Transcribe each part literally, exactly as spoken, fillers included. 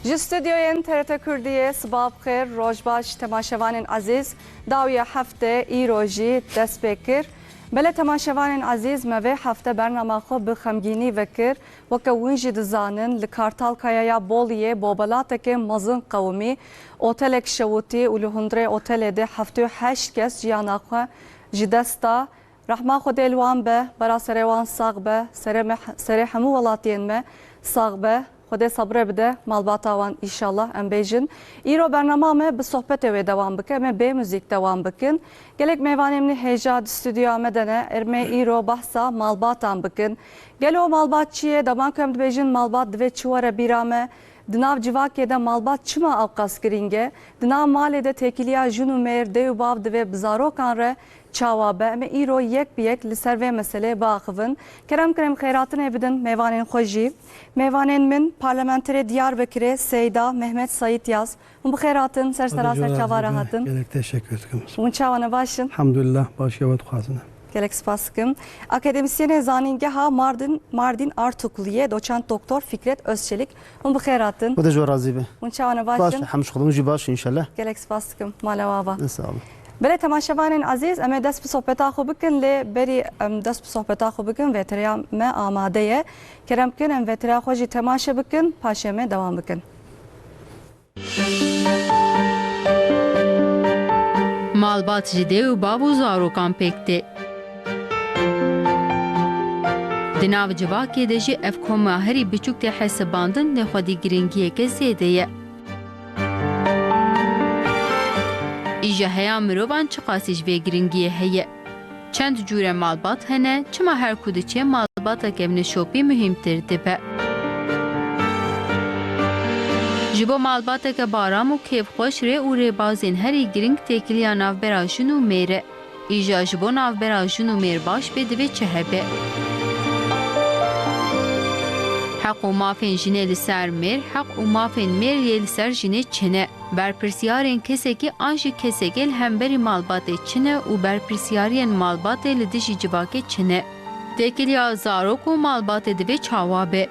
Ji stûdyoyên T R T Kurdiyê siba bi xêr, roj baş temaşevanên ezîz. Dawiya hefte îro jî dest pê kir. Belê temaşevanên ezîz, me vê hefte bernama xwe bi xemgînî vekir. Weke hûn jî dizanin, li Kartalkaya ya Boliyê bobelateke mezin qewimî, otelek şewitî û li hundirê otelê de heftê û heşt kes jiyana xwe ji dest da. Rehma Xwedê li wan be, bera serê wan sax be, serê me, serê hemû welatiyên me sax be. Xwedê sebrê bide malbata wan, înşallah, em bêjin. Îro bernama me bi sohbetê wê dewam bike, em ê bê muzîk dewam bikin. Gelek mêvanê min hêja di stûdyoya me de ne, em ê îro behsa malbatan bikin. Gelo malbat çi ye? Dema ku em dibêjin malbat, divê çi were bîra me? Di nav civakê de malbat çima ewqas girîng e? Di nav malê de têkiliya jin û mêr, dê û bav divê bi zarokan re çawa be? Em ê îro yek bi yek li ser vê meseleyê biaxivin. Kerem kirin xêratinê bidin mêvanên xwe jî. Mêvanên min, parlamenterê Diyarbekirê Seyda Mehmet Saityaz. Hûn bi xêr hatin, ser sera ser çava re hatin. Gelek teşekkür dikim. Hûn çawa ne, baş in? Elhamdülillah, başiya we dixwazin. Gelek spas dikim. Akademîsyenê Zanîngeha Mardin, Mardin Artukluyê, doçent doktor Fikret Özçelik. Hûn bi xêr hatin. Xwedê ji we razî be. Hûn çawa ne, baş in? Baş, hemş xwedê, hûn jî baş in înşallah. Gelek spas dikim. Mala we ava. Ne sağ olun. Belê temaşevanên ezîz, em ê dest bi sohbeta xwe bikin, lê berî em dest bi sohbeta xwe bikin, vêtereya me amade ye. Kerem bikin, em vêtereya xwe jî temaşe bikin, paşê em ê dewam bikin. Malbat ji dê û bav û zarokan pêk tê. Di nav civakê de jî ev koma herî biçûk tê hesibandin, lê xwedî giringiyeke zêde ye. Îja heya mirovan çiqasî ji vê giringiyê heye? Çend cûre malbat hene, çima her ku diçe malbateke neşopî muhîmtir dibe? Ji bo malbateke baram û kêfxweş rê û rêbazên herî giring têkiliya navbera jin û mêr e. Îja ji bo navbera jin û mêr baş be divê çi hebe? Heq û mafên jinê li ser mêr, heq û mafên mêr yê li ser jinê çi ne? Berpirsiyarên kesekî an jî kesekê li hemberî malbatê çi ne û berpirsiyariyên malbatê li dijî civakê çi ne? Têkiliya zarok û malbatê divê çawa be?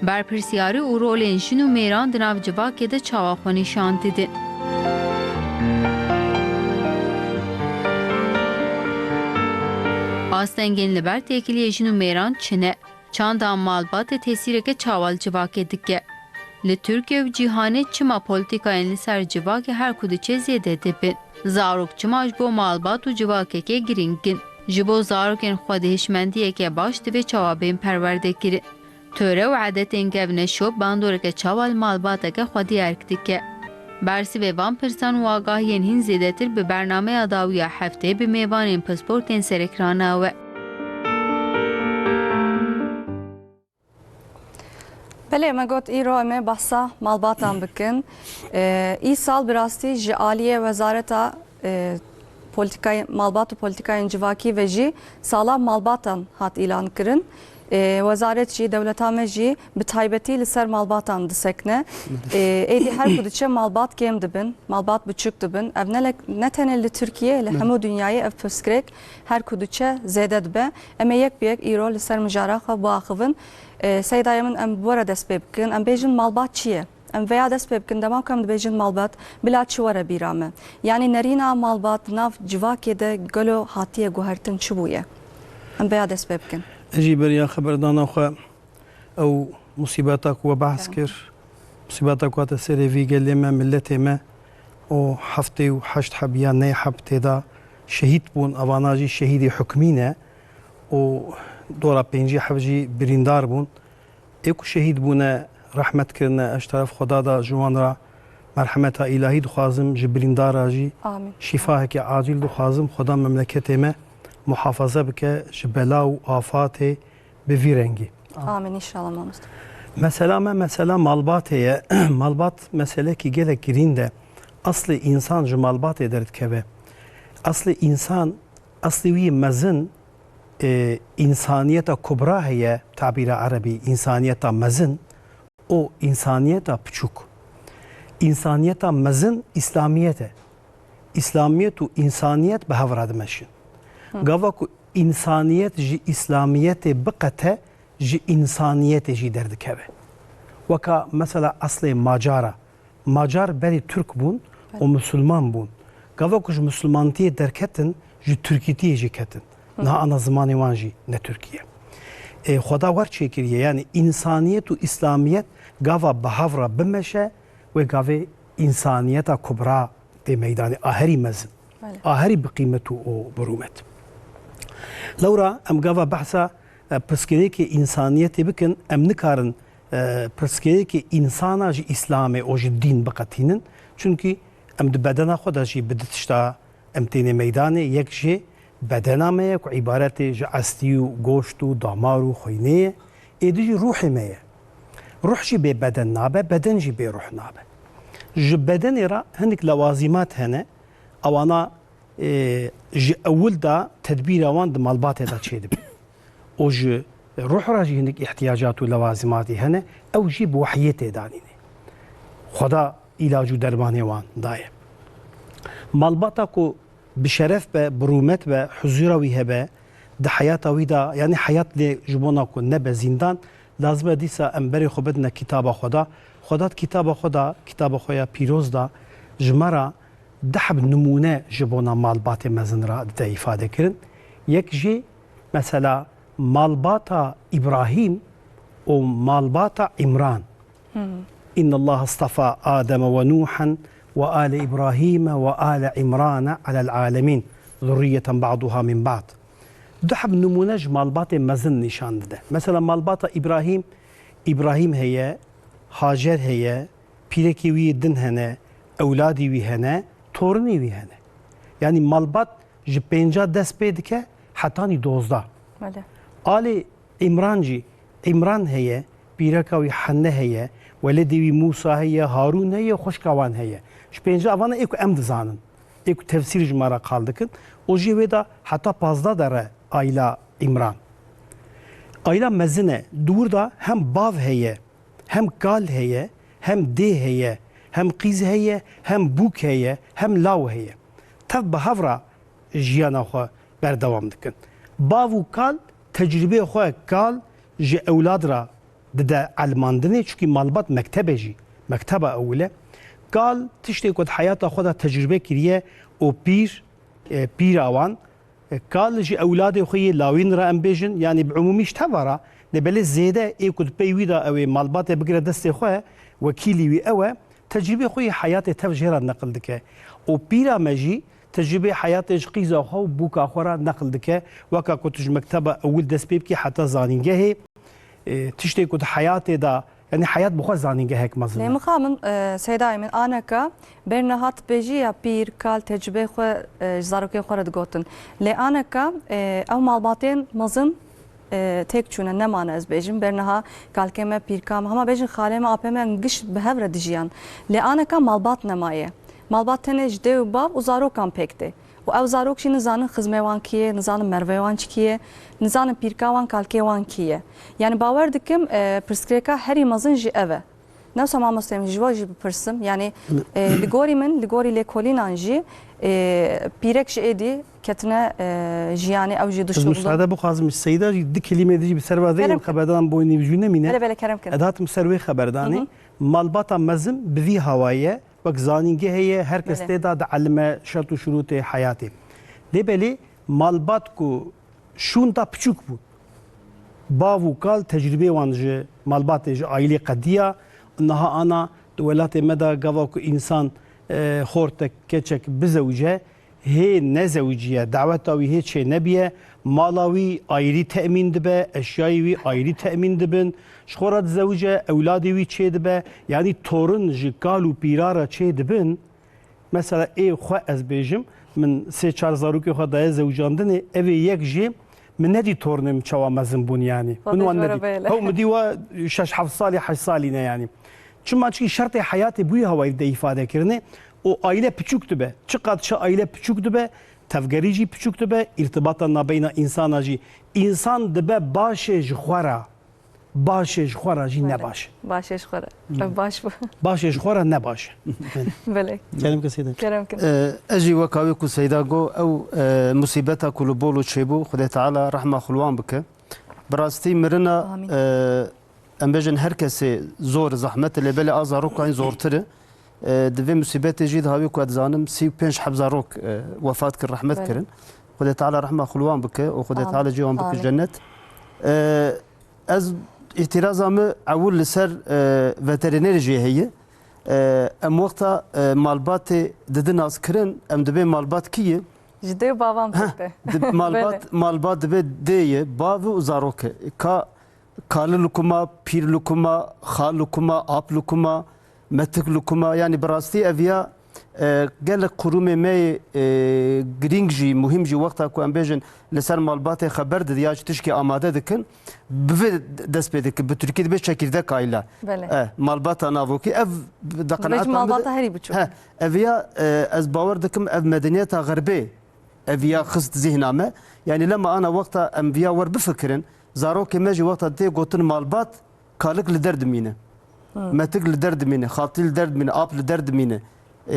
Berpirsiyarî û rolên jin û mêran di nav civakê de çawa xwe nîşan didin? Astengên li ber têkiliyê jin û mêran çi ne? Çanda malbatê tesîreke çawa li civakê dike? Li Tirkiye û cîhanê çima polîtîkayên li ser civakê her ku diçe zêde dibin? Zarok çima ji bo malbat û civakekê girîng in? Ji bo zarokên xwedî hişmendiyeke baş divê çawa bên perwerdekirin? Tore û edetên kevneşop bandoreke çawa li malbateke xwedî erk dike? Bersivê van pirsan û agahiyên hîn zêdetir bi bernameya dawiya heftê bi mêvanên pisportên serekrana we. Belê, me got îro em ê behsa malbatan bikin. Ee, îsal bi rastî ji aliyê Wezareta, e, Polîtîkayê-, Malbat û Polîtîkayên Civakî ve jî sala malbatan hat îlan kirin. Ê, wezaret jî, dewleta me jî bi taybetî li ser malbatan disekine. Ê, êdî her ku diçe malbat kêm dibin, malbat biçûk dibin. Ev ne le-, ne tenê li Tirkiyê, li hemû dinyayê ev pirsgirêk her ku diçe zêde dibe. Em ê yek bi yek îro li ser mijara xwe biaxivin. Ê, Seydayê min, em bi we re dest pê bikin. Em bêjin malbat çi ye? Em vêya dest pê bikin, dema ku em dibêjin malbat, bila çi were bîra me? Yanî nerîna malbat di nav civakê de gelo hatiye guhertin çi bûye? Em vêya dest pê bikin. Ez jî beriya xeberdana xwe ew musîbeta ku we behs kir, musîbeta ku hate serê vî gelê me, miletê me, û heftê û heşt heb ya neh heb tê de şehîd bûn, evana jî şehîdê hukmî ne û dora pêncî heb jî birîndar bûn. Ê ku şehîd bûne, rehmet kirine, ez ji teref Xweda de ji wan re merhemeta îlahî dixwazim, ji birîndara jî Amîn. Şîfaheke acîl dixwazim. Xweda memleketê me muhafaza bike ji bela û afatê bi vî rengî. Amîn înşallah mamoste. Mesela me, mesela malbatê ye. Malbat meselekî gelek girîn de. Eslê însan ji malbatê derdikeve. Eslê însan, eslê wî mezin, e, însaniyeta kubra heye, tabîra erebî, însaniyeta mezin, û însaniyeta piçûk. Însaniyeta mezin îslamiyet e. Îslamiyet û însaniyet bi hev re dimeşin. Hı. Gava ku însaniyet ji îslamiyetê biqete, ji însaniyetê jî derdikeve. Weka mesela eslê Macar e. Macar berî Tirk bûn û Misilman bûn. Gava ku ji misilmantiyê derketin, ji Tirkîtiyê jî ketin. Niha ana zimanê wan jî ne Tirkî ye. Ê, Xweda wer çêkiriye, yanî însaniyet û îslamiyet gava bi hev re bimeşe, wê gavê însaniyeta kubra tê meydanê, a herî mezin, Belê. a herî bi qîmet û, û bi rûmet. Lewra em gava behsa, e, pirsgirêkê însaniyetê bikin, em nikarin, e, pirsgirêkê însana ji îslamê û ji dîn biqetînin. Çunkî em di bedena xwe de jî bi du tişta em tênê meydanê. Yek jê bedena me ye ku îbaretê ji estî û goşt û damar û xwînê ye. Êdî jî ruhê me ye. Ruh jî bê beden nabe, beden jî bê ruh nabe. Ji bedenê re hinek lewazîmat hene, ewana, e, ji ewil de tedbîra wan di malbatê de çêdibe. Û ji ruh re jî hinek îhtiyacat û lewazîmatî hene, ew jî bi wehyê tê danînê. Xweda îlac û dermanê wan daye. Malbata ku bi şeref be, bi rûmet be, huzûra wî hebe, di heyata wî de, yanî heyat lê ji bona ku nebe zîndan, lazim e dîsa em berê xwe bidine kitaba xwe de. Xweda di kitaba xwe de, kitaba xwe ya pîroz de, ji me re du heb nimûne ji bona malbatê mezin re dide îfade kirin. Yek jî mesela malbata Îbrahîm û malbata Îmran. Hmm. "İnnallaha istafa Ademe ve Nuhen ve ale İbrahime ve ale İmrane alel alemin. Zurriyeten ba'duha min ba'd." Du heb nimûne ji malbatê mezin nîşan dide. Mesela malbata Îbrahîm, Îbrahîm heye, Hacer heye, pîrekê wî yê din hene, ewladî wî hene, torinê wî hene. Yanî malbat ji pênca dest pê dike hetanî dozdeh. Belê. Alê Îmran jî, Îmran heye, pîreka wî Henne heye, weledê wî Mûsa heye, Harûn heye, xwişka wan heye. Ji pênca evana ê ku em dizanin, ê ku tefsîr ji me re qal dikin, û jî wê de heta pazdeh dere aîla Îmran. Aîla mezin e, di wir de hem bav heye, hem kal heye, hem dê heye, hem qîz heye, hem bûk heye, hem law heye. Tev bi hev re jiyana xwe berdewam dikin. Bav û kal tecrûbeyê xwe kal ji ewlad re dide elmandinê, çunkî malbat mekteb e jî, mekteba ewil e. Kal tiştê ku di heyata xwe de tecrûbe kiriye û pîr, e, pîra wan, e, kal ji ewladê xwe yê lawîn re em bêjin, yanî bi umûmî ji teva re, lê belê zêde ê ku di pey wî de ew ê malbatê bigire destê xwe, wekîlî wî ew e, tecrûbê xwe yê heyatê tev jê re neqil dike. Û pîra me jî tecrûbê heyatê ji qîza xwe û bûka xwe re neqil dike, weka ku tu ji mekteba ewil dest pê bikî heta zanîngehê, e, tiştê ku di heyatê de, yanî heyat bi xwe zanîngehek mezin e. Lê mixabin, e, Seydayê min, aneka ber niha tu bêjî ya pîr, kal, tecrûbeyê xwe, e, ji zarokên xwe re digotin. Lê aneka, e, ew malbatên mezin, e, têk çûne, nemane ez bêjim. Ber niha kalkê me, pîrka me, hema bêjin xalê me, apê me giş bi hev re dijiyan. Lê aneka malbat nemaye. Malbat tenê ji dê û bav û zarokan pêk tê. Û ew zarok jî nizanin xizmê wan kî ye, nizanin mervê wan çi kî ye, nizanin pîrka wan, kalkê wan kî ye. Yani bawer dikim, e, pirsgirêka herî mezin jî ev e. Newsa mamosteyê min, ji we jî bipirsim. Yani, e, li gorî min, li gorî lêkolînan jî, e, pîrek ji êdî ketine, e, jiyanê, ew jî dişuxulin. Ez musaade bixwazim ji Seyda jî du kelîmê de jî bi ser ve vê xeberdan bo nîvjû nemîne. Belê, belê, kerem kin. Ez hatim ser wê xeberdanê. Hı hı. Malbata mezin bi vî hawayê ye. Wek zanîngehê ye, her kes Belê. tê de dielime şert û şurûtê heyatê. Lê belê malbat ku şûnda piçûk bûn, bav û kal tecrûbê wan ji malbatê, ji aîlê qediya. Niha ana di welatê me de gava ku însan, e, xortek, keçek bizewice, hê nezewiciye, daweta wî hê çênebiye, mala wî ayrî temîn dibe, eşyayê wî ayrî temîn dibin, ji xwe re dizewice, ewladê wî çêdibe, yanî torin ji kal û pîra re çêdibin. Mesela ê xwe ez bêjim, min sê çar zarokê xwe daye zewicandinê, ev ê yek jê min nedî torinê min çawa mezin bûn yanî. Min wan nedî. Hew min dî wa şeş heft salî, heşt salî ne yanî. Çima çikî şertê heyatê bûyî hawayî de îfade kirine. û aîle piçûk dibe. Çiqat çi aîle piçûk dibe, tevgerî jî piçûk dibe, îrtibata nabeyna însana jî. Însan dibe başê ji xwe re, başê ji xwe re jî ne baş e. Başê ji xwe re. Hı. Ev baş bû. Başê ji xwe re ne baş e. Belê. Kerem ke Seyda. Kerem ke. E, ez jî weka wê ku Seyda got, ew, e, musîbeta ku li Bolu çêbû, Xwedê Teala rehma xwe li wan bike. Bi rastî mirina, Amîn. e, em bêjin her kesê zor, zehmet e, lê belê a zarokan zortir e. E, di vê musîbetê jî de hawî ku ez dizanim sî û pênc heb zarok, e, wefat kir, rehmet Belê. kirin. Xwedê Teala rehma xwe li wan bike û Xwedê Amin. Teala cî wan bike Amin. cennet. E, ez îtîraza min ewil li ser, e, veterînerê jê heye. E, em wexta, e, malbatê didin naskirin, em dibê malbat kî ye? Ji dê û bavan Heh, pêk te. di-, malbat, Belê. malbat dibe dê ye, bav û zarok e. Ka, kali li ku ma, pîr li ku ma, xal li ku ma, ap li ku ma, metik li ku ma. Yanî bi rastî ev ya, e, gelek qurûmê me yê, e, girîng jî, muhîm jî wexta ku em bêjin li ser malbatê xeber didin ya ji tişkî amade dikin, bi vê dest pê dike, bi tirkî dibe çekirdek aile. Belê. E, malbata navokî, ev Dibe ji deqenaeta min malbata de herî biçûk. He, ev ya, e, ez bawer dikim ev medeniyeta xerbê ev ya xist zihna me. Yanî lema ana wexta em viya wer bifikirin, zarokê me jî wexta tê gotin malbat, kalik li der dimîne. Hı. Metik li der dimîne, xaltî li der dimîne, ap li der dimîne. E,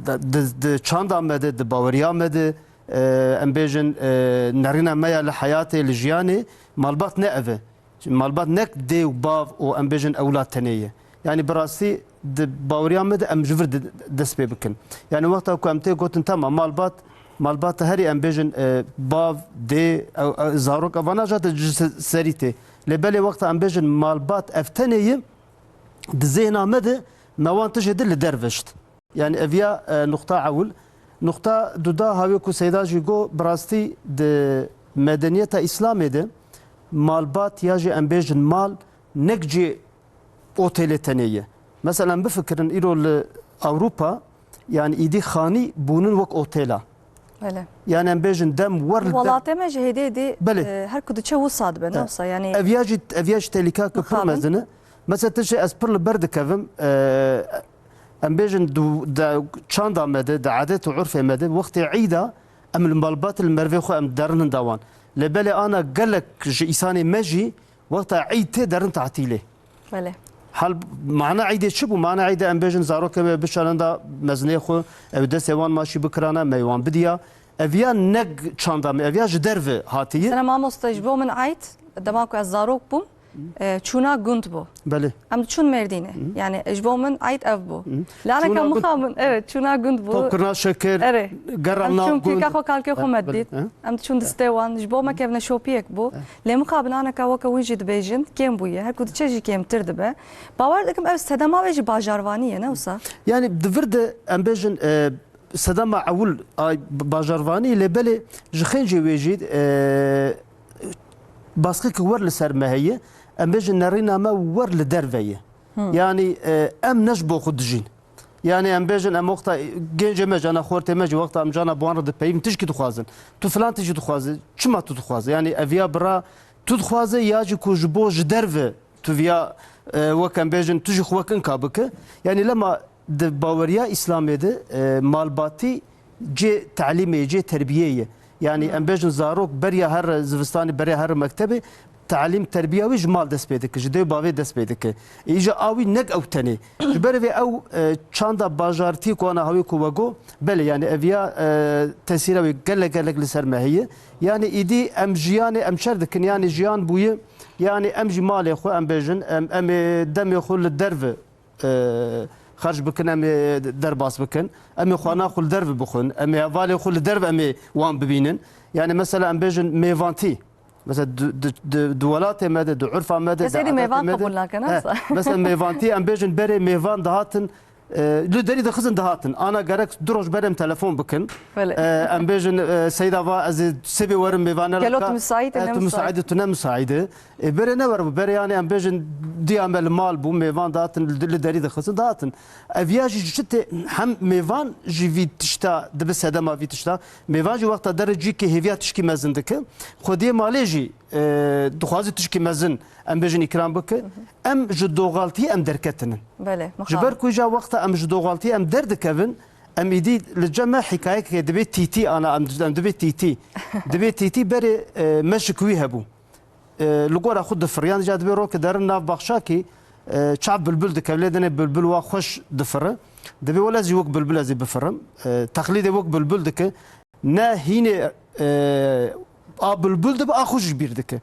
di, di, di çanda me de, di baweriya me de, e, em bêjin, e, nerîna me ya li heyatê, li jiyanê, malbat ne ev e. Malbat nek dê û bav û em bêjin ewlad tenê ye. Yanî bi rastî di baweriya me de em ji vir di-, dest pê bikin. Yanî wexta ku em tê gotin, tamam, malbat, malbata herî em bêjin, e, bav, dê, ew, ew, zarok, evana jate ji se-, serî tê. Lê belê wexta em bêjin malbat ev tenê ye, di zêhna me de me wan tijê di li dervişt. Yanî ev ya, e, nuqta ewil. Nuqta duda, hawê ku Seyda jî got, bi rastî di medeniyeta Îslamê de malbat ya jî em bêjin mal nek cê otêlê tenê ye. Mesela em bifikirin îro li Ewropa, yanî îdî xanî bûnin wek otêla. Belê. Yanî em bêjin dem wer li dem Welatê me jî hêdî hêdî, Belê. e, her ku diçe wisa dibe, E, ne wisa, yanî ev ya jî, ev ya jî tehlîka ku pir Mixabin. mezin e. Mesela tiştê ez pir li ber dikevim, e, em bêjin du-, de çanda me de, de adet û urfê me de, wextê îda em li malbat li mervê xwe em derin hinda wan. Lê belê ana gelek ji îsanê me jî wexta îd tê derin tatîlê. Belê. Hal mana îdê çi bû? Mana îdê em bêjin zarokê me bişanenda mezinê xwe, ew destê wan maşî bikirana, me wan bidiya. Ev ya nek çanda me, ev ya ji derve hatiye. Sena mamoste, ji bo min îd, dema ku ez zarok bûm, e, çûna gund bû. Belê. Em diçûn Mêrdînê. Hı. Yani ji bo min îd ev bû. Hı. Lê aneka Çûna gund. mixabin, evet, çûna gund bû. Topkirina şekir, Erê. gerra Em nav diçûn gund. pêka xwe kalkê xwe He, me belê, dît. he. Em diçûn distê wan, ji bo me kevneşopiyek bû. He. Lê mixabin aneka weke wî jî dibêjin, kêm bûye. Her ku diçe jî kêmtir dibe. Bawer dikim ev sedema wê jî bajarvanî ye, ne wisa? Yani di vir de em bêjin, e, sedema ewil a bajarvanî, lê belê ji xêncê wê jî, e, baskik wer li ser me heye. Em bêjin nerîna me wer li derve ye. Hı. Yani, e, em ne ji bo xwe dijîn. Yani em bêjin em wexta gêncê me, cana xortê me jî wexta em cana bi wan re dipeyivin, tişkî dixwazin. Tu filan tişkî dixwaze, çima tu dixwaze? Yani ev ya bira tu dixwaze ya jî ku ji bo ji derve tu viya, e, wek em bêjin, tu jî xwe wek inka bike. Yanî lema di baweriya Îslamê de, e, malbatî cê telîmê ye, cê terbiyê ye. Yanî em bêjin zarok beriya her zivistanê, beriya her mektebê, telîm, terbiya wî ji mal dest pê dike, ji dê û bavê dest pê dike. Îja a wî nek ew tenê. Ji ber vê ew, e, çanda bajartî ku ana hawî ku we got, belê, yanî ev ya, e, tesîra wê gelek gelek li ser me heye. Yanî îdî em jiyanê em çer dikin, yanî jiyan bûye, yanî em jî malê xwe em bêjin, em, em ê demê xwe li derve, e, xerc bikin, em ê derbas bikin, em ê xwana xwe li derve bixwin, em ê hevalê xwe li derve em ê wan bibînin. Yanî mesela em bêjin mêvantî. Mesela di, di, di, di welatê me de, di urfa me de, Kes di êdî adetê mêvan me de. qebûl nake, ne He, wisa? Mesela mêvantî em bêjin berê mêvan dihatin, e, li derî dixizin dihatin. Ana gerek du roj berê em telefon bikin. Belê. E, em bêjin, e, Seyda va ez ê sibê werim mêvan ne Gelo tu laka. müsait e, E, ne tu müsait? müsait e, tu ne müsait e. E, berê ne wer bû, berê yani em bêjin diya me li mal bû, mêvan dihatin, li, li derî dixizin dihatin. Ev ya jî ji tê hem mêvan jî vî tişta dibe sedema vî tişta. Mêvan jî wexta dere cîkê hêviya tişkî mezin dike. Xwediyê malê jî, e, dixwaze tişkî mezin, em bêjin îkram bike. Hı hı. Em ji doxaltiyê em derketinin. Belê, Ji mixabin. ber ku îja wexta em ji doxaltiyê em derdikevin, em îdî li cem me hikayekê dibê tîtî, ana em, em dibê tîtî. Dibê tîtî berê, e, meşik wî hebû. E, li gora xwe difir. Yan îca dibê roke derin nav baxçakî, e, çav bilbil dike, lê dinê bilbil wa xweş difire. Dibê wele ez jî wek bilbil ez ê bifirim. E, teqlîdê wek bilbil dike. Ne hînê, e, a bilbil dibe, a xwe jî bîr dike.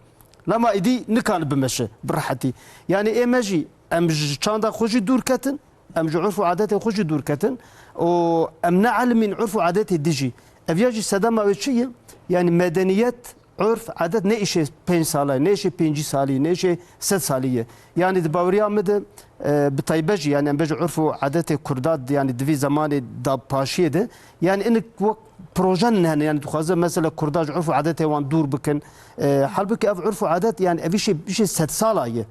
Lema êdî nikane bimeşe bi rehetî. Yanî ê me jî, em ji çanda xwe jî dûr ketin, em ji urf û adetê xwe jî dûr ketin û em neelimîn urf û adetê dî jî. Ev ya jî sedema wê çi ye? Yanî medeniyet, urf, adet ne îşê pênc sala ye, ne îşê pêncî salî, ne îşê sed salî ye. Yanî di baweriya min de, e, bi taybet jî, yanî em bêjin urf û adetê Kurda, yanî di vî zemanê dapaşiyê de, yanî inik wek proje nihene, yanî dixwaze mesela Kurda ji urf û adetê wan dûr bikin. E, halbûkî ev urf û adet, yanî ev îşê, îşê sed sala ye.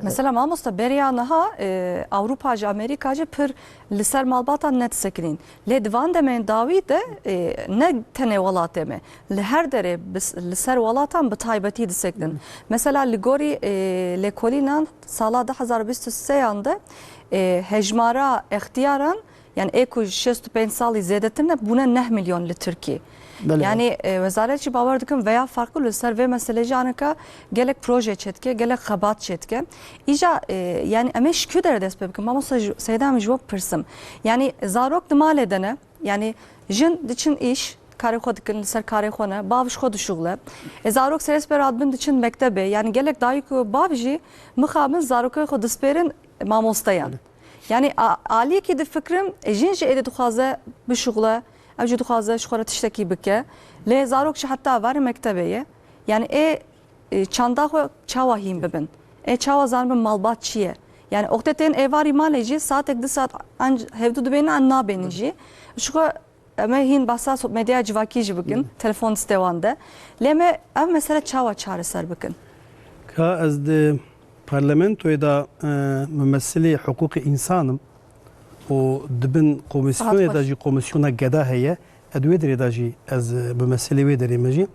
Mesela mamoste, beriya niha, e, Ewropa jî, Amerîka jî pir li ser malbatan nedisekinîn. Lê di van demên dawî de, e, ne tenê welatê me, li her derê bis-, li ser welatan bi taybetî disekinin. Mesela li gorî, e, lêkolînan sala du hezar bîst û sê yan de, e, hejmara extiyaran, yani ê ku şêst û pênc salî zêdetir ne, bûne neh milyon li Tirkî. Belê. Yani, e, wezaret jî bawer dikim veya farklı li ser vê meselê jî aneka gelek proje çêdike, gelek xebat çêdike. Îca, e, yani em ê ji ku derê dest pê bikin? Mamosta, ji, Seyda, min ji we bipirsim. Yani zarok di malê de ne, yani jin diçin îş, karê xwe dikin, li ser karê xwe ne, bav ji xwe dişuxile. E, zarok serê sibê radibin diçin mektebê. Yani gelek dayik û bav jî mixabin zarokê xwe dispêrin mamosteyan. Belê. Yani a-, aliyekî difikirim, e, jin jî êdî dixwaze bişuxile, ew jî dixwaze ji xwe re tiştekî bike. Lê zarok jî heta varê mektebê ye. Yani ê, e, çanda xwe çawa hîn bibin? Ê çawa zanibin malbat çi ye? Yani oxtê tên êvarî malê jî saetek du saet anc hevdû dibêne an nabênin jî. Ji xwe Em ê hîn behsa so-, medyaya civakî jî bikin, Hı. telefon distê wan de. Lê me ev mesele çawa çareser bikin? Ka ez di parlamentoyê de, e, mumesilê hiqûqê însan im û di bin Saet komisyonê de xweş. jî komisyona geda heye. Ez di wê derê de jî ez, e, mumesilê wê derê me jî.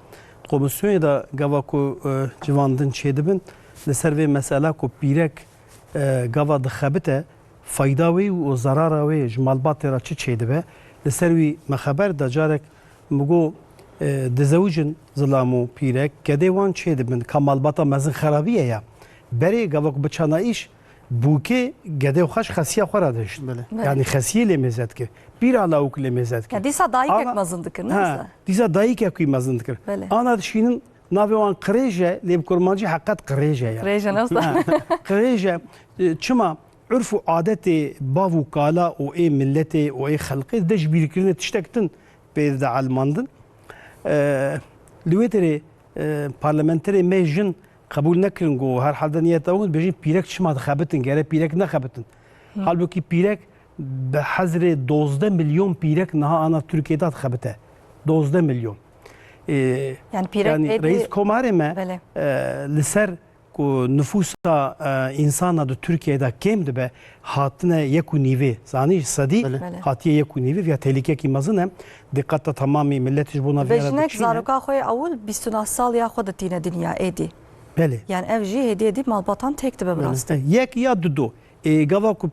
Komisyonê de gava ku, e, civandin çêdibin, li ser vê mesela ku pîrek, e, gava dixebite, fayda wê û zarara wê ji malbatê re çi çêdibe, li ser wî me xeber da. Carek min got, e, dizewicin zilam û pîrek, gedê wan çêdibin, ka malbata mezin xerabiye ya. Berê gava ku biçana îş, bûkê gedê xwe ji xesiya xwe re dihişt. Belê. Belê. Yani xesiyê lê mêze dikir. Pîra lawik lê mêze dikir. Ya dîsa dayikek Ana mezin dikir, ne Ha, wisa? dîsa dayikek wî mezin dikir. Belê. Ana dişînin navê wan qirêj e, lê bi kurmancî heqet qirêj e ya. Qirêj e, ne wisa? Ha, qirêj e. E, çima? Urf û adetê bav û kala û ê miletê û ê xelqê dide ji bîrkirinê tiştek din pê dide elmandin. E, li wê derê, e, parlamenterê me jin qebûl nekirin ku herhalde niyeta wan dibêjin pîrek çima dixebitin, gere pîrek nexebitin. Hı. Halbûkî pîrek bi hezrê dozdeh milyon pîrek niha ana Tirkiyê de dixebite. Dozdeh milyon. E, Yani pîrek yani êdî reis komarê me, Belê. e, li ser ku nifûsa, e, însana di Tirkiyeyê de kêm dibe, hatine yek û nîvê, zanî sedî Belê. Belê. hatiye yek û nîvê, viya tehlîkekî mezin e. Diqeta tamamî millet ji bona vê re Bejnek dikişîne. zaroka xwe yê ewil bîst û neh sal ya xwe ditîne dinya êdî. Belê. Yani ev jî hêdî hêdî malbatan têk dibe bi Belê. rastî. Yek ya dido. Ê, gava ku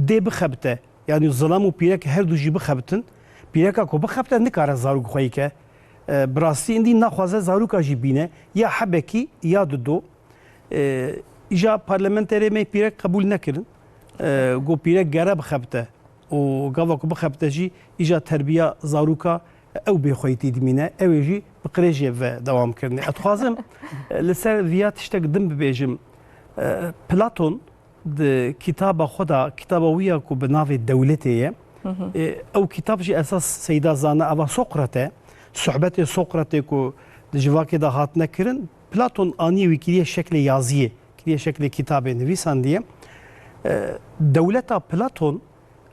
dê bixebite, yani zilam û pîrek her du jî bixebitin, pîreka ku bixebite nikare zarok xweyî ke. E, bi rastî îndî naxwaze zaroka jî bîne, ya hebekî ya dido. E, îja parlamenterê me pîrek qebûl nekirin. E, got pîrek gere bixebite û gava ku bixebite jî îja terbiya zaroka ew bêxweyîtî dimîne, ew ê jî bi qirêjê ve dewam kirinê. Ez dixwazim, e, li ser viya tiştek din bibêjim. E, Platon di kitaba xwe de, kitaba wî ya ku bi navê Dewletê ye, Hı hı. e, ew kitab jî esas Seyda zane, eva Sokrat e. Sohbetê Sokratê ku di civakê de hatine kirin, Platon aniye wî kiriye şeklê yaziyê, kiriye şeklê kitabê nivîsandiye. E, dewleta Platon,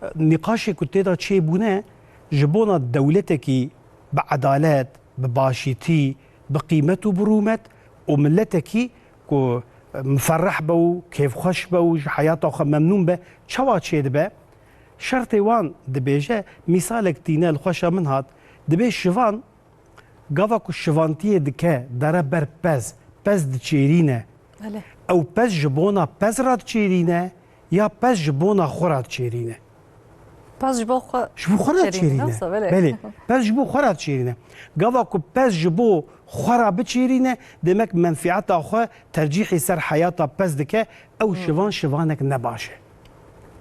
e, nîqaşê ku tê de çêbûne, ji bona dewletekî bi edalet, bi başîtî, bi qîmet û bi rûmet û miletekî ku, e, miferreh be û kêfxweş be û ji heyata xwe memnûn be, çawa çêdibe? Şertê wan dibêje, mîsalek tîne li xweşa min hat, dibê şivan gava ku şivantiyê dike, dere ber pez, pez diçêrîne. Belê. Ew pez ji bona pez re diçêrîne ya pez ji bona xwe re diçêrîne? Pez ji bo xwe Ji bo xwe re diçêrîne, diçêrîne. wisa, belê. Belê. Pez ji bo xwe re diçêrîne. Gava ku pez ji bo xwe re biçêrîne, demek menfieta xwe tercîhî ser heyata pez dike, ew Hmm. şivan şivanek nebaş e.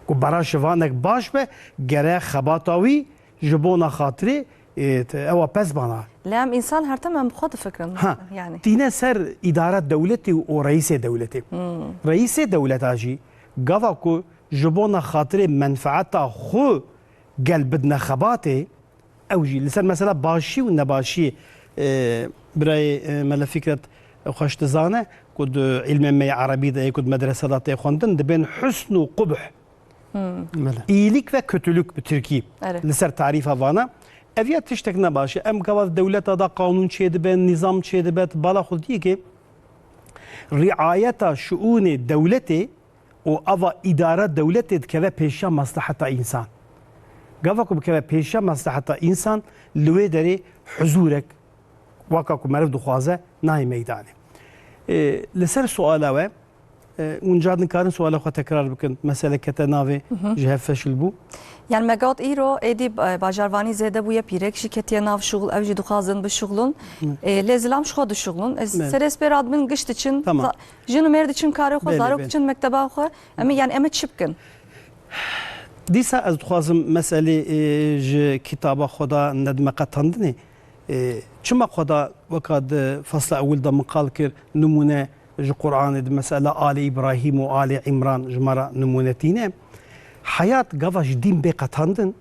Ku bera şivanek baş be, gere xebata wî ji bona xatirê Ê, te-, ewa pez bana. Lê em însan her tim em xwe difikirin. Ha, Yani. tîne ser îdara dewletê û reîsê dewletê. Hmm. Reîsê dewleta jî gava ku ji bona xatirê menfeeta xwe gel bidine xebatê, ew jî li ser mesela başî û nebaşiyê, e, birayê, e, Mele Fikret xweş dizane ku di îlmê me yê erebî de yê ku di medrese de tê xwendin, dibên husn û qubh. Hmm. Bele. İyilik ve kötülük bi tirkî Erê. li ser tarîfa vana. Ev ya tiştek ne baş e. Em gava dewleta da qanûn çêdibe, nîzam çêdibe, bala xwe diyekê riayeta şiûnê dewletê û ava îdara dewletê dikeve pêşiya masleheta însan. Gava ku bikeve pêşiya masleheta însan, li wê derê huzûrek, waka ku meriv dixwaze, nayê meydanê. E, li ser suala we, e, hûn car dikarin suala xwe tekrar bikin. Mesele kete navê, Hı hı. ji hev feşil bû. Yani me got îro êdî, e, bajarvanî zêde bûye, pîrek jî ketiye nav şuxul, ew jî dixwazin bişuxulin. Hı. E, lê zilam ji xwe dişuxulin. Ez Belê. serê spê radibin giş diçin, Tamam. za-, jin û mêr diçin karê xwe, Belê, zarok belê. diçin mekteba xwe. Em ê, yani em ê çi bikin? Dîsa ez dixwazim meselê, e, ji kitaba xwe de nedime qetandinê. E, çima xwe de weka di fasla ewil de min qal kir, nimûne ji Qur'anê di mesela Alê Îbrahîm û Alê Îmran ji me re nimûne tîne. Heyat gava ji dîn bê qetandin,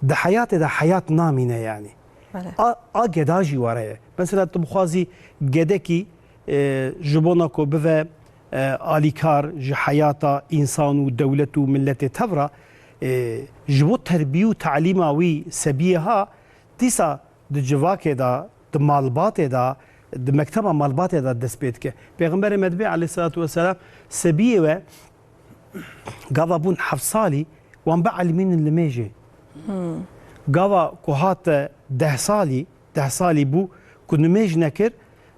di heyatê de heyat namîne yani. Belê. A, a geda jî were ye. Mesela tu bixwazî gedekî, e, ji bona ku bive, e, alîkar ji heyata însan û dewlet û miletê tev re, e, ji bo terbî û talîma wî sebiyê ha, dîsa di civakê de, di malbatê de, di mekteba malbatê de dest pê dike. Pêxemberê me dibê aleyhissalatu vesselam sebiyê we gava bûn heft salî, wan bielimînin limêjê. Hmm. Gava ku hate deh salî, deh salî bû ku nimêj nekir,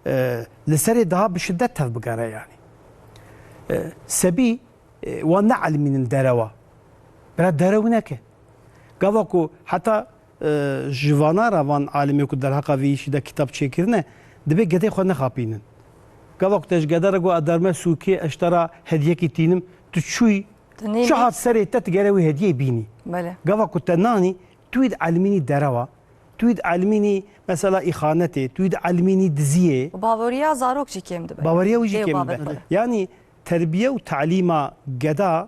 e, li serê daha bi şiddet tev bigere yani. E, sebî, e, wan neelimînin derewa. Bira derew neke. Gava ku heta, e, ji vana re van alimê ku derheqa vî îşî de kitab çêkirine, dibê gedê xwe nexapînin. Gava ku te ji gede re got, "A derme sûkê, ez ji te re hediyekî tînim", tu çûyî, Tu nînî. çi hat serê te, tu gere wî hediyeyê bînî. Belê. Gava ku te nanî, tu wî dielimînî derewa, tu wî dielimînî mesela îxanetê, tu wî dielimînî diziyê. Û baweriya zarok jî kêm dibe. Baweriya wî jî Ê kêm babet dibe. bere. Yani terbiye û talîma geda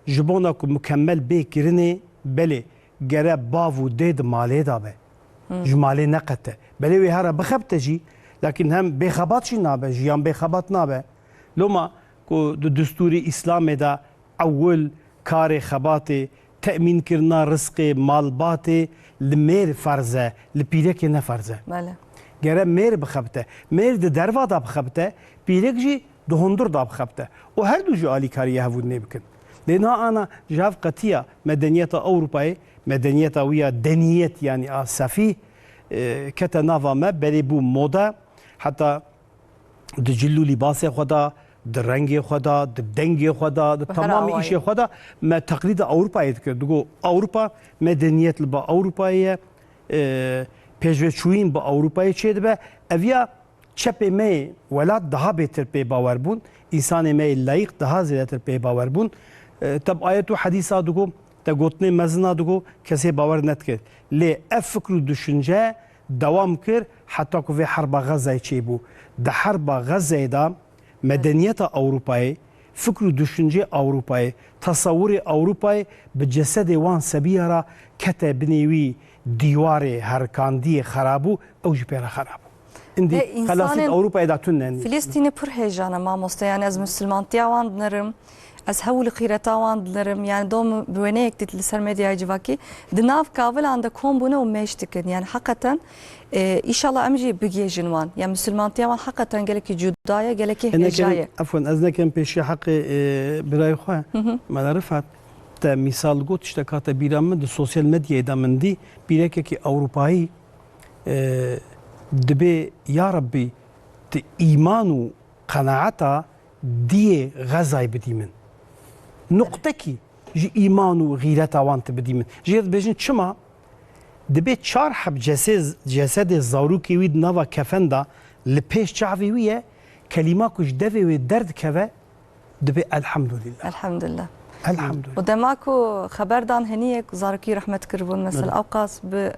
ji bona ku mukemmel bê kirinê, belê gere bav û dê di malê de be. Hmm. Ji malê neqete. Belê wê here bixebite jî, lakin hem bêxebat jî nabe, jiyan bêxebat nabe. Loma ku di destûrê Îslamê de ewil karê xebatê, temînkirina rizqê, malbatê li mêr ferz e, li pîrekê ne ferz e. Belê. Gere mêr bixebite. Mêr di derva de bixebite, pîrek jî di hundir de bixebite. Û her du jî alîkariyê hevûdinê bikin. Lê niha ana ji hev qetiya medeniyeta Ewropayê, medeniyeta wî ya deniyet, yanî a sefîh, e, kete nava me, berê bû moda, heta di cil û lîbasê xwe de, di rengê xwe de, di dengê xwe de, di Bi her temamê awayî. îşê xwe de me teqlîda Ewropayê dikir. Digot, Ewropa, medeniyet li ba Ewropayê ye, e, pêşveçûyîn bi Ewropayê çêdibe. Ev ya çepê me yê welat daha bêtir pê bawer bûn, însanê me yê layîq daha zêdetir pê bawer bûn. E, te bi ayet û hedîsa digot, te gotinê mezina digot, kesê bawer nedikir. Lê ev fikr û düşünce dewam kir, heta ku vê herba Xezayê çêbû. Di herba Xezayê de medeniyeta Ewropayê, fikr û düşüncê Ewropayê, tesewurê Ewropayê bi cesedê wan sebiya re kete binê wî dîwarê herikandiyê xerabû, ew jî pê re xerabû. Îndî Ê, xelasî di însanên Ewropayê de tune nî. Filistînê pir hêjan e mamoste, yani ez misilmantiya wan dinerim, ez hewl û xîreta wan dinerim, yani dom bi wêneyek dît li ser medyaya civakî, di nav kavilan de kom bûne û mêj dikin, yani heqeten, e, îşallah em jî bigihêjin wan, yani misilmantiya wan heqeten gelekî cuda ye, gelekî Ê, hêja nekerim, ye. Efwen, ez nekem pêşiya heqê, e, birayê xwe, Hı hı. Mela Rifat, te mîsal got, tiştek hate bîra min, di sosyal medyayê de min dî, pîrekekî Ewropayî, e, dibê, ya Rebbî, tu îman û qenaeta diyê Xezayê bidî min. Nuqtekî ji îman û xîreta wan tu bidî min. Jê re dibêjin çima? Dibê çar heb cesê-, cesedê zarokê wî di nava kefen de li pêş çavê wî ye, kelîma ku ji devê wê derdikeve, dibê elhamdulillah. Elhamdulillah. Elhamdulillah. Û dema ku xeber dan heniyê ku zarokî rehmet kiribûn, mesela Belê. ewqas bi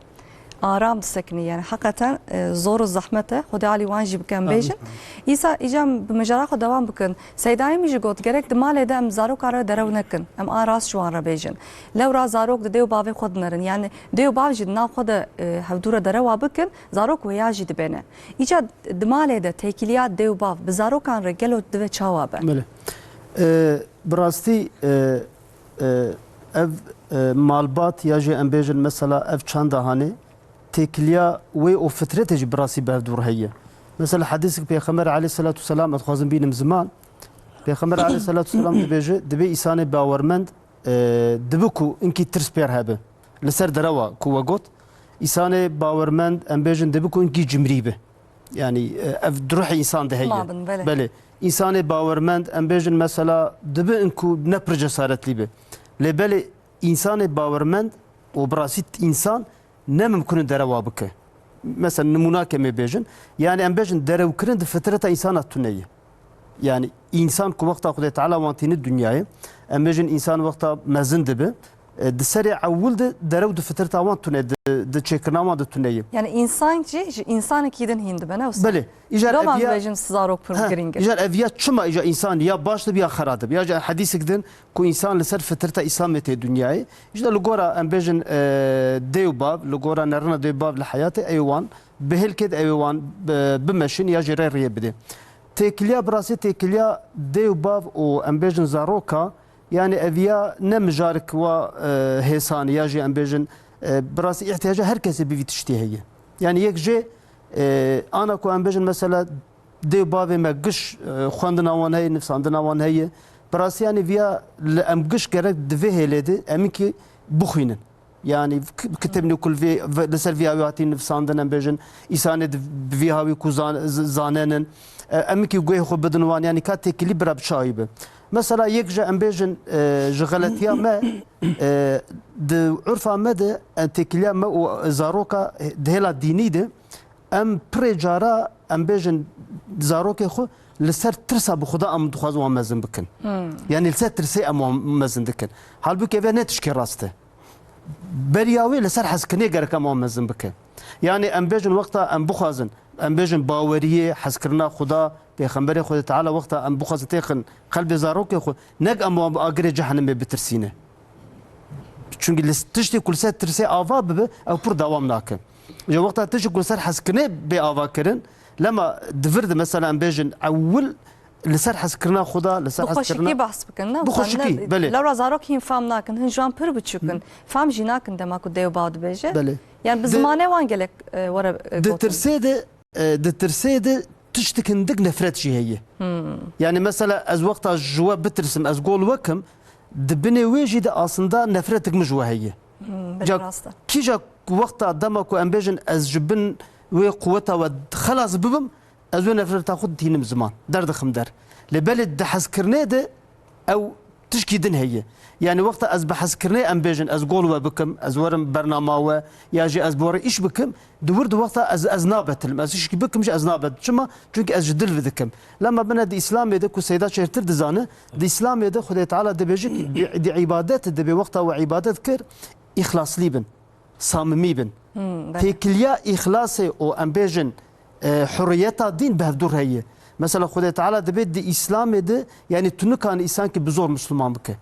Aram disekinî, yani heqeten, e, zor û zehmet e. Xwedê alî wan jî bike em bêjin. Îsa îca em bi mijara xwe dewam bikin. Seydayê min jî got, gerek di malê de em zarokan re derew nekin. Em a rast ji wan re bêjin. Lewra zarok di dê û bavê xwe dinerin. Yani dê û bav jî di nav xwe de, e, hevdû re derewa bikin, zarok wêya jî dibêne. Îca di malê de têkiliya dê û bav bi zarokan re gelo dibe çawa be? Belê. E, bi rastî, e, e, ev, e, malbat ya jî em bêjin mesela ev çanda hanê, têkiliya wê û fitretê jî bi rastî bi hevdû re heye. Mesela hedîsek Pêxember aleyhisselatu vesselam, ez dixwazim bînim ziman. Pêxember aleyhisselatu vesselam dibêje, dibê însanê bawermend, e, dibi ku inkî tirs pêr hebe. Li ser derewa ku we got, însanê bawermend, em bêjin, dibi ku inkî cimrî bi. Yani, e, ev di ruhê însan de heye. Mabin, belê. Belê. Însanê bawermend, em bêjin mesela, dibi in ku ne pir cesaretlî bi. Lê belê însanê bawermend û bi rastî însan ne mimkun in derewa bike. Mesela nimûnake me bêjin. Yani em bêjin derewkirin di fitreta însana tune ye. Yani însan ku wexta Xwedê Teala wan tîne dinyayê, em bêjin însan wexta mezin dibe, e, di serê ewil de derew di fitreta wan tune, di, di çêkirina wan de tune ye. Yani însan jî ji însanekî din hîn dibe, ne wisa? Belê. Îcar Loma eviya dibêjin zarok pir He, girîng e. Îcar eviya çima îcar însan ya baş dibe ya xera dibe. Ya ji hedîsek din ku însan li ser fitreta Îslamê tê dinyayê. Îcar li gora em bêjin, e, dê û bav, li gora nerina dê û bav li heyatê ew wan bi hilkê de ew wan bi, bimeşin ya jî rê riyê bidê. Têkiliya bi rastî têkiliya dê û bav û em bêjin zaroka, yani eviya ne mijarek wa, e, hêsan e ya jî em bêjin, e, bi rastî îhtiyaca her kesê bi vî tiştî heye. Yani yek jê, e, ana ku em bêjin mesela dê û bavê me giş, e, xwendina wan heye, nivsandina wan heye. Bi rastî yani viya li em giş gerek di vê hêlê de em ki bixwînin. Yani k-, kitêbnê ku li vê, ve-, li ser vî hawî hatî nivsandin, em bêjin, îsanê di, bi vî hawî ku zan-, z-, zanenin, e, em ki guhê xwe bidin wan, yani ka têkilî bira bi çi awî be. Mesela yek ji em bêjin, e, ji xeletiya me, e, di urfa me de, e, têkiliya me û zaroka, e, di hêla dînî de, em pirê cara, em bêjin, zarokê xwe li ser tirsa bi Xuda em dixwazin wan mezin bikin. Hmm. Yani li ser tirsê em wan mezin dikin. Halbûkî ev ne tişkê rast e. Beriya wê li ser hezkirinê gerek em wan mezin bikin. Yani em bêjin wexta em bixwazin, em bêjin baweriyê, hezkirina Xuda, Pêxemberê Xwedê Teala wexta em bixwazin têxin qelbê zarokê xwe, nek em wan bi agirê cehenimê bitirsîne. Çünkü li s-, tiştê ku li ser tirsê ava bibe, ew pir dewam nake. Ji wexta tiştê ku li ser hezkirinê bê ava kirin, lema di vir de mesela em bêjin ewil li ser hezkirina Xuda, li ser Bi hezkirina xweşikî behs bikin, ne? Bi xweşikî, Ne, belê. Lewra zarok hîn fam nakin, hin ji wan pir biçûk in. Fam jî nakin dema ku dê û bav dibêje. Belê. Yani bi Di, zimanê wan gelek, e, were, e, di gotin. Tirsê de, e, di tirsê de tiştik hindik nefret jî heye. Hmm. Yani mesela ez wexta ji we bitirsim, ez gol we kim, di binê wê jî de aslında nefretik min ji we heye. Hmm, belê, Ca rast e. Kîja wexta dema ku em bêjin ez ji bin wê quweta we xelas bibim, ez wê nefreta xwe ditînim ziman, derdixim der. Lê belê di hezkirinê de ew tişkî din heye. Yani wexta ez bi hezkirinê em bêjin, ez gol we bikim, ez werim bernama we, ya jî ez bi we re îş bikim, di wir di wexta ez, ez nabetilim. Ez îşkî bikim jî ez nabetim. Çima? Çünkü ez ji dil ve dikim. Lema bine di Îslamê de ku Seyda çêtir dizane, di Îslamê de Xwedê Teala dibêje ki bi, di îbadet de dibê wexta we îbadet kir, îxlaslî bin. Samimî bin. Hmm, belê. Têkiliya îxlasê û em bêjin, e, hurriyeta dîn bi hevdû re heye. Mesela Xwedê Teala dibê di Îslamê de, yani tu nikanî însankî bi zor Misliman bike.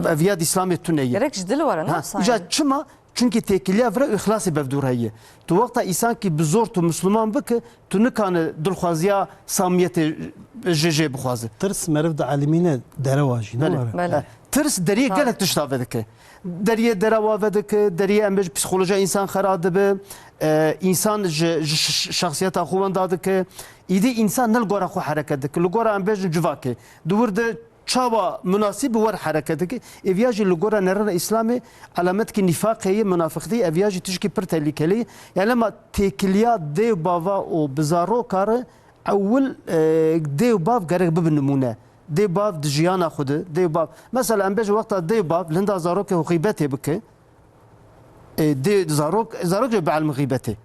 Ev ya di Îslamê tune ye. Gerek ji dil were, ne? Ha, wisa îca yani. Çima? Çünkü têkiliya vir e û îxlasê bi hevdû re heye. Tu wexta însankî bi zor tu Misliman bike, tu nikanî dilxwaziya samiyetê ji jê bixwaze. Tirs meriv di elimîne derewa jî, ne Belê. Were? Belê. E, tirs deriyê Tabii. Gelek tişta vedike. Deriyê derewa vedike, deriyê em bêjin psîkolojiya însan xera dibe, e, însan ji, ji ş-, ş-, şexsiyeta xwe wenda dike. Îdî însan ne li gora xwe hereket dike. Li gora em bêjin civakê. Di wir de çawa munasîb bi wer hereket dike. Ev ya jî li gora nerina Îslamê alametkî nîfaqê ye, munafiqtî, ev ya jî tişkî pir tehlikelî ye. Yani lema têkiliya dê û bava û bi zaroka re ewil, e, dê û bav gerek bibe nimûne. Dê û bav di jiyana xwe de, dê û bav. Mesela em bêjin wexta dê û bav li hinda zarokê xwe xîbetê bike. E, dê, zarok, zarok jî bi elm xîbetê.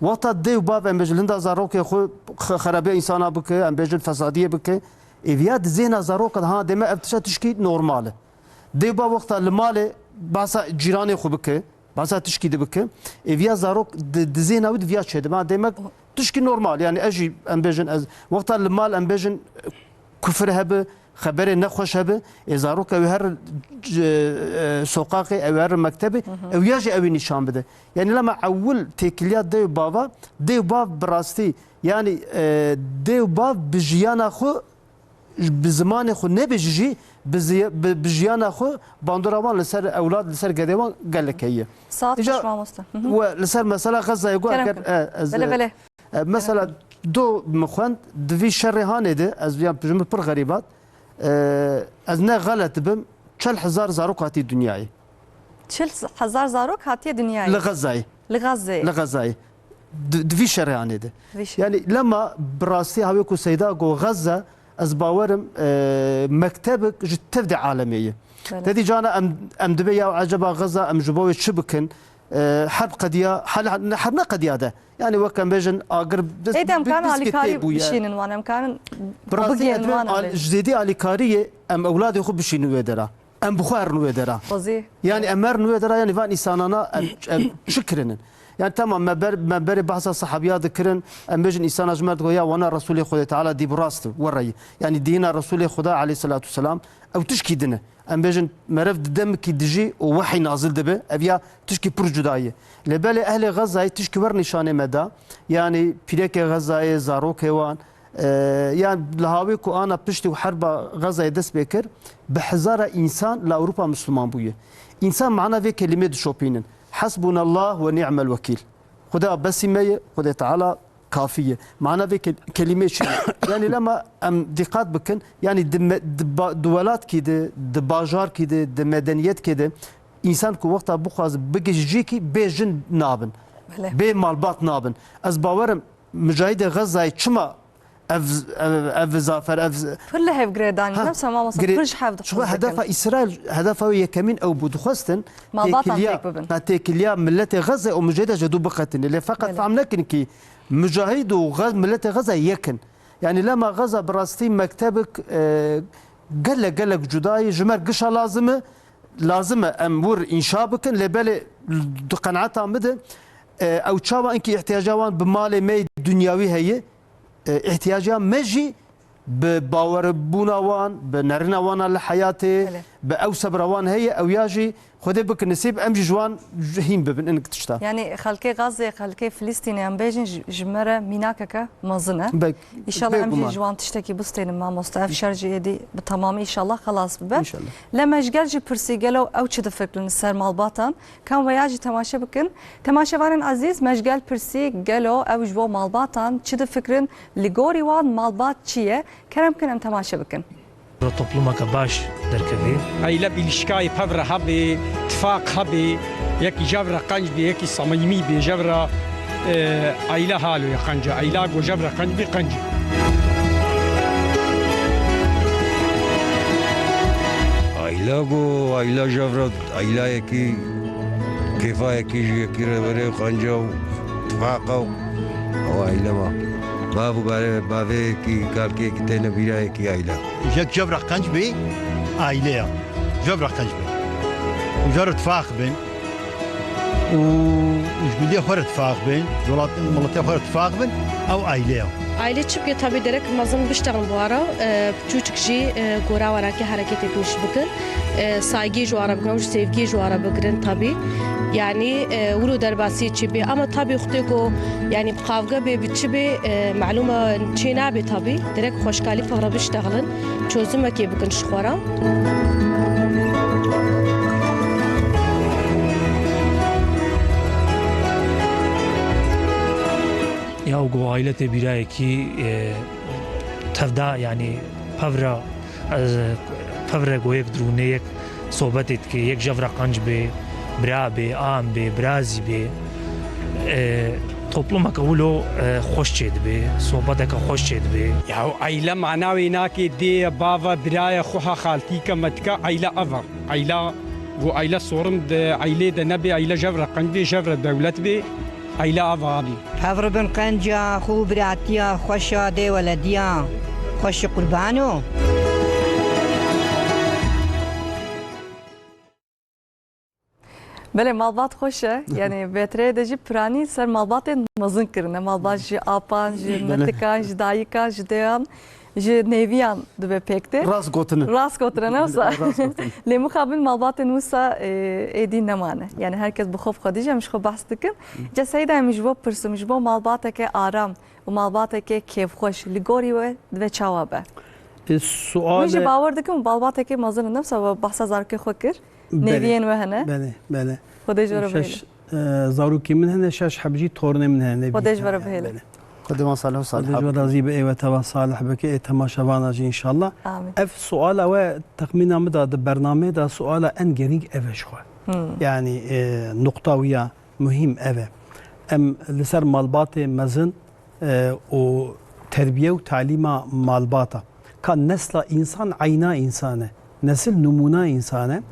Wexta dê û bav em bêjin li hinda zarokê xwe xe-, xerabiya însana bike, em bêjin fesadiyê bike. Ê viya di zêna zaroka de, ha, dê me ev tişa tişkî normal e. Dê û bav wexta li malê behsa cîranê xwe bike. Basa tişkî dibike. Êviya zarok di, di zêna wî di viya çêdibe. Ha, demek tişkî normal. Yani ez jî em bêjin ez. Wexta li mal em bêjin kufir hebe, xeberê nexweş hebe, ê zarok ew her, e, soqaqê, ew her mektebê, ew ya jî ew ê nîşan bide. Yani lema ewil têkiliya dê û bava, dê û bav bi rastî, yani, e, dê û bav bi jiyana xwe, bi zimanê xwe nebêje jî, bi zi-, bi, bi jiyana xwe bandora wan li ser ewlad, li ser gedê wan gelek heye. Saet Îca xweş mamoste. Hı hı. We li ser mesela Xezayê got, Kerem eger, kim? E, ez, Bele, e, bele. E, mesela do min xwend, di vî şerê hanê de, ez yan ji min pir xerîb hat, e, ez ne xelet bim, çel hezar zarok hatî dinyayê. Çil hezar zarok hatiye dinyayê. Li Xezayê. Li Xezayê. Li Xezayê. Di, di vî şerê hanê de. Vî şer. Yani lema bi rastî hawê ku Seyda got Xeza, ez bawerim, e, mektebek ji tev de alemê ye. Belê. Te dî cana em, em dibe ya eceba Xeza em ji bo wê çi bikin? E, herb qediya, hal, herb ne qediya de. Yani wek em bêjin agir dest, Ê de em karin dest alîkarî tê bûye. Bişînin wan, em karin Bi rastî bigihên ez wan al-, em bêjin. Ji zêdî alîkariyê em ewladê xwe bişînin wê dera. Em bi xwe herin wê dera. Xwezî. Yani em herin wê dera, yani van însanana em, em çi kirinin? Yani tamam, me ber, me berê behsa sahabiya dikirin, em bêjin însana ji me digo ya wana Resulê Xwedê Teala dî bi rast wereyî. Yani dîna Resulê Xuda aleyhisselatu vesselam ew tişkî din e. Em bêjin meriv di demekî dijî û wehî nazil dibe, ev ya tişkî pir cuda ye. Lê belê ehlê Xezayê tişkî wer nîşanê me da, yani pîrekê Xezayê, zarokê wan, e, yan li hawê ku ana piştî û herba Xezayê dest pê kir, bi hezara însan li Ewropa Misliman bûye. Însan mana vê kelîmê dişopînin. Hasbunallah ve ni'mel wekîl. Xuda besî me ye, Xwedê Teala kafî ye. Mana vê ke-, kelîmê çi ye? Yani lema em dîqat bikin, yani di me-, di ba-, di welatkî de, di bajarkî de, di medeniyetkê de, însan ku wexta bixwaze bigihîje cihekî bê jin nabin, Belê. Bê malbat nabin. Ez bawerim Micahidê Xezayê çima ev, ev, ev zafer, ev Pir li hev girêdan, Ha, ne sema masa gire-, pir ji hev çi dixwazin hedefa bikin. Îsraîl, hedefa wê yekemîn ew bû, dixwestin Malbatan têkiliya, têk bibin. Ha, têkiliya miletê Xezê û Micahidê ji dû biqetîne. Lê feqet Belê. Fehm nekin ki Micahid û Xez-, miletê Xezê yek in. Yani lema Xeza bi rastî mektebik, e, gelek, gelek cuda ye. Ji me gişa lazim e. Lazim e em wir înşa bikin. Lê belê di qenaeta min de, e, ew çawa inkî ihtiyaca wan bi malê me yê dinyawî heye, e, ihtiyaca me jî bi bawerbûna wan, bi nerîna wan a li heyatê, Belê. Bi ew sebra wan heye, ew ya jî Xwedê bike nisîb, em jî ji wan hîn bibin in tişta. Yani xelkê Gazê, xelkê Filistînê em bêjin ji, ji me re mînakeke mezin e. Be-, Îşallah em jî bêguman. Ji wan tiştekî bistênin mamoste. Ev şer jî êdî bi temamî îşallah xelas bibe. Înşallah. Lê me ji gel jî pirsî gelo ew çi difikirin li ser malbatan? Kam veya jî temaşe bikin. Temaşevanên ezîz, me ji gel pirsî gelo ew ji bo malbatan çi difikirin? Li gorî wan malbat çi ye? Kerem bikin em temaşe bikin. Toplumeke baş derkevê. Eyle bi îlişkayê pevre hebê, tifaq hebê, yekî jevre qenc bê, yekî samîmî bê, jevre, e, eyle halo ye qence, eyla go jevre qenc bê, qenc. Eyla go, eyla jevre, eyla yekî kêfa yekî ji yekî re were qence û tifaqa û ew eyle ma. Bav û bare-, bavê yekî, kalkê yekî têne bîra yekî eyla. Yek jevra qenc bê, aile ya. Jevra qenc bê. Û jevra tifaq bin. Û ji gundê xwe re tifaq bin, ji welat-, miletê xwe re tifaq bin, ew aile ya. Aile çi bike, tabi derek mezin biştexin bi wan re, e, çûçik jî, e, gora wan ke hereketê pêş bikin. E, saygî ji wan re bikin, ew ji sevgî ji wan re bigirin tabi. Yani, e, wilo derbasî çi bê, ama tabi xutê ku, yani, Qavga bê bi çi bê, e, melûm e, çê nabê tabî. Direk xweşkalî pevre biştexilin, çözümekê bikin ji xwe re. Ya go aile tê bîrayekî, e, tevda, yani pevra Ez, pevre go yek dirûnê yek sohbetê dike, yek jevra qenc bê, bira bê, am bê, birazî bê. E, toplumeke wilo, e, xweş çêdibê, sohbeteke xweş çêdibê. Ya eyle mana wê nake dê ye, bava, bira ye, xuha, xaltîke, metika, eyle ev e. Eyla, go eyle sorin di eylê de nebê, eyle jevra qenc bê, jevra dewlet bê, eyle ev e abî. Hevribin qenca xwe û biratiya xweşa dê welediya xweşî qurbano. Belê, malbat xweş e. Yanî, betreyê de jî piranî ser malbatên mezin kirine. Malbat ji apan, ji Belê. metikan, ji dayikan, ji deyan, ji nêviyan dibe pêk de. Rast gotine. Rast gotine, ne wisa? Rast gotine. Lê mixabin malbatên wisa, e, êdî nemane. Yanî, her kes bi xwe bi xwe dî jî em ji xwe behs dikin. Ca Seyda, em ji bo pirsim, ji bo malbateke aram û malbateke kêfxweş li gorî we dibe çawa be? E, Hûn jî suale- bawer dikin û malbateke mezin in, ne wisa we behsa zarokê xwe kir. Belê. Nêviyên we hene? Belê, belê. Xwedê ji we re bihêle. Şeş, e, zarokê min hene, şeş heb jî tornê min hene, Xwedê ji we re bihêle. Belê. Xwedê wan salih û salih Xwedê ji we razî be, ê we teva salih bike, ê temaşevana jî înşallah. Amîn. Ev suala we texmîna min da di bernameyê de suala en gerîng ev e ji xwe. Hmm. Yanî, e, nuqta wî ya muhîm ev e. Em li ser malbatê mezin, e, û terbiye û talîma malbata. Ka nesla însan eyna însan e. Nesil nimûna însan e.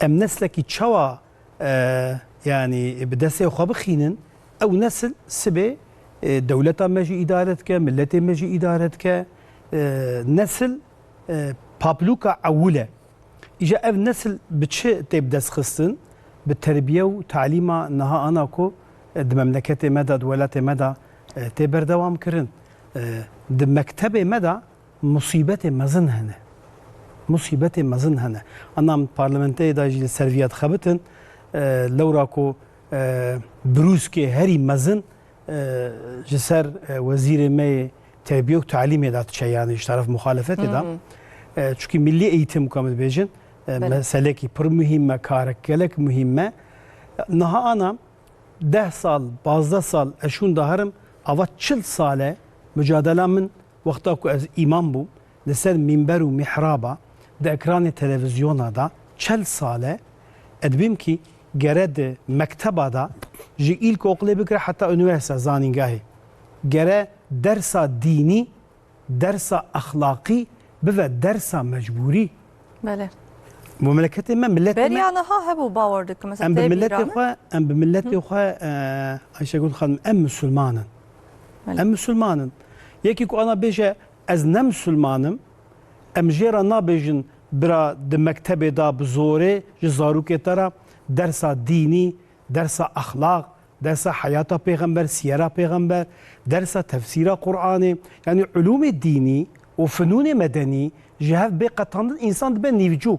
Em neslekî çawa, e, yanî bi destê xwe bixînin, ew nesil sibê, e, dewleta me jî îdare dike, miletê me jî îdare dike. E, nesil, e, paplûka ewil e. Îja ev nesil bi çi tê bi dest xistin? Bi terbiye û talîma niha ana ku, e, di memleketê me de, di welatê me de, e, tê berdewam kirin. E, di mektebê me de musîbetê mezin hene. Musîbetê mezin hene. Ana em parlamenteyê de jî li ser viya dixebitin, e, lewra ku, e, birûskê herî mezin e, ji ser, e, wezîrê me yê terbiye û talîmê de diçe, yanî ji taraf muxalefetê de. Hı hı. E, çunkî milli eğitim ku em dibêjin, e, Belê. meselekî pir muhîm me, karek gelek muhîm me. Niha ana deh sal, pazdeh sal ez şûn daherim, ava çil sal e mucadela min, wexta ku ez îmam bûm, li ser mînber û mihraba, di ekranê televîzyona de çel sal e, ez dibêm kî gere di mekteba de ji îlkoqulê bigire heta unîversîte, zanîngehê, gere dersa dînî, dersa exlaqî bibe dersa mecbûrî. Belê. Memleketê me, miletê me Beriya niha hebû, bawer dikim. Mesela Em bi tê miletê bîra min. xwe, em bi miletê Hı. xwe, e, Ayşegül Xanim, em misilman in. Belê. Em misilman in. Yekî ku ana bêje, ez ne misilman im, em jê re nabêjin, bira di mektebê de bi zorê ji zarokê te re dersa dînî, dersa exlaq, dersa heyata pêxember, siyera pêxember, dersa tefsîra Qur'anê, yanî ulûmê dînî û finûnê medenî ji hev bê qetandin, însan dibe nîvcû.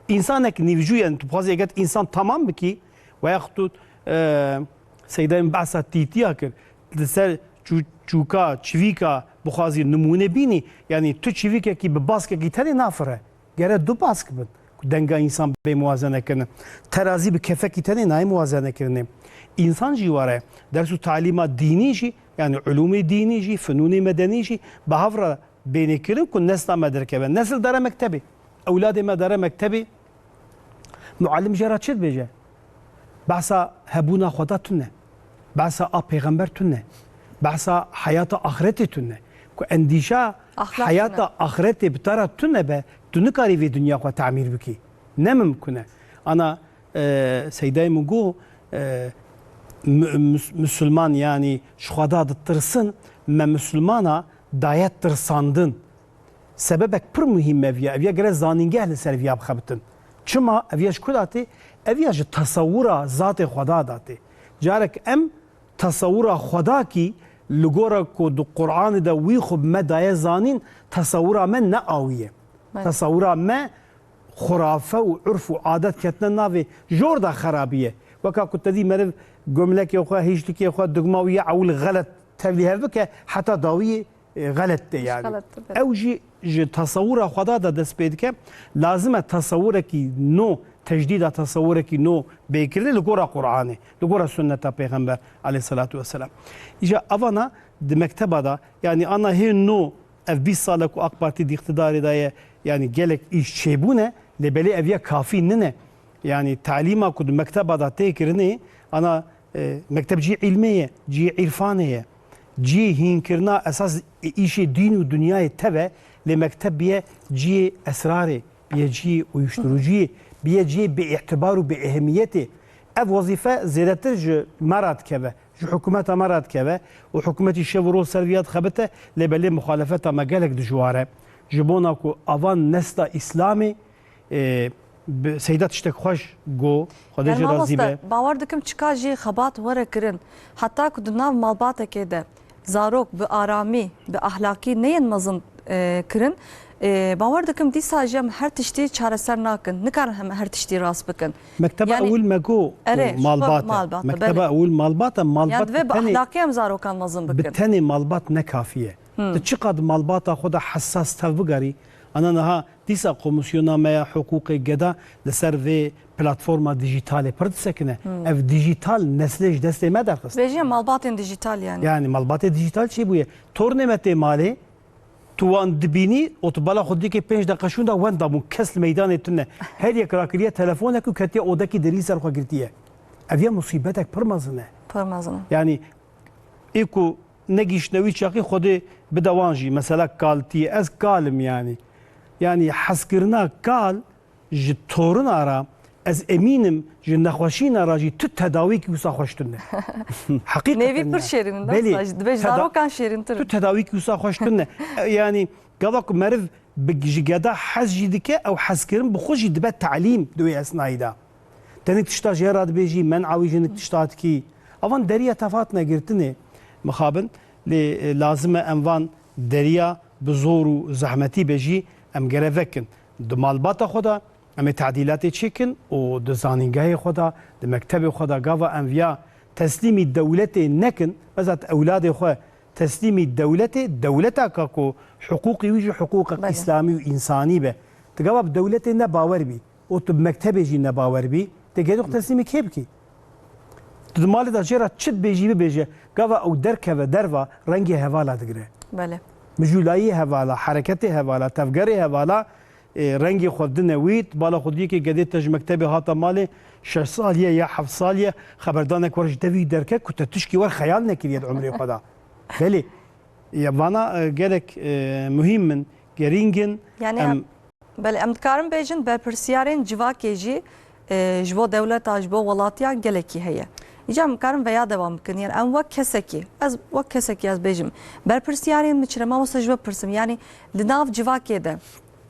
Însanek nîvcû, yanî tu bixwazî eger însan tamam bikî, weya tu, e, Seyda min behsa tîtiya kir, li ser çû-, çûka, çivîka bixwazî nimûne bînî, yanî tu çivîkekî bi baskekî tenê nafire. Gere du bask bin ku denga însan bê muwazene kirine. Terazî bi kefekî tenê nayê muwazene kirine. Însan jî were ders û talîma dînî jî, yanî ulûmê dînî jî, finûnê medenî jî bi hev re bêne kirin ku nesla me derkeve. Nesil dere mektebê. Ewladê me dere mektebê. Muallim jê re çi dibêje? Behsa hebûna Xweda tune. Behsa a pêxember tune. Behsa heyata axretê tune. Ku endîşa Axlaq heyata tune. axretê bi te re tune be, tu nikarî vê dinya xwe tamîr bikî. Ne mimkun e. Ana, e, Seydayê min got, e, mu-, mus-, musulman, yanî ji Xweda ditirsin, me musulmana daye tirsandin. Sebebek pir muhîm ev ya. Ev ya gere zanîngeh li ser viya bixebitin. Çima? Ev ya ji ku datê? Ev ya ji tesewura zatê Xweda datê. Carek em tesewura Xweda kî li gora ku di Qur'anê de wî xwe bi me daye zanîn, tesewura me ne awî ye. Belê. Tesewura me xurafe û urf û adet ketine navê jor de xerabî ye. Weka ku te dî meriv gomlekê xwe, hîşlikê xwe, dugma wî ya ewil xelet tevlî hev bike, heta dawiyê e, xelet tê yanî. Xelet tê, belê. Ew jî ji tesewura Xweda de dest pê dike. Lazim e tesewurekî nû, tecdîda tesewurekî nû bê kirinê li gora Qur'anê, li gora sunneta Pêxember aleyhisselatu vesselam. Îja evana di mekteba de, yanî ana hê nû ev bîst sal e ku AK Partî di îqtidarê de ye, yanî gelek îş çêbûne, lê belê ev ya kafî nine. Yanî talîma ku di mekteba de tê kirinê, ana E, mekteb cihê îlmê ye, cihê îrfanê ye. Cihê hînkirina esas îşê dîn û dinyayê tev e, lê mekteb biye cihê esrarê, biye cihê uyuşturucuyê, biye cihê bêîtibar û bêehemiyetê. Ev wezîfe zêdetir ji me re dikeve, ji hikûmeta me re dikeve û hikûmetî şev û roj ser viya dixebite, lê belê muxalefeta me gelek dijwar e. Ji bona ku avan nesla Îslamê, e, Bi Seyda tiştek xweş got, Xwedê Yani jê razî be. Mamoste, bawer dikim çika jî xebat were kirin. Heta ku di nav malbatekê de zarok bi aramî, bi ahlakî neyên mezin, e, kirin, e, bawer dikim dîsa jî em her tiştî çareser nakin. Nikarin em her tiştî rast bikin. Mekteba Yani, ewil me got erê, ku malbat e. Malbat e, Mekteba belê. Ewil malbat e. Malbat Yani divê bi bi tenê, ahlakê em zarokan mezin bikin. Bi tenê malbat ne kafî ye. Hmm. Tu çiqad malbata xwe de hesas tev bigerî, ana niha Dîsa Komîsyona me ya Hiqûqê Geda li ser vê platforma dijîtalê pir disekine. Hmm. Ev dijîtal neslê ji destê me derxist. Bêje malbatên dijîtal yani. Yani malbatê dijîtal çêbûye. Tornê me tê malê, tu wan dibînî û tu bala xwe dikê pênc deqe şûnda wenda bûn. Kes li meydanê tune. Her yek rakiriye telefonek û ketiye odekî derî ser xwe girtiye. Ev ya musîbetek pir mezin e. Pir mezin e. Yani ê ku negihiştine wî çaxî Xwedê bide wan jî. Mesela kaltî ye. Ez kal im yani. Yani hezkirina kal ji torina re, ez emîn im ji nexweşîna re jî tu tedawîkî wisa xweş tune. Heqîqeten Nêvî pir yani. Şêrîn in, Belê, dibê ji teda-, zarokan şêrîntir in. Tu tedawîkî wisa xweş tune. E, yani gava ku meriv bi, ji geda hez jî dike, ew hezkirin bi xwe jî dibe telîm di wê esnayî de. Tenik tişta jê re dibêjî, men'a wî jinik tişta dikî. Evan deriya tefat negirtinê mixabin, lê, e, lazim e em van deriya bi zor û zehmetî be jî em gere vekin. Di malbata xwe de em ê tadîlatê çêkin û di zanîngehê xwe de, di mektebê xwe de gava em viya teslîmî dewletê nekin, mesela tu ewladê xwe teslîmî dewletê, dewleta ka ku hiqûqî wî jî hiqûqek Belê. Îslamî û însanî be. Tu gava bi dewletê ne bawer bî û tu bi mektebê jî ne bawer bî, tê gehê xwe teslîmî kê bikî? Tu di malê de jê re çi dibêjî bibêje, gava ew derkeve derva rengê hevala digire. Belê. Mijûlayî hevala, hereketê hevala, tevgerê hevala, e, rengê xwe dine wî, bala xwe diyê ke gedê te ji mektebê hata malê, şeş salî ye ya heft salî ye, xeberdanek wer ji devî derket ku te tişkî wer xeyal nekiriye di umrê xwe de. Belê, ya vana, e, gelek, e, muhîm in, gerîng in. Yani Em em, belê, em dikarin bêjin berpirsiyarên civakê jî, e, ji bo dewleta, ji bo welatiyan gelekî heye. Îca em dikarin veya dewam bikin. Yani em wek kesekî, ez wek kesekî ez bêjim. Berpirsiyarên min çi ne? Mamoste ji we pirsim. Yani di nav civakê de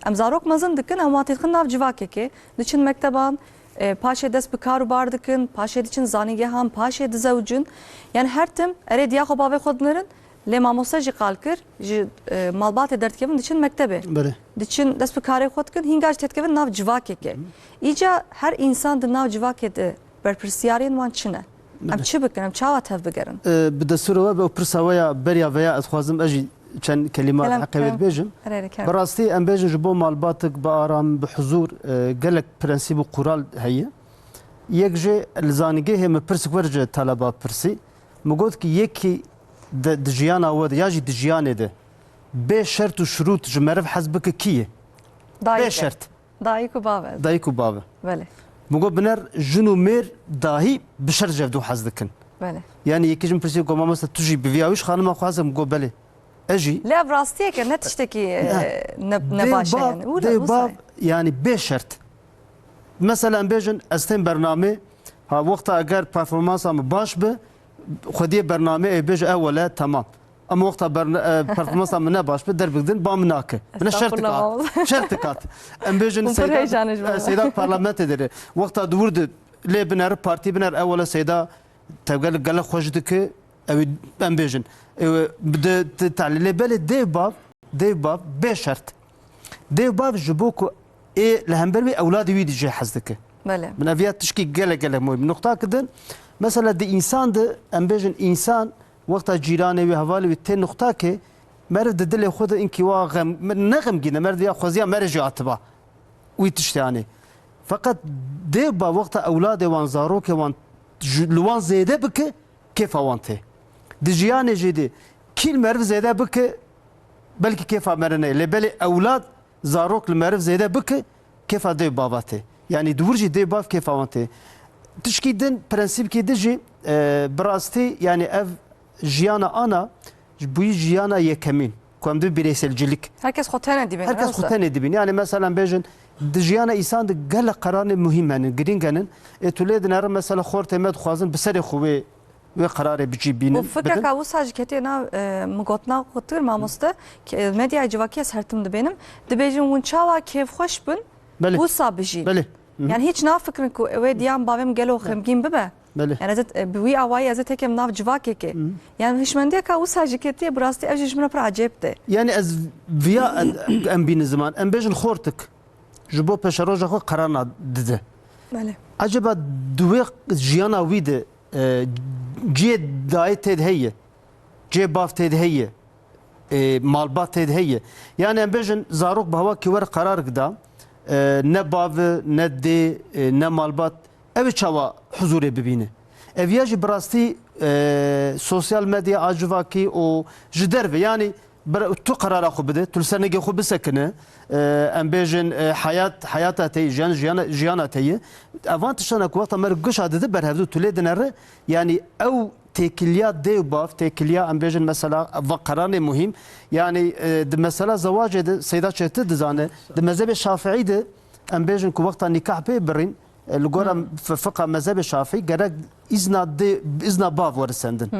em zarok mezin dikin, em wan têdixin nav civakekê. Diçin mekteban, e, paşê dest bi kar û bar dikin, paşê diçin zanîngehan, paşê dizewicin. Yani her tim erê diya xwe bavê xwe dinerin. Lê mamoste jî qal kir, ji, e, malbatê derdikevin diçin mektebê. Belê. Diçin dest bi karê xwe dikin, hînga jî têdikevin nav civakekê. Hı. Îca her însan di nav civakê de berpirsiyarên wan çi ne? Em Belê. Çi bikin, em çawa tev bigerin? E, bi destûra we be û pirsa we ya beriya veya ez dixwazim ez jî çend kelîma Kelem, heqê wê kelem. Dibêjim. Erê, erê, kerem. Bi rastî em bêjin ji bo malbatek bi aram, bi huzûr, e, gelek prensîb û qural heye. Yek jê li zanîngehê min pirsik wer ji taleba pirsî. Min got ki yekî di, di jiyana we de ya jî di jiyanê de bê şert û şirût ji meriv hez bike kî ye? Dayik Bê e. Şert. Dayik û bav e. Dayik û bav e. Belê. Min got biner jin û mêr dahî bi şert ji hevdû hez dikin. Belê. Yani yekî ji min pirsî got mamoste tu jî bi viya wî ji xanima xwe hez e? Min got belê. Ez jî. Lê ev rastiyek e, ne tiştekî, e, ne, ne baş e yani. Wila, dê wisa bav ye. Yani bê şert. Mesela em bêjin ez tên bernamê, ha wexta eger performansa min baş bi, xwediyê bernamê ê bêje e wele temam. Ama wexta berne-, e, performansa min ne baş bi, derbik din ba min nake. Min şert Estağfurullah, dikat. Mamoste. Şert dikat. Em bêjin Hûn pir Seyda, heyecanê ji e, bo. Seyda parlamentê dere. Wexta di wir de lê bineri partî biner e wele Seyda tevgel gelek xweş dike, ew ê em bêjin. Ew ê bi de, de talî lê belê dê bav, dê bav bê şert. Dê bav ji bo ku ê li hember wî ewladê wî jê hez dike. Belê. Min ev ya tişkî gelek gelek muhîm. Nuqta ki din, mesela di însan de, em bêjin însan wexta cîranê wî, hevalê wî tê nuqta ke meriv di dilê xwe de inkî wa xem, ne xemgîn e, meriv ya xweziya meriv jî hatiba. Wî tiştê anê. Feqet dê ba wexta ewladê wan, zarokê wan ji, li wan zêde bike, kêfa wan tê. Di jiyanê jî de kî li meriv zêde bike, belkî kêfa meriv neyê. Lê belê ewlad, zarok li meriv zêde bike, kêfa dê û bava tê. Yanî di wir jî dê û bav kêfa wan tê. Tişkî din, prensîbkî din jî, e, bi rastî, yanî ev jiyana ana, ji bo jiyana yekemîn, ku em dibê bireyselcilik. Herkes xwe tenê dibîne, Herkes ne xwe wisa? Tenê dibîne. Yani mesela bêjin, di jiyana însan de gelek qerarên muhîm henin, girîng henin. Ê tu lê dinere mesela xortê me dixwazin bi serê xwe wê, wê qerarê bi cî bînin, Û fikreka bidin. Wisa jî ketiye nav, e, min gotina xwe kir mamoste, ke, medyaya civakî ez her tim dibênim. Dibêjin hûn çawa kêfxweş bin, Belê. Wisa bijî. Belê. Hı. Yani hiç nafikirin ku wê diyan bavê min gelo xemgîn bibe. Belê. Yani ez ê, bi wî awayî ez ê tekem nav civakekê. Hı. Yani hişmendiyeka wisa jî ketiye, bi rastî ev jî ji min re pir ecêb tê. Yani ez viya em, em bînin ziman. Em bêjin xortik ji bo peşeroja xwe qerarna dide. Belê. Eceba di wê jiyana wî de, e, cihê dayê tê de heye, cihê bav tê de heye, e, malbat tê de heye. Yani em bêjin zarok bi hewa kî were qerarik da, e, ne bav e, ne dê, e, ne malbat, ew ê çawa huzurê bibîne? Ev ya jî bi rastî, e, sosyal medya a civakî û ji derve, yani bir, tu qerara xwe bide, tu li ser nigê xwe bisekine, e, em bêjin, e, hayat, hayata te yî, jiyan, jiyana, jiyana te yî. Evan tiştana ku wexta me gişa dide berhevdû tu lê dinere, yani ew têkiliya dê û bav, têkiliya em bêjin mesela va qeranê muhîm. Yani, e, di mesela zewacê de Seyda çêtir dizane, di mezhebê Şafiî de em bêjin ku wexta nîkah pê birîn, e, li gora f-, fiqa mezhebê Şafiî gerek îzna dê, îzna bav were sendin.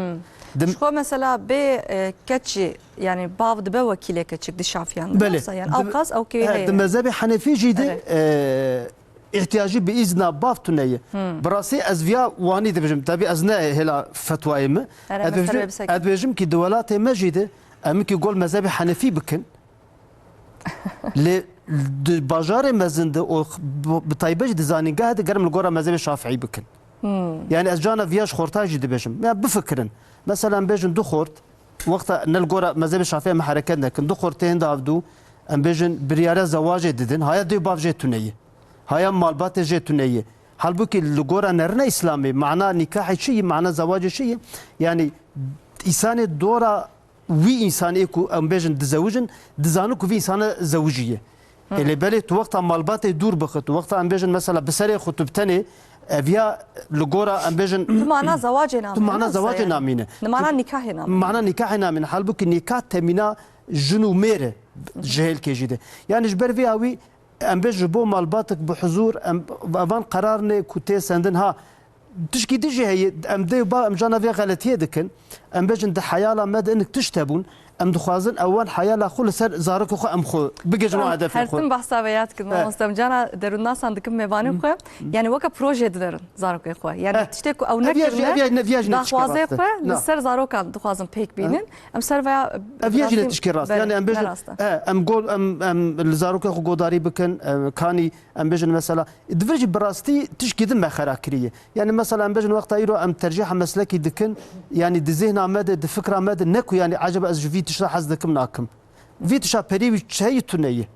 Di Ji xwe mesela bê, e, keç jî, yani bav dibe wekîlê keçik di Şafiyan de. Belê. Wisa yani Di, ewqas ew kê he, heye. Di mezhebê Henefî jî de, Erê. e, ihtiyacî bi îzna bav tune ye. Bi rastî ez viya wanî dibêjim. Tabii ez ne hêla fetwayê min. Erê, Ez me ser dibêjim, wê bisekî. ez dibêjim ki di welatê me jî de em ki gol mezhebê Henefî bikin. Lê di bajarê mezin de û bi, bi taybet jî di zanîngehê de gerim li gora mezhebê Şafiî bikin. Yani ez cana viya ji xorta jî dibêjim. Ya bifikirin. Mesela em bêjin du xort, wexta ne li gora mezhebê Şafiî em hereket nekin. Du xort tên de havdû, em bêjin biryara zewacê didin. Haya dê û bav jê tune ye. Haya malbatê jê tune ye. Halbûkî li gora nerina Îslamê, mana nîkahê çi ye, mana zewacê çi ye? Yani, îsanê dora wî însanê ku em bêjin dizewicin, dizanî ku vî însana zewiciye. Hı. E, lê belê tu wexta malbatê dûr bixit, tu wexta em bêjin mesela bi serê xwe tu bi tenê, ev ya li gora em bêjin Tu mana zewacê namîne, tu mana zewacê yani. namîne. Ni mana nîkahê namîne. Mana nîkahê namîne. Halbûkî nîkah temîna jin û mêr e ji hêlkê jî de. Yani ji ber vê awî Em bê ji bo malbatik bi huzûr, em, evan qerar ne ku tê sendin. Ha, tişkî din jî heye, em dê ba, em cana vê xeletiyê dikin. Em bêjin di heyala me de inik tişt hebûn. Em dixwazin ewan heyala xwe li ser zarokê xwe em xwe bigihîjin wan hedefê xwe. Her tim behsa vê ya dikin, Eh. mamoste. Em cana derûnnasan dikin mêvanê xwe. Yani weke proje dinerin zarokê xwe. Yani Eh. tiştê ku ew Ev ya jî, nekirine, ev ya ne, ev ya jî ne tişkî daxwazê rast e. xwe li Na. ser zarokan dixwazin pêk bînin. Em ser vaya Ev ya jî ne tişkî rast. Belê, Yani em bêjin, ne rast e. e, em gol, em, em li zarokê xwe godarî bikin, e, kanî, em bêjin mesela. Di vir jî bi rastî tişkî din me xera kiriye. Yani mesela em bêjin wexta îro em tercîha meslekî dikin, yani di zihna me de, di fikra me de ne ku yani acaba ez ji vî tişta hez dikim nakim. Vî tişta perî wî çeyî tune ye.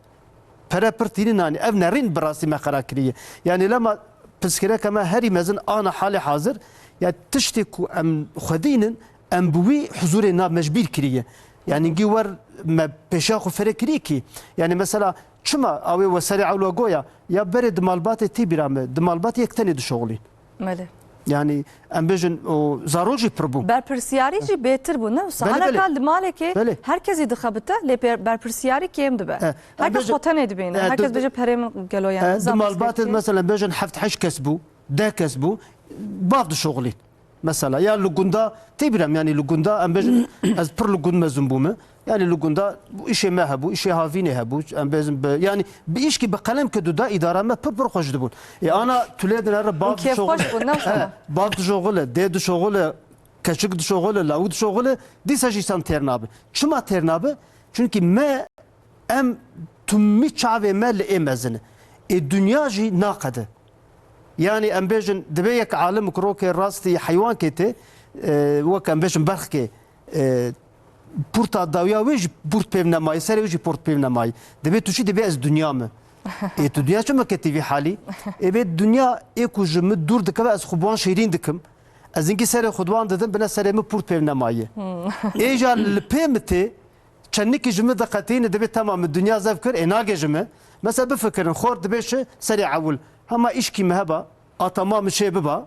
Pere pir tînin anî. Ev nerîn bi rastî me xera kiriye. Yani lema pirsgirêka me herî mezin ana halê hazir, ya tiştê ku em xwedînin, em bi wî huzurê nav me ji bîr kiriye. Yani gî wer me pêşiya xwe fere kiriye ki. Yani mesela çima awê we serê ewla goya, ya berê di malbatê tê bîra me, di malbatê yek tenê dişoxilîn. Belê. Yani em bêjin o zarok jî pir bû. Berpirsiyarî jî bêtir bû, ne wisa? Belê, Hana belê. kal di malekê Belê. her kesî dixebite, lê per-, berpirsiyarî kêm dibe. E, em Her kes bêjin, xwe tenê dibîne. e, Her kes di, bêje perê min gelo yani. e, di Nizam malbatê pirsgirêkê. mesela em bêjin heft heşt kes bû, deh kes bû, bav dişoxilîn. Mesela ya li gunda tê bîra me, yani li gunda em bêjin ez pir li gund mezin bûme. Yani li gunda îşê me hebû, îşê havînê hebû. Em bêjin bi, yani bi îşkî bi qelem ke duda îdara me pir pir xweş dibûn. E, ana tu lê dinere bav Hûn kêfxweş dişoxile. bûn, ne wisa? He, bav dişoxile, dê dişoxile, keçik dişoxile, lawik dişoxile, dîsa jî san têr nabe. Çima têr nabe? Çünkü me, em tumî çavê me li ê mezin e. Ê dinya jî naqede. Yani em bêjin, divê yek alim ku rokê rastî heywankê tê, e, wek em bêjin berxkê, e, pûrta dawiya wê jî pûrt pêv nemayî, serê wê jî pûrt pêv nemayî. Divê tu çi divê ez dinya me. Ê tu dinya çima ketî vî halî? Ê bê dinya ê ku ji min dûr dikeve ez xwe bi wan şêrîn dikim. Ez hinkî serê xwe di wan didim, bine serê min pûrt pêv nemayî. Ê ja li pê min tê, Çendikî ji min diqetîne, dibê temam, min dinya zef kir, ê nagê ji min. Mesela bifikirin, xort dibê çi serê ewil. Hema îşkî min heba, atama min çê biba.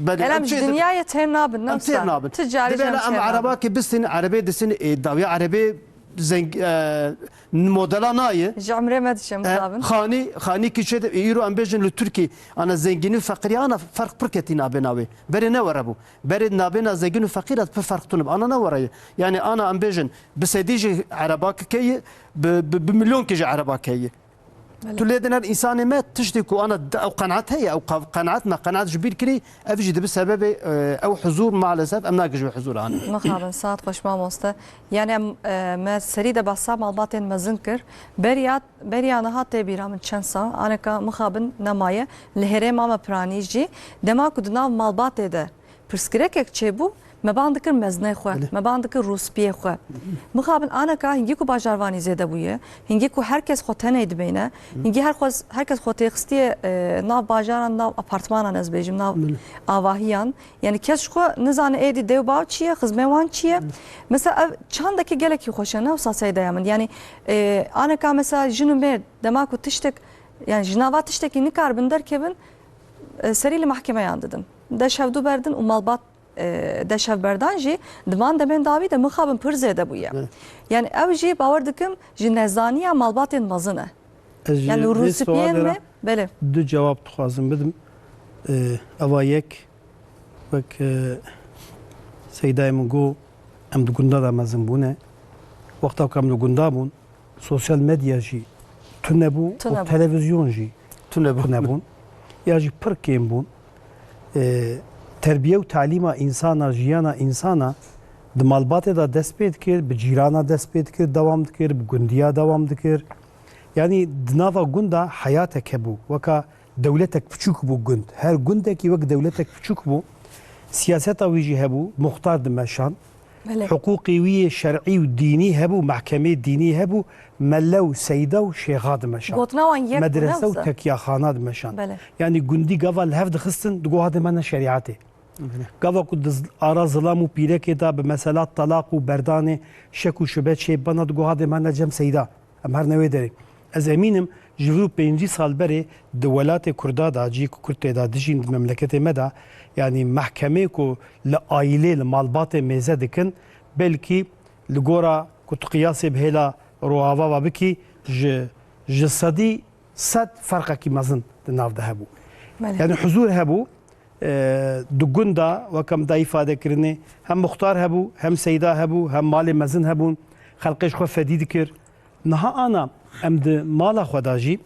Belê, Elem em ji çê dinyayê têr nabin, ne em têr wisa? nabin. Ti carî Dibê jî em em em têr nabin. erebakê bistînin, erebê distînin, ê dawiya erebê zeng-, e, modela nayê. Ji emrê me dişe E, mixabin. Xanî, xanî kî çê de, îro em bêjin li Tirkî, ana zengînî û feqîrî ana ferq pir ketî nabêna wê. Berê ne were bû. Berê nabêna zengîn û feqîr ez pir ferq tune bi. Ana ne were ye. Yani ana em bêjin, bi sedî jî erebakê ye, bi, bi, bi milyonkê jî erebakê ye. Tu lê diner însanê me tiştê ku ana d-, ew qenaet heye, ew qa-, qenaet me, qenaet ji bîr kirî, ev jî dibi sebebê, e, ew huzur maalesef em nagin ji wê huzur anî. Mixabin, saet xweş mamoste. Yani em, e, me serî de behsa malbatên mezin kir. Beriya, beriya niha tê bîra min çend sal, aneka mixabin nemaye. Li herêma me piranî jî, dema ku di nav malbatê de pirsgirêkek çêbû, me ban dikir mezinê xwe, Belê. me ban dikir rûspiyê xwe. Mixabin aneka hingî ku bajarvanî zêde bûye, hingî ku her kes xwe tenê dibêne, hingî her xwe, her kes xwe têxistiye, e, nav bajaran, nav apartmanan ez bêjim, nav Belê. avahiyan. Yani kes ji xwe nizane êdî dê û bav çi ye, xizmê wan çi ye. Belê. Mesela ev çandekî gelekî xweş e, ne wisa Seyda ya min. Yani, e, aneka mesela jin û mêr dema ku tiştek, yani ji nava tiştekî nikaribin derkevin, e, serî li mahkemeyan didin. Deşevdû berdin û malbat, e, deşevberdan jî di van demên dawî de mixabin pir zêde bûye. Evet. Yani ew jî bawer dikim ji nezaniya malbatên mezin e. Ez ji Yani vê rûspiyên sualê me, re belê. du cewab dixwazim bidim. E, eva yek, wek, e, Seydayê min got, em di gunda de mezin bûne. Wexta ku em di gunda bûn, sosyal medya jî tune bû Tune û bû. televîzyon jî Tune bû. tune bûn. Ya jî pir kêm bûn. E, terbiye û talîma însana, jiyana însana di malbatê de dest pê dikir, bi cîrana dest pê dikir, dewam dikir, bi gundiya dewam dikir. Yanî di nava gunda heyatek hebû. Weka dewletek piçûk bû gund. Her gundekî wek dewletek piçûk bû. Siyaseta wî jî hebû, muxtar dimeşan. Belê. Hiqûqê wî yê şer'î û dînî hebû, mehkemê dînî hebû, mele û seyda û şêxa dimeşan. Gotina wan yek bû, Medrese û ne wisa? tekyaxana dimeşan. Belê. Yanî gundî gava li hev dixistin, digot hadê me ne şerîetê. Belê. Gava ku di z-, ara zilam û pîrekê de bi mesela telaq û berdanê şek û şube çê bana, digot hadê me ne cem seyda. Em her ne wê derê. Ez emînim ji vir û pêncî sal berê di welatê Kurda de, cihê ku Kurd tê de dijîn di memleketê me de, yanî mehkemê ku li aîlê, li malbatê mêze dikin, belkî li gora ku tu qiyasê bi hêla Rojava ve bikî, ji, ji sedî sed ferqekî mezin di nav de hebû. Belê. Yanî huzur hebû, e, di gund de, wek em da îfade kirinê, hem muxtar hebû, hem seyda hebû, hem malê mezin hebûn, xelqê ji xwe fedî dikir. Niha ana em di mala xwe de jî,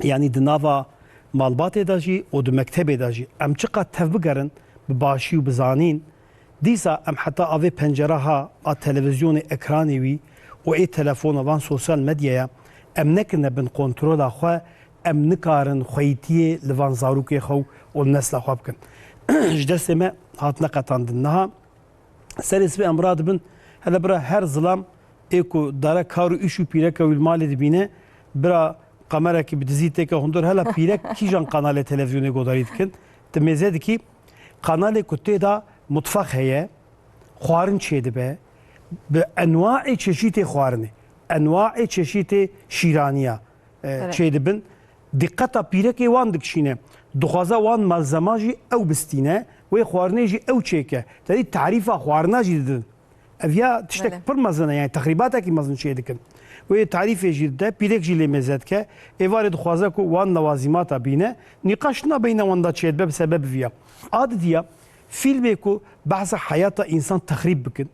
yanî di nava malbatê de jî û di mektebê de jî, em çiqas tev bigerin bi başî û bi zanîn, dîsa em heta avê pencera ha a televîzyonê, ekranê wî û ê telefona van sosyal medyaya em nekirine bin kontrola xwe, em nikarin xweyîtiyê li van zarokê xwe û li nesla xwe bikin. Ji destê me hatine qetandin. Niha serê sibê em radibin, hele bira her zilam ê ku dare kar û îş û pîreke wî li malê dibîne, bira kamerekî bi dizî têke hundir, hela pîrek kîjan kanalê televîzyonê godarî dikin, tu mêze dikî, kanalê ku tê de mutfex heye, xwarin çêdibe, bi enwaê çeşîtê xwarinê, enwaê çeşîtê şîraniya, e, Evet. çêdibin. Diqeta pîrekê wan dikişîne. Dixwaze wan malzema jî ew bistîne, wê xwarinê jî ew çêke. Tedî tarîfa xwarina jî didin. Ev ya tiştek Belê. pir mezin e, yani texrîbatekî mezin çê dikin. Wê tarîfê jî dide, pîrek jî lê mêze dike. Êvarê dixwaze ku wan lewazîmata bîne. Nîqaş tuna beyna wan da çêdibe bi sebeb viya. A didiya, fîlmê ku behsa heyata însan texrîb bikin.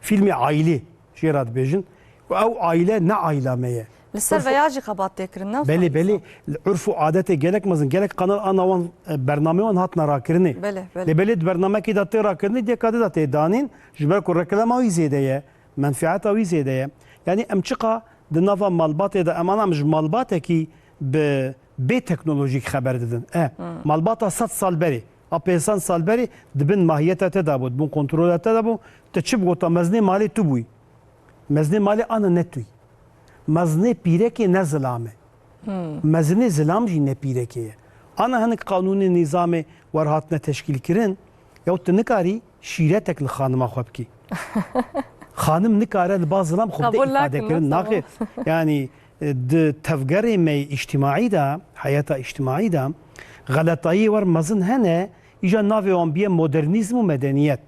Fîlmê aîlê jê re dibêjin. Û ew aîle ne aîla me ye. Li ser Urf- veya jî xebat tê kirin, ne Belê, wisa? belê. Li urf û adetê gelek mezin, gelek kanal ana wan, e, bernamê wan hatine rakirinê. Belê, belê. Lê belê di bernamekê de tê rakirinê, dê kadê de tê danîn, ji ber ku reklama wî zêde ye, menfieta wî zêde ye. Yanî em çiqa di nava malbatê de, em ana em ji malbatekî bi bê teknolojîk xeber didin. E, Hmm. malbata sed sal berê, a pênc sed sal berê di bin mahiyeta te de bû, di bin kontrola te de bû, te çi bigota mezinê malê tu bûyî. Mezinê malê ana ne tu yî. Mezinê pîrekê ne zilam e. Hmm. Mezinê zilam jî ne pîrekê ye. Ana hinek qanûnê nîzamê wer hatine teşkîlkirin, ya tu nikarî şîretek li xanima xwe bikî. Xanim nikare li ba zilam xwe bide Qebûl îfade nakin, kirin. nasıl? Naxêr. Yani, e, di tevgerê me îctimaî de, heyata îctimaî de, xeletayiyê wer mezin hene, îja navê wan biye modernîzm û medeniyet.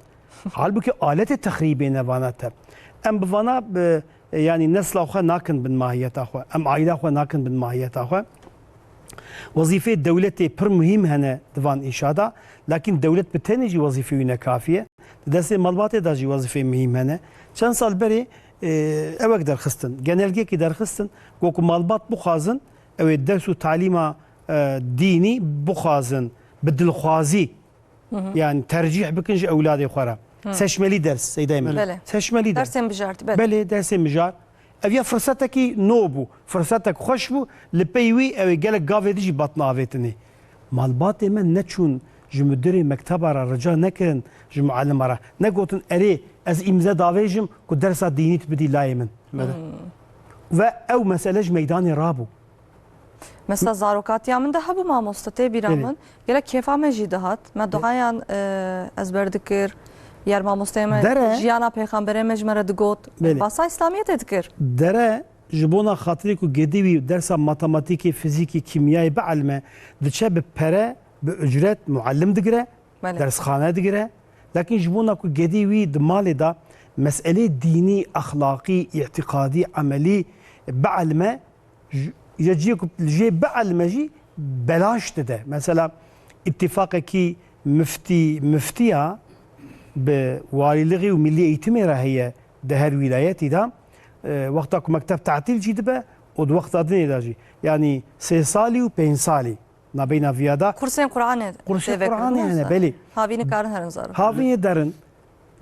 Halbûkî aletê texrîbê ne vana te. Em bi vana bi, e, yanî nesla xwe nakin bin mahiyeta xwe. Em aîla xwe nakin bin mahiyeta xwe. Wezîfeyê dewletê pir muhîm hene di van îşa de, lakîn dewlet bi tenê jî wezîfê wî ne kafî ye. Di destê malbatê de jî wezîfeyê muhîm hene. Çend sal berê, e, ewek derxistin, genelgekî derxistin, ku, ku malbat bixwazin, ew ê ders û talîma, e, dînî bixwazin, bi dilxwazî, yani tercîh bikin ji ewladê xwe re. Seçmeli ders, Seydayê min. Belê. Seçmeli ders. Dersên bijartî, belê. Belê, dersên mijar. Ev ya firsetekî nû bû, firsetek xweş bû, li pey wî ew ê gelek gavê din jî batine avêtinê. Malbatê me neçûn ji mudirê mekteba re rica nekirin, ji mualima re negotin, erê, ez îmze davêjim ku dersa dînî tu bidî layê min. Belê. Ve ew mesele ji meydanê rabû. Mesela zarokatiya min de hebû mamoste, tê bîra Belê. min. Gelek kêfa me jî dihat. Me Be- duayan, e, ezber dikir. Yer mamosteyê me Dere. jiyana pêxemberê me ji me re digot. Belê. Basa îslamiyetê dikir. Dere ji bona xatirê ku gedî wî dersa matematîkê, fizîkê, kîmyayê bielme, diçe bi pere, bi ucret muallim digire, Belê. dersxane digire. Lakin ji bona ku gedî wî di malê de meselê dînî, exlaqî, îtîqadî, emelî bielme, ji, ya ciyê ku li jê bielme jî belaş dide. Mesela îtîfaqekî miftî, miftiya bi walîlixî û milî eğitimê re heye di her wîlayetî de. E, wexta ku mekteb tatîl jî dibe û di wexta dinê de jî. Yanî sê salî û pênc salî nabeyna viya de. Kursên Qur'anê Kursê tê vekirin, Qur'anê hene, wisa? belê. Havî nikarin herin zarok. Havî derin.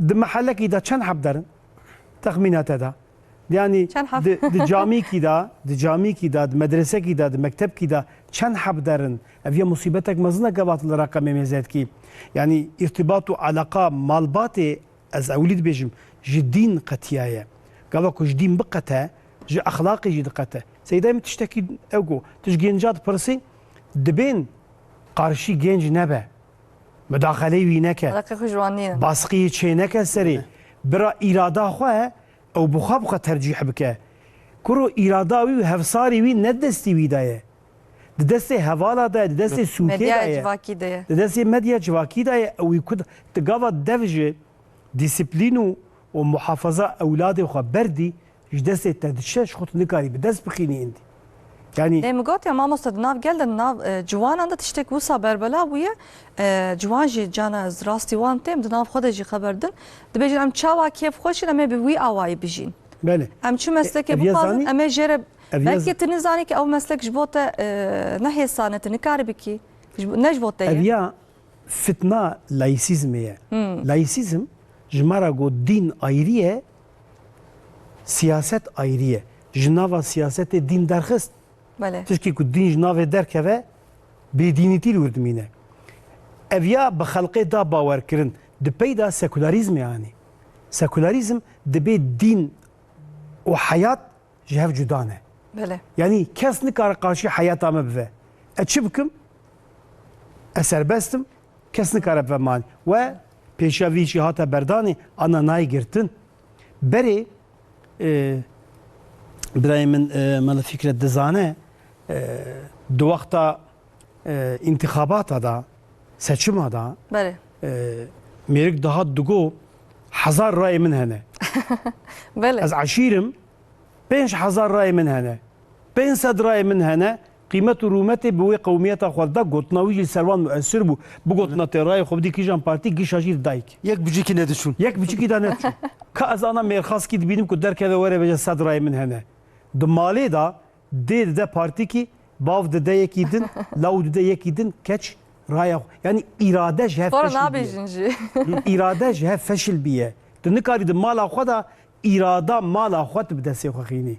Di mehelekî de çend heb derin? Texmîna te de. Yani Çend heb? di, di camîkî de, di camîkî de, di medresekî de, di mektebkî de çend heb derin? Ev ya musîbetek mezin e gava tu li reqemê mêze dikî. Yani îrtibat û eleqa malbatê, ez ewilî dibêjim, ji dîn qetiyaye. Gava ku ji dîn biqete, ji exlaqê jî diqete. Seydayê min tiştekî ew got, tu ji genca dipirsî, dibên qarşî genc nebe. Mudaxeleyê wî neke. Eleqê xwe ji wan nîne. Baskiyê çê neke serê. Bira îrada xwe, ew bi xwe bi xwe tercîh bike. Kuro îrada wî û hevsarê wî ne destî wî de ye. Di destê hevala de ye, di destê sûkê de ye. Medyaya civakî de ye. Di destê medya civakî de ye. Ew wî ku di gava dev ji dîsiplîn û, û muhafaza ewladê xwe berdî, ji destê te diçe, ji xwe tu nikarî bi dest bixînî îndî. Yanî Lê min got ya mamoste, di nav gel de, di nav, e, ciwanan de tiştek wisa berbela bûye. E, ciwan jî cana ez rastî wan têm, di nav xwe de jî xeber din. Dibêjin em çawa kêfxweş in, em ê bi wî awayî bijîn. Belê. Em çi meslekê E, ev ya bixwazin, zanî? em ê jê re, Ev ya belkî z- tu nizanî ki ew meslek ji bo te, e, ne hêsan e, tu nikarî bikî. Ji bo, ne ji bo te ye. Ev ya fitna laîsîzmê ye. Hmm. Laîsîzm ji me re got dîn ayrî ye, siyaset ayrî ye. Ji nava siyasetê dîn derxist. Belê. Tişkî ku dîn ji navê derkeve, bêdînîtî li wir dimîne. Ev ya bi xelqê da bawerkirin, di pey de sekularîzmê anî. Sekularîzm dibê dîn û heyat ji hev cuda ne. Belê. Yanî kes nikare qarşî heyata me bive. Ez çi bikim? Ez serbest im. Kes nikare bive mane. We pêşiya vî jî hate berdanê, ana nayê girtin. Berê, e, birayê min, e, Mela Fikret dizane, e, di wexta, e, întîxabata da, seçima da, Belê. e, mêrik dihat digo, hezar rayê min hene. Belê. Ez eşîr im, pênc hezar rayê min hene. Pênc sed rayê min hene, qîmet û rûmetê bi wê qewmiyeta xwe dida, gotina wî jî li ser wan muesir bû. Bigotina tê rayê xwe bidî kîjan partî, gişa jî didayik. Yek bucikî nediçûn. Yek bucikî da nediçûn. Ka ez ana mêrxaskî dibînim ku derkeve were bêje sed rayê min hene. Di malê de dê dide partîkî, bav dide yekî din, law dide yekî din, keç raya xwe. Yanî îrade ji hev Xora feşil bîye. nabêjin jî. Îrade ji hev feşil bîye. Tu nikarî di mala xwe de îrada mala xwe tu bi destê xwe xînî.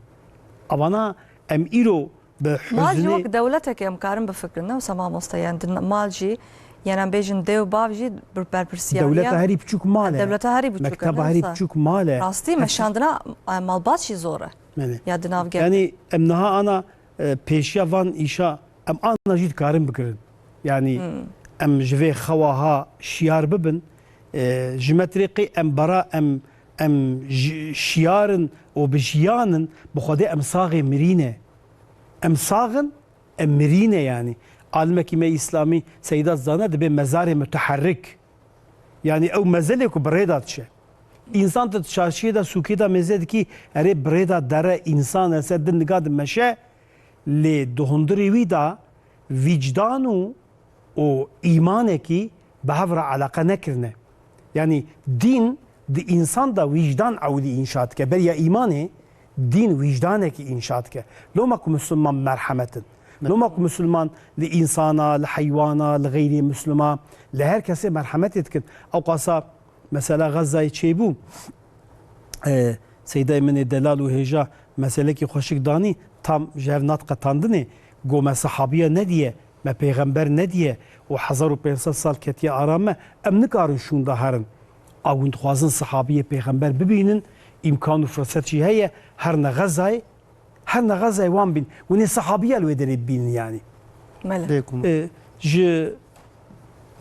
Avana em îro bi Mal jî huznê wek dewletekê em karin bifikirin, ne wisa mamoste, yani di mal jî, yani em bêjin dê û bav jî bir-, berpirsiyariya Dewleta herî biçûk mal e. Dewleta herî biçûk e, Mekteba ne herî wisa? biçûk mal e. Rastî, Her meşandina, e, malbat jî zor e. Belê. Ya di nav gel. Yani em niha ana, e, pêşiya van îşa em ana jî dikarin bikirin. Yani Hmm. em ji vê xewa ha şiyar bibin. E, ji me tirê qey em bara em, em ji, şiyar in û bi jiyan in, bi Xwedê em saxê mirî ne. Em sax in, em mirî ne yani. Alimekî me îslamî Seyda Zane dibê mezarê muteherrik. Yani ew mezelê ku bi rê de diçe. Însan tu di çarşiyê de, sûkê de mêze dikî, erê bi rê de dere, însan e, ser din niga dimeşe, lê di hundirê wî de vîcdan û, û îmanekî bi hev re eleqe nekirine. Yani dîn di însan de wîcdan ewilî înşa dike. Beriya îmanê dîn wîcdanekî înşa dike. Loma ku misilman merhemet in. Loma ku misilman li însana, li heywana, li xeyrê misilma, li her kesê merhemetê dikin. Ewqasa mesela Xezayê çêbû, e, seydayê min ê delal û hêja meselekî xweşik danî, tam ji hev nat qetandinê, go me sehabiya nediye, me pêxember nediye û hezar û pênc sed sal ketiye ara me, em nikarin şûnda herin. A hûn dixwazin sehabiyê pêxember bibînin, îmkan û firset jî heye, herine Xezayê, herine Xezayê wan bîn. Hûn ê sehabiya li wê derê bibînin yanî. Mele. Bêguman. E, ji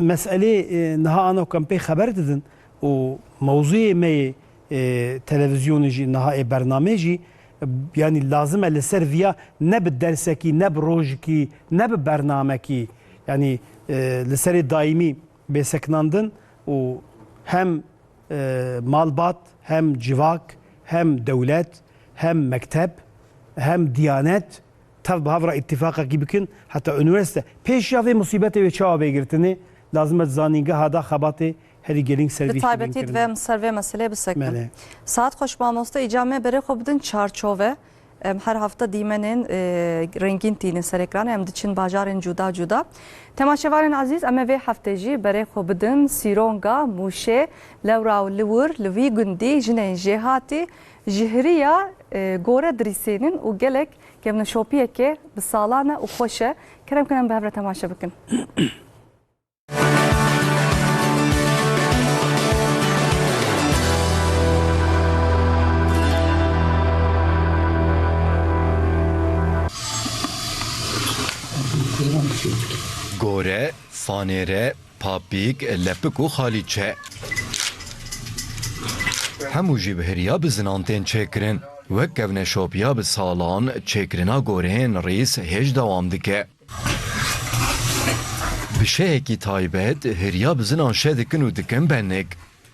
meselê, e, niha ana ku em pê xeber didin û mewzûyê me yê, e, televîzyonê jî, niha ê bernamê jî, e, yanî lazim e li ser viya ne bi dersekî, ne bi rojikî, ne bi bernamekî, yanî, e, li serê daîmî bê sekinandin û hem, e, malbat, hem civak, hem dewlet, hem mekteb, hem diyanet tev bi hev re îtîfaqekî bikin, heta unîversîte. Pêşiya vê musîbetê wê çawa bê girtinê, lazim e di zanîngeha de xebatê herî gelîng ser vî şêvên kirine. Bi taybetî divê em ser vê meseleyê bisekinin. Belê. Saet xweş mamoste, îca me berê xwe bidin çarçove. Em her hefte dîmenên, e, rengîn tînin ser ekranê. Em diçin bajarên cuda cuda. Temaşevanên ezîz, em ê vê heftê jî berê xwe bidin Sîronga Mûşê, lewra û li wir li vî gundî jinên jêhatî ji hiriya, e, gore dirîsênin û gelek kevneşopiyeke bi salan e û xweş e. Kerem kin em bi hev re temaşe bikin. Gore, fanêre, papîk, lepik û xalîçe. Hemû jî bi hiriya bizinan tên çêkirin. Wek kevneşopiya bi salan, çêkirina goreyên rîs hêj dewam dike. Bi şehekî taybet hiriya bizinan şe dikin û dikin benik.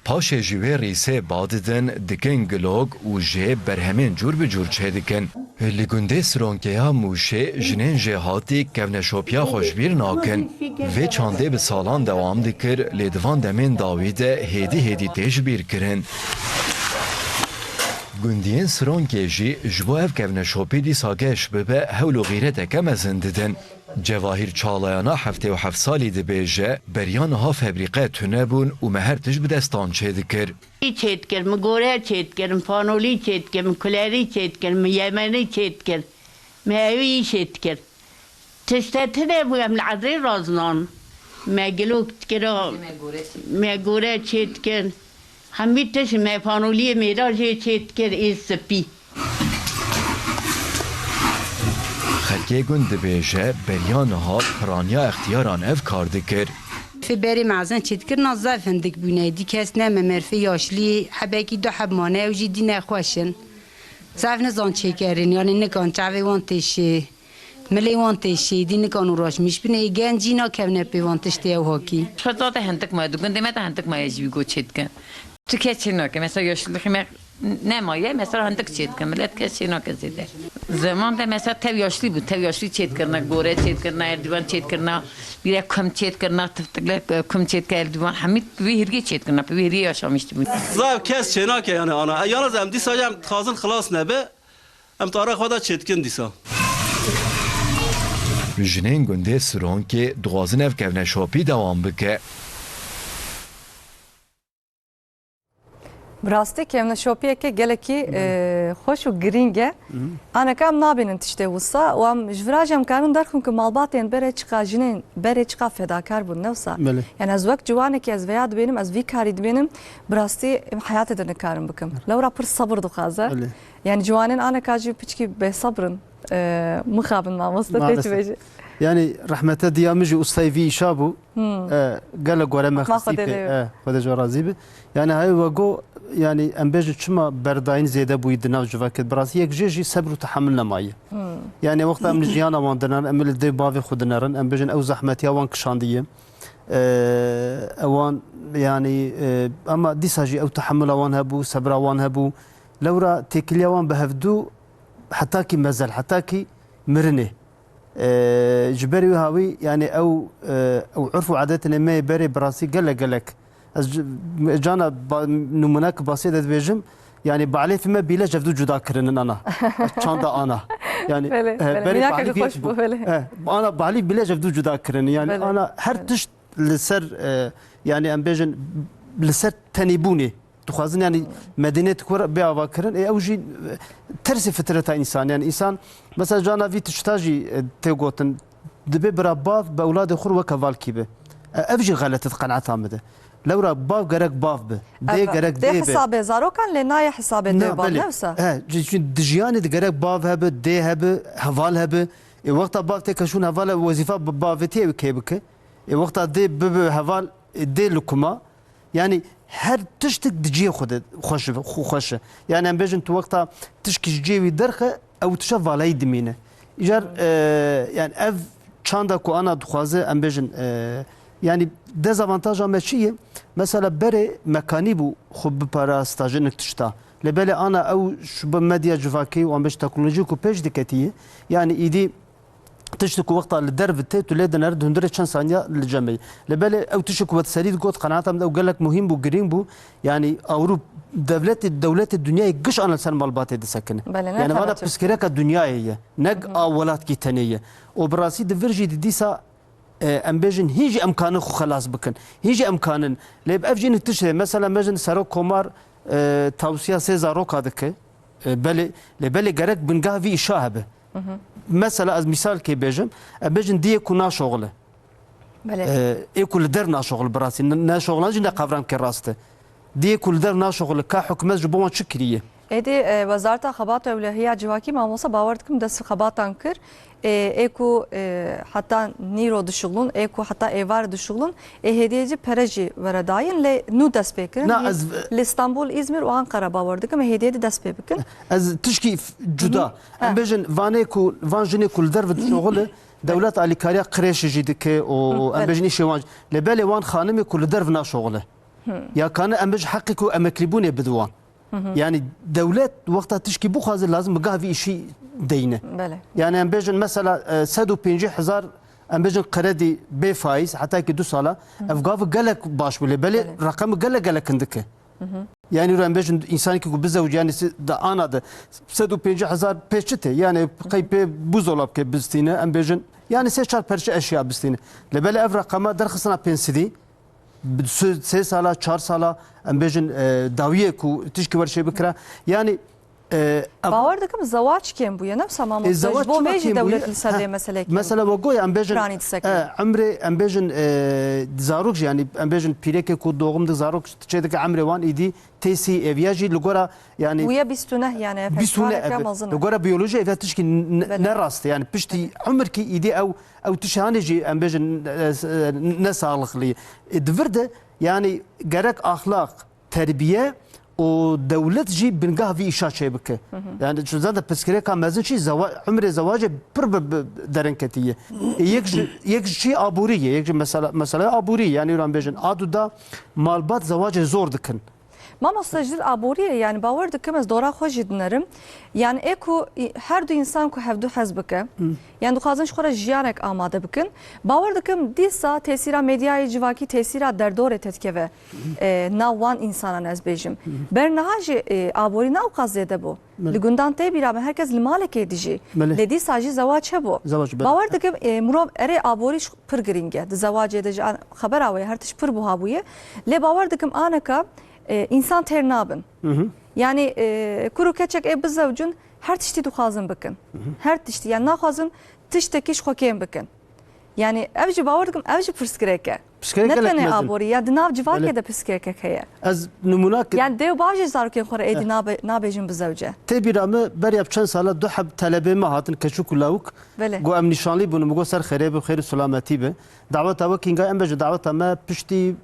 Paşê jî wê rîsê ba didin, dikin gilok û jê berhemên cûr bi cûr çêdikin. Li gundê Sironkeya Mûşê jinên jêhatî kevneşopiya xwe ji bîr nakin. Vê çandê bi salan dewam dikir, lê di van demên dawî de hêdî hêdî tê ji bîr kirin. Gundiyên Sironkê jî ji bo ev kevneşopî dîsa geş bibe, hewl û xîreteke mezin didin. Cevahîr Çalayana heftê û heft salî dibêje, beriya niha febrîqe tune bûn û me her tişt bi destan çêdikir. Çêdikir, min gore çêdikir, min fanolî çêdikir, min kulerî çêdikir, min yemenî çêdikir, min ewî çêdikir. Tişte tune bû, em li edrê razinan. Me gilok dikira, me gore çêdikir. Hemî tişt me fanoliyê mêra jê çêdikir, ê spî. Xelkê gund dibêje, beriya niha piraniya extiyaran ev kar dikir. Fê berê mezin çêdikirina zaf hindik bûne, dî kes ne me merfê yaşlî, hebekî du heb mane, ew jî dî nexweş in. Zaf nizan çêkerin, yanî nikan çavê wan têşê, milê wan têşê, dî nikan û raşmîş binê, gencî nakevne pê wan tiştê ew hakî. Xweza de hindik maye, di gundê me de hindik maye ji wî go çêdikin. Tu kes çê nake, mesela yaşlî xîmek nemaye, mesela hindik çêdikin, millet kes çê nake zêde. Zeman de mesela tev yaşlî bû, tev yaşlî çêdikirine, gore çêdikirine, erdivan çêdikirine, bîre kum çêdikirine, tiftikle kum çêdike erdivan, hemî bi vî hirgê çêdikirine, bi vî hirgê yaşamiş dibûn. Zaf kes çê nake yani ana. E, yalnız em dîsa em dixwazin xilas nebe, em tara xwe de çêdikin dîsa. Jinên gundê Sironkê dixwazin ev kevneşopî dewam bike. Bi rastî kevneşopiyeke gelekî, e, xweş û girîng e. Aneka em nabînin tiştê wisa û em ji vira jî em karin derxin ku malbatên berê çiqa jinên berê çiqa fedakar bûn, ne wisa? Belê. Yani ez wek ciwanekî ez veya dibênim, ez vî karî dibênim, bi rastî em heyatê de nikarim bikim. Lewra pir sebir dixwaze. Belê. Yani ciwanên aneka jî piçkî bêsebr in. E, mixabin mamoste, tê çi bêjî? Yani rehmete diya min jî ustayê vî îşa bû. E, gelek gore me xistî pê. E, Xwedê ji we razî bi. Yani hayê we go, yani em bêjin çima berdayîn zêde bûyî di nav civakê de. Bi rastî yek jê jî sebr û tehemil nemaye. Yani wexta em li jiyana wan dinerin, em li dê bavê xwe dinerin, em bêjin ew zehmetiya wan kişandiye. E, ewan yani, e, ama dîsa jî ew tehemila wan hebû, sebra wan hebû. Lewra têkiliya wan bi hevdû hetakî mezel, hetakî mirinê. E, ji ber wî hawî, yani ew, e, ew urf û adetên me yê berê bi rastî gelek gelek. Ez c-, cana ba-, nimûnek basê de dibêjim, yani balêfê me bîle ji hevdû cuda kirinin ana. Çanda ana. Yani, Belê, e, belê. berê Mînakeke bahalî xweş bû, belê. e, ana bahalî bile ji ev du cuda kirin. Yani Belê, ana her belê. tişt li ser, e, yani em bêjin li ser tenêbûnê. Dixwazin yani medeniyet ku bê ava kirin. E, ew jî, e, tersê fitreta însan. Yani însan mesela cana vî tişta jî, e, tê gotin. Dibê bira bav bi ewladê xwe weke valkî be. E, ev jî xelet e di qenaeta min de. Lewra bav gerek bav be. Dê Ev, gerek dê dê be. hesabê zarokan lê nayê hesabê dê Na, û bav, belê. ne wisa? He, ji-, ji-, di jiyanê de gerek bav hebe, dê hebe, heval hebe. E, wexta bav tê keşûn heval e, wezîfa bi bavêtiyê ew kê bike. E, wexta dê bibe heval, e, dê li kuma. Yani her tiştik di cihê xwe de xweş, xwe-, xweş e. Yani em bêjin tu wexta tişkî ji cihê wî derxe, ew tişa valayî dimîne. Îcar, e, yani ev çanda ku ana dixwaze, em bêjin, e, yani dezavantaja me çi ye? Mesela berê mekanî bû xwe bipara stajinik tişta. Lê belê ana ew ji bo medya civakî û em bêjin teknolojî ku pêş diketiye, yani îdî tişt ku wexta li derve tê, tu lê dinere di hundirê çend saniya li cem e. Lê belê ew tişt ku we serî digot, qenaeta min de ew gelek muhîm bû, girîng bû. Yani Ewrop-, dewletê, dewletê dinyayê giş ana li ser malbatê disekine. Belê, ne Yani vana tenê Tirkiye. pirsgirêka dinyayê ye. Ne a welatkî tenê ye. Û bi rastî di vir jî di dîsa, e, em bêjin hîn jî em kanin xwe xelas bikin. Hîn jî em kanin. Lê ev jî hinek tişt e. Mesela me jin serok komar, e, tawsiya sê zaroka dike. E, belê, lê belê gerek bingeha vî îşa hebe. Mesela ez mîsalkê bêjim, em bêjin diyê ku naşoxile. Belê. E, ê ku li der naşoxile bi rastî. Ne, neşoxilan jî ne qevramkê rast e. Diyê ku li der naşoxile, ka hikûmet ji bo wan çi kiriye? Êdî, e, Wezareta Xebat û Ewlehiya Civakî, mamosta, bawer dikim dest xebatan kir. Ê, ê ku, e, heta nîro dişuxulin, ê ku heta êvar dişuxulin, ê hêdiyê jî pere jî were dayîn, lê nû dest pê kirin. Na, Lê ez li Stenbul, Îzmîr û Ankara bawer dikim, ê hêdiyê de dest pê bikin. Ez tişkî f-, cuda. Hı hı. Em Ha. bêjin, vanê ku, van jinê ku li derve dişoxile, dewlet alîkariya kreşê jî dike û Hı, em belê. bêjin îşê wan jî. Lê belê wan xanimê ku li derve naşoxile. Hı. Ya kane em bêjin heqê ku emeklîbûnê bide wan. Hı hı. Yani dewlet wexta tişkî bixwaze lazim bi gah vî îşî deyne. Belê. Yani em bêjin mesela, e, sed û pêncî hezar, em bêjin kredî bê faîz heta ki du sala, Hı hı. ev gavê gelek baş bû lê belê Belê. reqemê gelek gelek hindik e. Hı hı. Yani em bêjin însanekî ku bizewicî yani si-, da ana de sed û pêncî hezar pê çi tê? Yani qey pê buzdolabkê bistîne, em bêjin yani sê çar perçe eşya bistîne. Lê belê ev reqema derxistina pênc sedî, bi sê, sê sala, çar sala, em bêjin, e, dawiyê ku tişkî wer çê bikira. Yani, e, ev Bawer dikim zewac kêm bûye, ne wisa mamoste? E, zewac Ji bo çima vê jî kêm dewlet bûye? li ser Ha, vê meselê kêm mesela we goya em bêjin, piranî disekine. e, emrê, em bêjin, e, zarok jî, yani em bêjin pîrekê ku doğum di zarok çê dike emrê wan îdî tê sî ev ya jî li gora, yani Bûye bîst û neh, yani ev bîst û neh heskareke ev. mezin e. Li gora biyolojî ev ya tişkî n-, Belê. ne rast e. Yani piştî Belê. umir kî îdî ew Ew tişanê jî em bêjin, e, e, ne saxlixlî. E, di vir de, yani gerek axlaq, terbiye û dewlet jî bingah vî îşa çêbike. Hı hı. Yani çi zaten pirsgirêka mezin çi zewa-, umrê zewacê pir bi, bi derin ketiye. E, yek ji, yek ji çi aborî ye, yek ji mesela, mesela aborî, yani îro em bêjin, a du da malbat zewacê zor dikin. Mamoste, ji aboriyê, yani bawer dikim ez dora xwe jî dinerim. Yani ê ku î-, her du însan ku hevdu hez bike, Hı. yani dixwazin ji xwe re jiyanek amade bikin. Bawer dikim dîsa tesîra medyayê civakî, tesîra derdorê te dikeve, Hı. e, nav wan însanan ez bêjim. Hı. Berniha jî, e, aborî ne ewqas zêde bû. Belê. Li gundan tê bîra me, her kes li malekê dijî. Belê. Lê dîsa jî zewac hebû. Zewac, belê. Bawer dikim, e, mirov erê aborî ji pir girîng e. Di zewacê de jî an-, xebera wê her tişt pir buha bûye. Lê bawer dikim aneka, e, însan têr nabin. Hı hı. Yani, e, kur û keçek ê bizewcin her tiştî dixwazin bikin. Hı hı. Her tiştî. Yani naxwazin tiştekî ji xwe kêm bikin. Yani ev jî bawer dikim, ev jî pirsgirêk e. Pirsgirêk Ne gelek tenê mezin. aborî, ya di nav civakê Belê. de pirsgirêkek heye. Ez nimûnak Yani dê û bav jî zarokên xwe re êdî Eh. nabe-, nabêjin bizewce. Tê bîra me beriya bi çend sala du heb telebê me hatin, keçik û lawik. Belê. Go em nîşanlî bûn, min go ser xêrê be, xêr û selametî be. Daweta we kînga em bêjin, daweta me piştî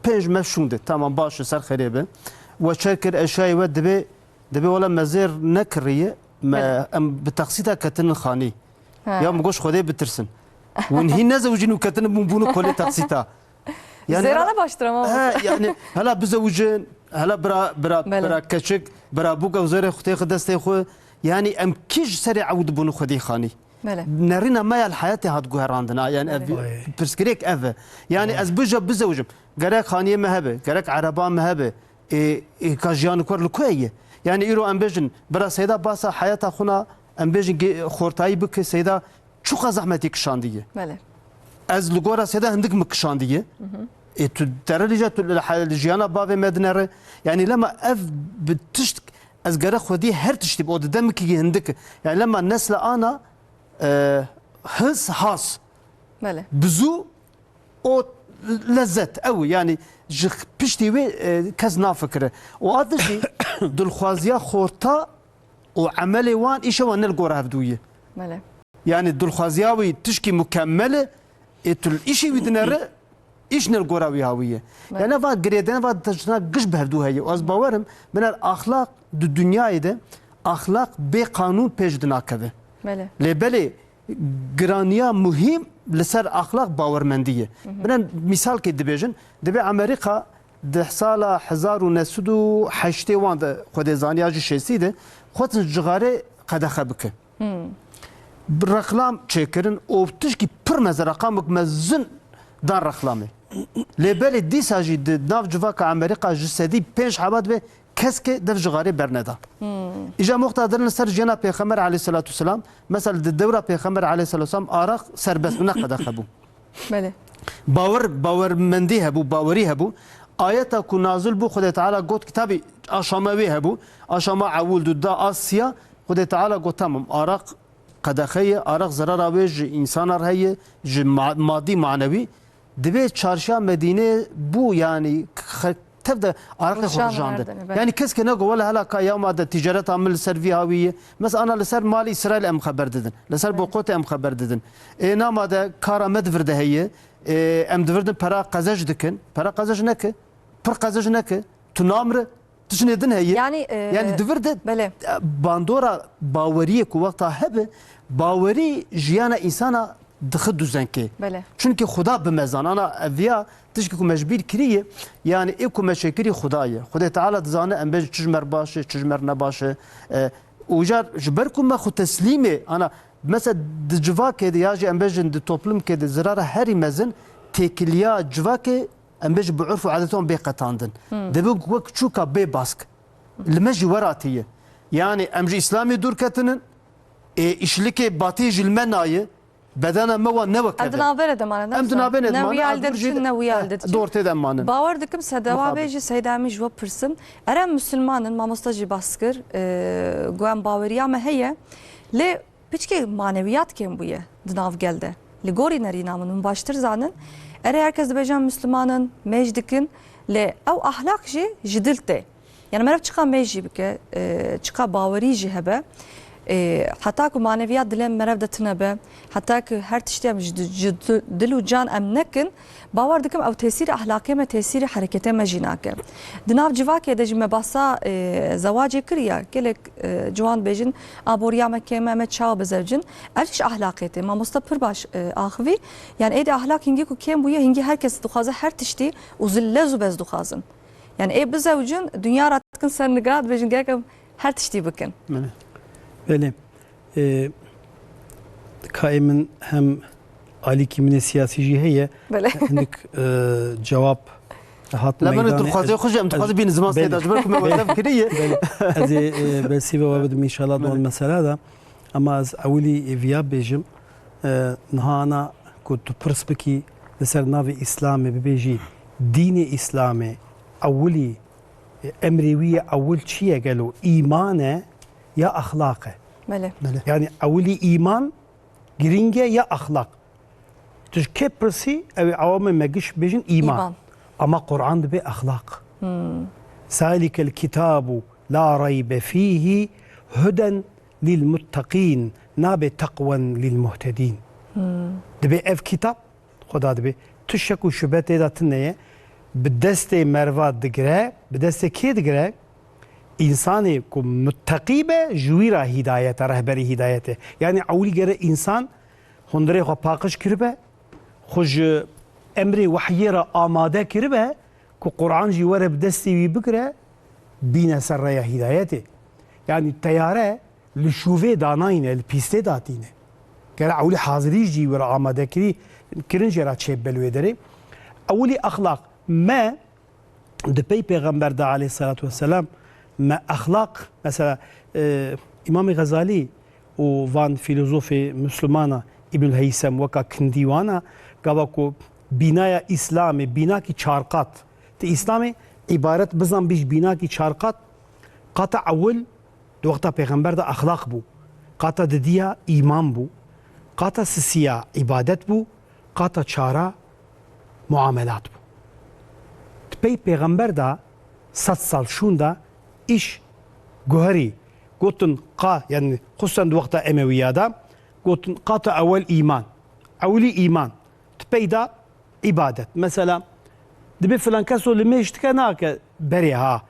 pênc meh şûnde. Tamam, baş e, ser xêrê be. We çer kir, eşyayê we dibê, dibê wela me zêr nekiriye. Me, Belê. em bi taksîta ketinin xanî. Ha. Ya min got, Xwedê bitirsin. Hûn hîn nezewicîn û ketinin bûn bûn kolê taksîta. Yani Zêrane hela, baştir ama. he, yani hela bizewicin, hela bira, bira, Belê. bira keçik, bira bûk ew zêrê xwe têxi destê xwe. Yani em kî ji serê ew dibûn Xwedê xanî. Belê. Nerîna me ya li heyatê hat guherandin, ha, yani ev Belê. pirsgirêk ev e. Yani Belê. ez bija bizewicim. Gerek xaniyê me hebe, gerek ereba me hebe. Ê, ê, ka jiyan li ku ye? Yani îro em bêjin, bira Seyda basa heyata xwe na, em bêjin ge-, xortayî bike, Seyda çuqa zehmetî kişandiye. Belê. Ez li gora Seyda hindik min kişandiye. Ê tu terelîja tu li he-, li jiyana bavê me dinere. Yani lema ev bi tişt ez gere xwedî her tiştî bi o di demekî hindik. Yani lema nesle ana, e, his has. Belê. Bizû o lezzet ew, yani ji piştî wê, e, kes nafikire. Û a dijî dilxwaziya xorta û emelê wan îşe wan ne li gora hevdû ye. Belê. Yani dilxwaziya wî tişkî mukemmel e, ê tu li îşê wî dinere, îş ne li gora wî hawî ye. Belê. Yani va girêdene va tiştna giş bi hevdû heye. Û ez bawerim, biner axlaq di dinyayê de axlaq bê qanûn pêş dinakeve. Belê. Lê belê giraniya muhîm li ser axlaq bawermendî ye. Biner mîsalkê dibêjin, dibê Amerîka di sala hezar û neh sed û heştê wan de, Xwedê zaniya jî şêstî de, xwestin cixarê qedexe bike. Bi rexlam çêkirin û tişkî pir mezin, reqamek mezin dan rexlamê. Lê belê dîsa jî di nav civaka Amerîka ji sedî pênc heba dibe keskê dev ji xarê berneda. Îja muqta dirin li ser jiyana Pêxember aleyhisselatu selam, mesela di dewra Pêxember aleyhisselatu selam araq serbest bû, ne qedexe bû. Belê. Bawer, bawermendî hebû, bawerî hebû. Ayeta ku nazil bû, Xwedê Teala got, kitabî aşama wê hebû. Aşama ewil du da a siya, Xwedê Teala got, tamam, araq qedexe ye, araq zerara wê ji însanar heye, ji ma-, madî manewî. Dibê çarşiya Medînê bû, yanî, xe-, tev de araqê xwe Rûşan rijandin. Verdine, belê. Yanî kes ke nego, wele hela ka ya ma de tîcareta min li ser vî hawî ye. Mesela ana li ser malê Îsraîl em xeber didin. Li ser Belê. Boqotê em xeber didin. Ê nama de kara me di vir de heye. Ê, em di vir de pera qezec dikin. Pera qezec neke. Pir qezec neke. Tu namre. Tişinê din heye. Yani, e, Yani di vir de, belê. E, bandora baweriyê ku wexta hebe, bawerî jiyana însana dixe duzenkê. Belê. Çunkî Xuda bi me zan. Ana ev ya tişkî ku me ji bîr kiriye, yani ê ku me çêkirî Xuda ye. Xwedê Teala dizane em bêjin çi ji me re baş e, çi ji me re ne baş e. E, û car ji ber ku me xwe teslîmê, ana mesela di civakê de ya jî em bêjin di toplumkê de zirara herî mezin têkiliya civakê em bêjin bi urf û adetê wan bê qetandin. Dibin wek çûka bê bask. Li me jî weratiye. Yani em ji Îslamê dûr ketinin, ê, îşlikê batî jî li me naye, bedena me wan ne weke Em di de. Navberê de manin, Em di navberê de ne manin, wî hal de diçin, ne wî hal de diçin. Dor tê de manin. Bawer dikim se dewa Mixabin. Bê jî Seyda min ji we pirsim. Ere em Musulman in, mamosta jî bas kir, e, got em baweriya me heye. Lê Piçkê manewiyat kêm bûye di nav gel de. Li gorî nerîna min, hûn baştir zanin. Erê, her kes dibêje em Misliman in, mêj dikin, lê ew ahlak jî ji dil tê. Yani meriv çiqa mêj jî bike, e, çiqa bawerî jî hebe, e, heta ku maneviyat dilê meriv de tune be, heta ku her tiştî em ji di-, ji di-, dil û can em nekin, Bawer dikim ew tesîrê ehlaqê me, tesîrê hereketê me jî nake. Di nav civakê de jî me bahsa, e, zewacê kiriye. Gelek, e, ciwan dibêjin, aboriya me kêm e, me çawa bizewcin? Ev jî ji ehlaqê tê. Mamoste pir baş, e, axivî. Yani êdî ehlaq hingî ku kêm bûye, hingî her kes dixwaze her tiştî û zil lez û bez dixwazin. Yani ê bizewcin, dinya ra dikin ser niga, dibêjin gerek em her tiştî bikin. Belê. Belê. E, Kayê min hem alîkî min ê siyasî jî heye. Belê. Hinek, e, cewab hat Lê min meydanê. Tu dixwazê xwe jî em dixwazê bînin ziman Belê. Seyda ji ber ku me wetev kiriye. Belê. Ez ê, e, bersîva we bidim înşallah di wan Belê. Mesela de. Ama ez ewilî viya bêjim. E, niha ana ku tu pirs bikî li ser navê Îslamê bibêjî, dînê Îslamê ewilî, e, emrê wî ye ewil çi ye gelo? Îman e ya exlaq e? Belê. Belê. Yani ewilî îman girîng e ya exlaq? Tu ji kê pirsî, ew ê awamê me giş bêjin îman. Îman. Ama Quran dibê exlaq. Zalikel kitabu la reybe fîhî huden lil mutteqîn, nabe teqwen lil muhtedîn. Dibê ev kitab, Xuda dibê, tu şek û şube tê de tune ye, bi destê merva digire, bi destê kê digire? Însanê ku mutteqî be, ji wî re hîdayet e, rehberî hîdayet e. Yani ewilî gere însan hundirê xwe paqij kiribe, xwe ji emrê wehyê re amade kiribe, ku Quran jî were bi destê wî bigire, bîne ser rêya hîdayetê. Yani teyare li şûvê danayne, li pîstê datîne. Gere ewilî hazirî jî were amadekirî, kirin jê re çêbe li wê derê. Ewilî exlaq. Me di pey Pêxember de aleyhissalatu vesselam, me exlaq, mesela, e, Îmamê Xezalî û van fîlozofê Mislimana Îbnul Heysem weka kindî wan e, gava ku bînaya Îslamê bînakî çar qat. Ti Îslamê îbaret bizan bî ji bînakî çar qat, qata ewil di wexta pêxember de exlaq bû, qata didiya îman bû, qata sisiya îbadet bû, qata çara muamelat bû. Di pey pêxember de sed sal şûn de îş guherî gotin qa, yani xususen di wexta Emewiya de gotin qata ewel îman, ewilî îman, di pey de îbadet. Mesela dibe filan keso limêj dike nake berê ha.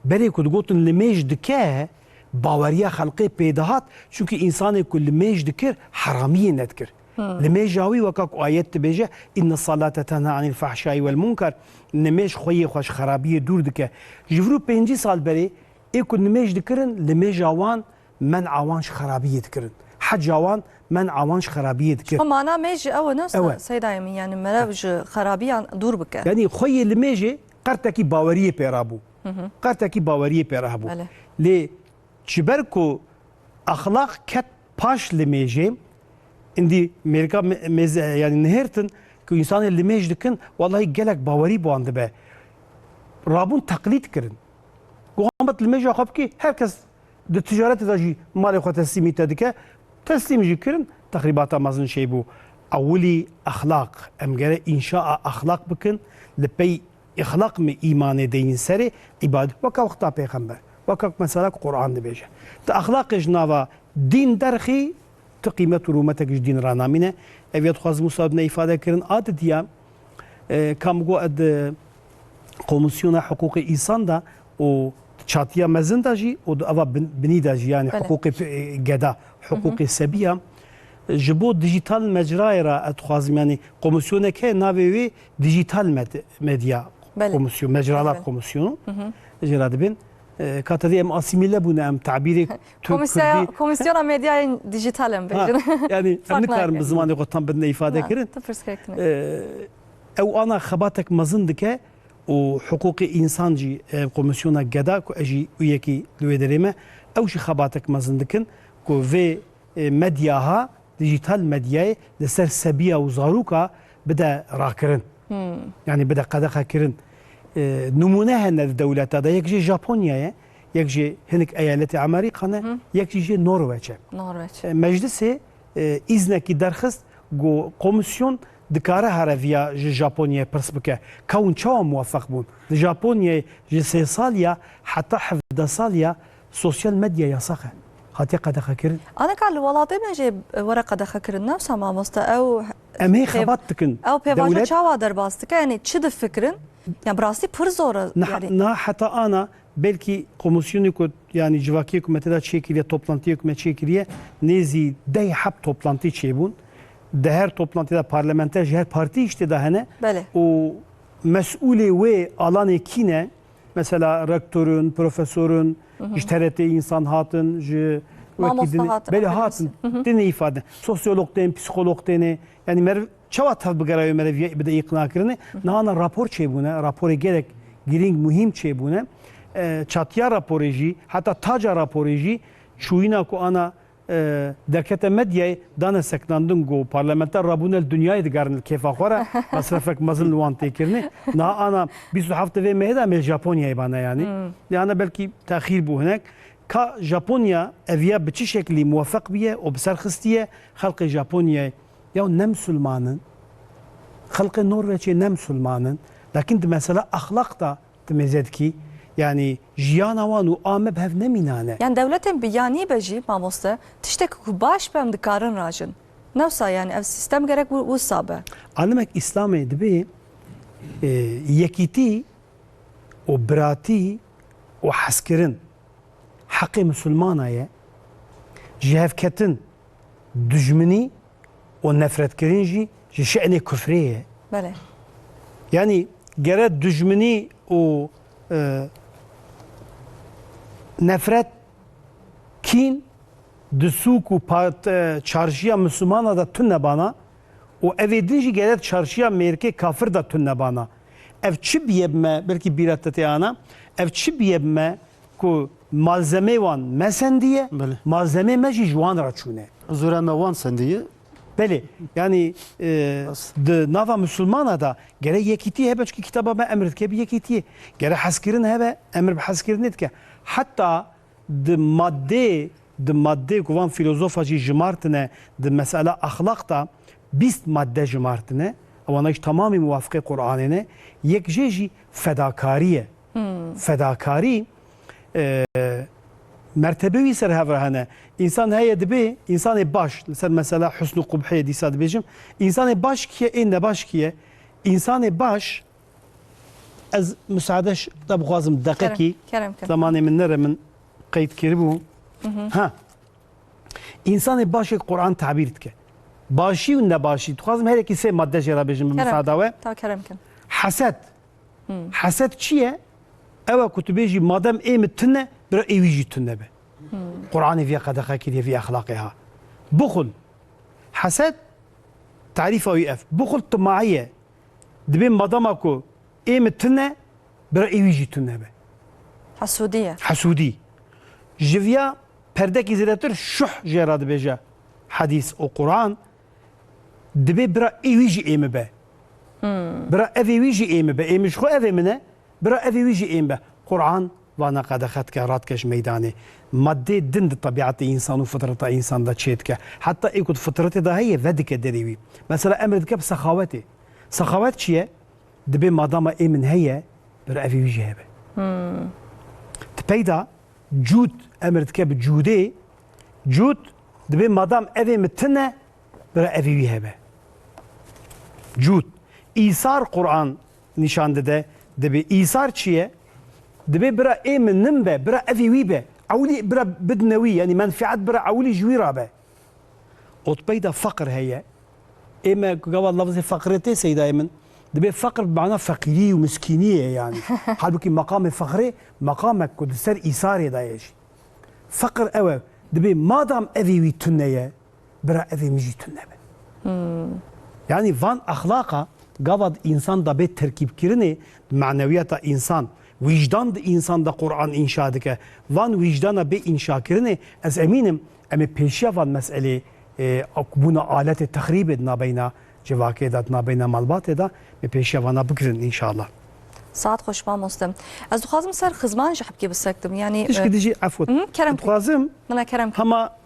Berê ku digotin limêj dike, baweriya xelqê pê dihat, çunkî însanê ku limêj dikir, heramiyê nedikir. Limêja wî weka ku ayet dibêje, "Inne salate tenha anil fahşai wel munker." Nimêj xweyê xwe ji xerabiyê dûr dike. Ji vir û pêncî sal berê ê ku nimêj dikirin, limêja wan men'a wan ji xerabiyê dikirin. Heca wan men'a wan ji xerabiyê dikir. Xwe mana mêj ew e, ne Ew e. Seydayê min, yani merev ji xerabiyan dûr bike. Yani xweyê limêjê qertekî baweriyê pê rabû. Qertekî baweriyê pê rabû. Belê. Lê ji ber ku exlaq ket paş limêjê, îndî mêrika me-, mêze, yani nihêrtin ku însanê limêj dikin, wellahî gelek bawerî bi wan dibe. Rabûn teqlîd kirin. Ku wan bet limêja xwe bikî, her kes di ticaretê de jî malê xwe teslîmî te dike, teslîm jî kirin, texrîbata mezin çêbû. Ewilî exlaq, em gere înşaa exlaq bikin, li pey îxlaq me îmanê deyîn serê, îbadet, weka wexta pêxember, weka mesela ku Quran dibêje. Ti exlaqê ji nava dîn derxî, tu qîmet û rûmetek ji dîn ranamîne. Ev ya dixwazim wisa bine îfade kirin. A didiya, e, kam go ed, e, Komîsyona Hiqûqê Însan de û çatiya mezin de jî û di ava bin-, binî de jî, yani Belê. Hiqûqê p-, e, geda, Hı hı. Hiqûqê sebiya, ji bo dijital mecrayê re ez dixwazim, yani komîsyoneke navê wê dijital med-, medya Belê. Komîsyon, mecralar Belê. Komîsyonu. Hı hı. Jê re dibin. E, ka te dî em asîmîle bûne, em tabîrê Türk Komîsya-, Kurdî. Komîsyona Medyayên Dijital em Ha, bêjin. yani em Fark nikarin bi nake. Zimanê xwe tam bidine îfade Ha, kirin. tu pirsgirêk ne. E, ew ana xebatek mezin dike û hiqûqê însan jî, e, komîsyona geda ku ez jî û yekî li wê derê me, ew jî xebatek mezin dikin ku vê, e, medyaha, dijital medyayê li ser sebiya û zaroka bide rakirin. Hmm. Yani bide qedexekirin. E, nimûne hene di dewleta de, yek jê Japonyayê, yek jê hinek eyaletê Amerîka ne, Hı. yek jî jê Norweç e. Norweç. E, meclisê, e, îznekî derxist ku komîsyon dikare here viya ji Japonyayê pirs bike. Ka hûn çawa muwefeq bûn? Di Japonyayê ji sê sal ya heta hevdeh sal ya sosyal medya yasax e. Hatiye qedexekirin. Ana ka li welatê me jî were qedexekirin, ne wisa mamoste? Ew Em hê pê-, xebat dikin. ew pêvajo Dewlet çawa derbas dike? Yani çi difikirin? Ya bi rastî pir zor e, Niha, yani. niha heta ana belkî komîsyonê ku, yani civakiyê ku me tê de çêkiriye, toplantiyê ku me çêkiriye, nêzî deh heb toplantî çêbûn. Di her toplantî de parlamenter ji her partî jî tê de hene. Belê. Û mesûlê wê alanê kî ne? Mesela rektorun, profesorun, Hı hı. ji T R T însan hatin, ji Mamoste wekî din-, hatin, belê hatin, Hı hı. têne îfade. Sosyolog tên, psîkolog têne. Yani meriv çawa tev bigere wê meriv ye-, bide îqnakirinê? Hı hı. Niha ana rapor çêbûne, raporê gelek girîng, muhîm çêbûne. E, çatiya raporê jî, heta taca raporê jî çûyîna ku ana e, derkete medyayê dane seknandin ku parlamenter rabûne li dinyayê digerin li kêfa xwe re, mesrefek mezin li wan tê kirinê. Niha ana bîst û heft vê mehê de em ê li Japonyayê bane yanî. Hmm. Lê ana belkî texîr bû hinek. Ka Japonya eviya bi çi şeklî muwefeq biye û bi ser xistiye xelkê Japonyayê ya ne misilman in, xelkê Norveçê ne misilman in. Lakin di mesela exlaq de Ti mêze dikî, yanî jiyana wan û a me bi hev nemînane. Yan dewletên biyanî be jî, mamoste, tiştek ku baş be em dikarin rajin. Ne wisa, yani ev sîstem gerek wi-, wisa be. Alimek Îslamê dibê, e, yekîtî û biratî û hezkirin heqê misilmana ye, jihevketin, dijminî û nefretkirin jî ji şe'nê kufrê ye. Belê. Yanî gere dijminî û, e, nefret, kîn di sûk û pat-, e, çarşiya Mislimana de tune bana û evê din jî gere çarşiya mêrikê kafir de tune bana. Ev çi biye bi me, belkî bîra te tê ana, ev çi biye bi me, ku malzemê wan me sendiye, Belê. malzemê me jî ji wan re çûne. Zûre me wan sendiye. Belê, yanî, e, Bas. di nava misilmana de gere yekîtî hebe, çikî kitaba me emir dike bi yekîtî. Gere hezkirin hebe, emir bi hezkirinê dike. Heta di madê, di madê ku van fîlozofa jî jimartine, di mesela exlaq de bîst madde jimartine, ewana jî temamî muwafiqê Qur'anê ne. Yek jê jî fedakarî ye. Fedakarî, e, mertebe wî ser hev re hene. Însan heye dibê, însanê baş, li ser mesela husn û qubhê dîsa dibêjim, însanê baş kî ye, ê nebaş kî ye? Însanê baş, ez musaade ş-, te bixwazim deqekî, Kerem, kerem, kerem. zemanê min nere, min qeyd kiribû. Ha. Însanê baş ê Qur'an tabîr dike. Başî û nebaşî. Dixwazim her yekî sê madde jê re bêjim bi Kerem. misada we. Ta kerem kin. Hesed. Hesed çi ye? Ew e ku tu bêjî, madem ê min tune, bira ê wî jî tune be. Qur'anê vîya qedexe kiriye, vî exlaqê ha. Buxul. Hesed, tarîfa wî ev. Buxul timaî ye. Dibê madama ku ê min tune, bira ê wî jî tune be. Hesûdî ye. Hesûdî. Ji vîya perdekî zêdetir şuh jê re dibêje hedîs û Qur'an. Dibê bira ê wî jî ê min be. Bira evê wî jî ê min be. Ê min ji xwe evê min e. Bira evê wî jî ê min be. Qur'an vana qedexe dike, radike ji meydanê. Madê din di tebiatê însan û fitreta însan de çêdike. Heta ê ku di fitretê de heye, vedike derê wî. Mesela emir dike bi sexawetê. Sexawet çi ye? Dibê madama ê min heye, bira evê wî jî hebe. Ti peyda cûd emir dike bi cûdê. Cûd dibê madam evê min tune, bira evê wî hebe. Cûd. Îsar Qur'an nîşan dide. Dibê îsar çi ye? Dibê bira ê min nin be, bira evê wî be. Ewlî bira bidine wî, yanî menfiat bira ewlî ji wî rabe. Ot peyda feqir heye. Ê me ku gava lafzê feqirê tê seydayê min, dibê feqir bi mana feqîrî û miskînî ye yanî. Halbukî meqamê feqirê meqamek ku di ser îsarê de ye jî. Feqir ew e, dibê madam evê wî tune ye, bira evê min jî tune be. Yanî van exlaqa gava di însan de bê terkîbkirinê, di manewiyata însan, wîjdan di însan de Qur'an înşa dike. Van wîjdana bê înşakirinê, ez emîn im, em ê pêşiya van meselê, e, bûna aletê texrîbê di nabeyna civakê de, di nabeyna malbatê de, bê pêşiya vana bigirin înşallah. Saet xweş mamoste. Ez dixwazim ser xizman ji hebkê bisektim. Yanî, Tişkî e, dijî efû. Hı, kerem. Dixwazim Mina kerem. hema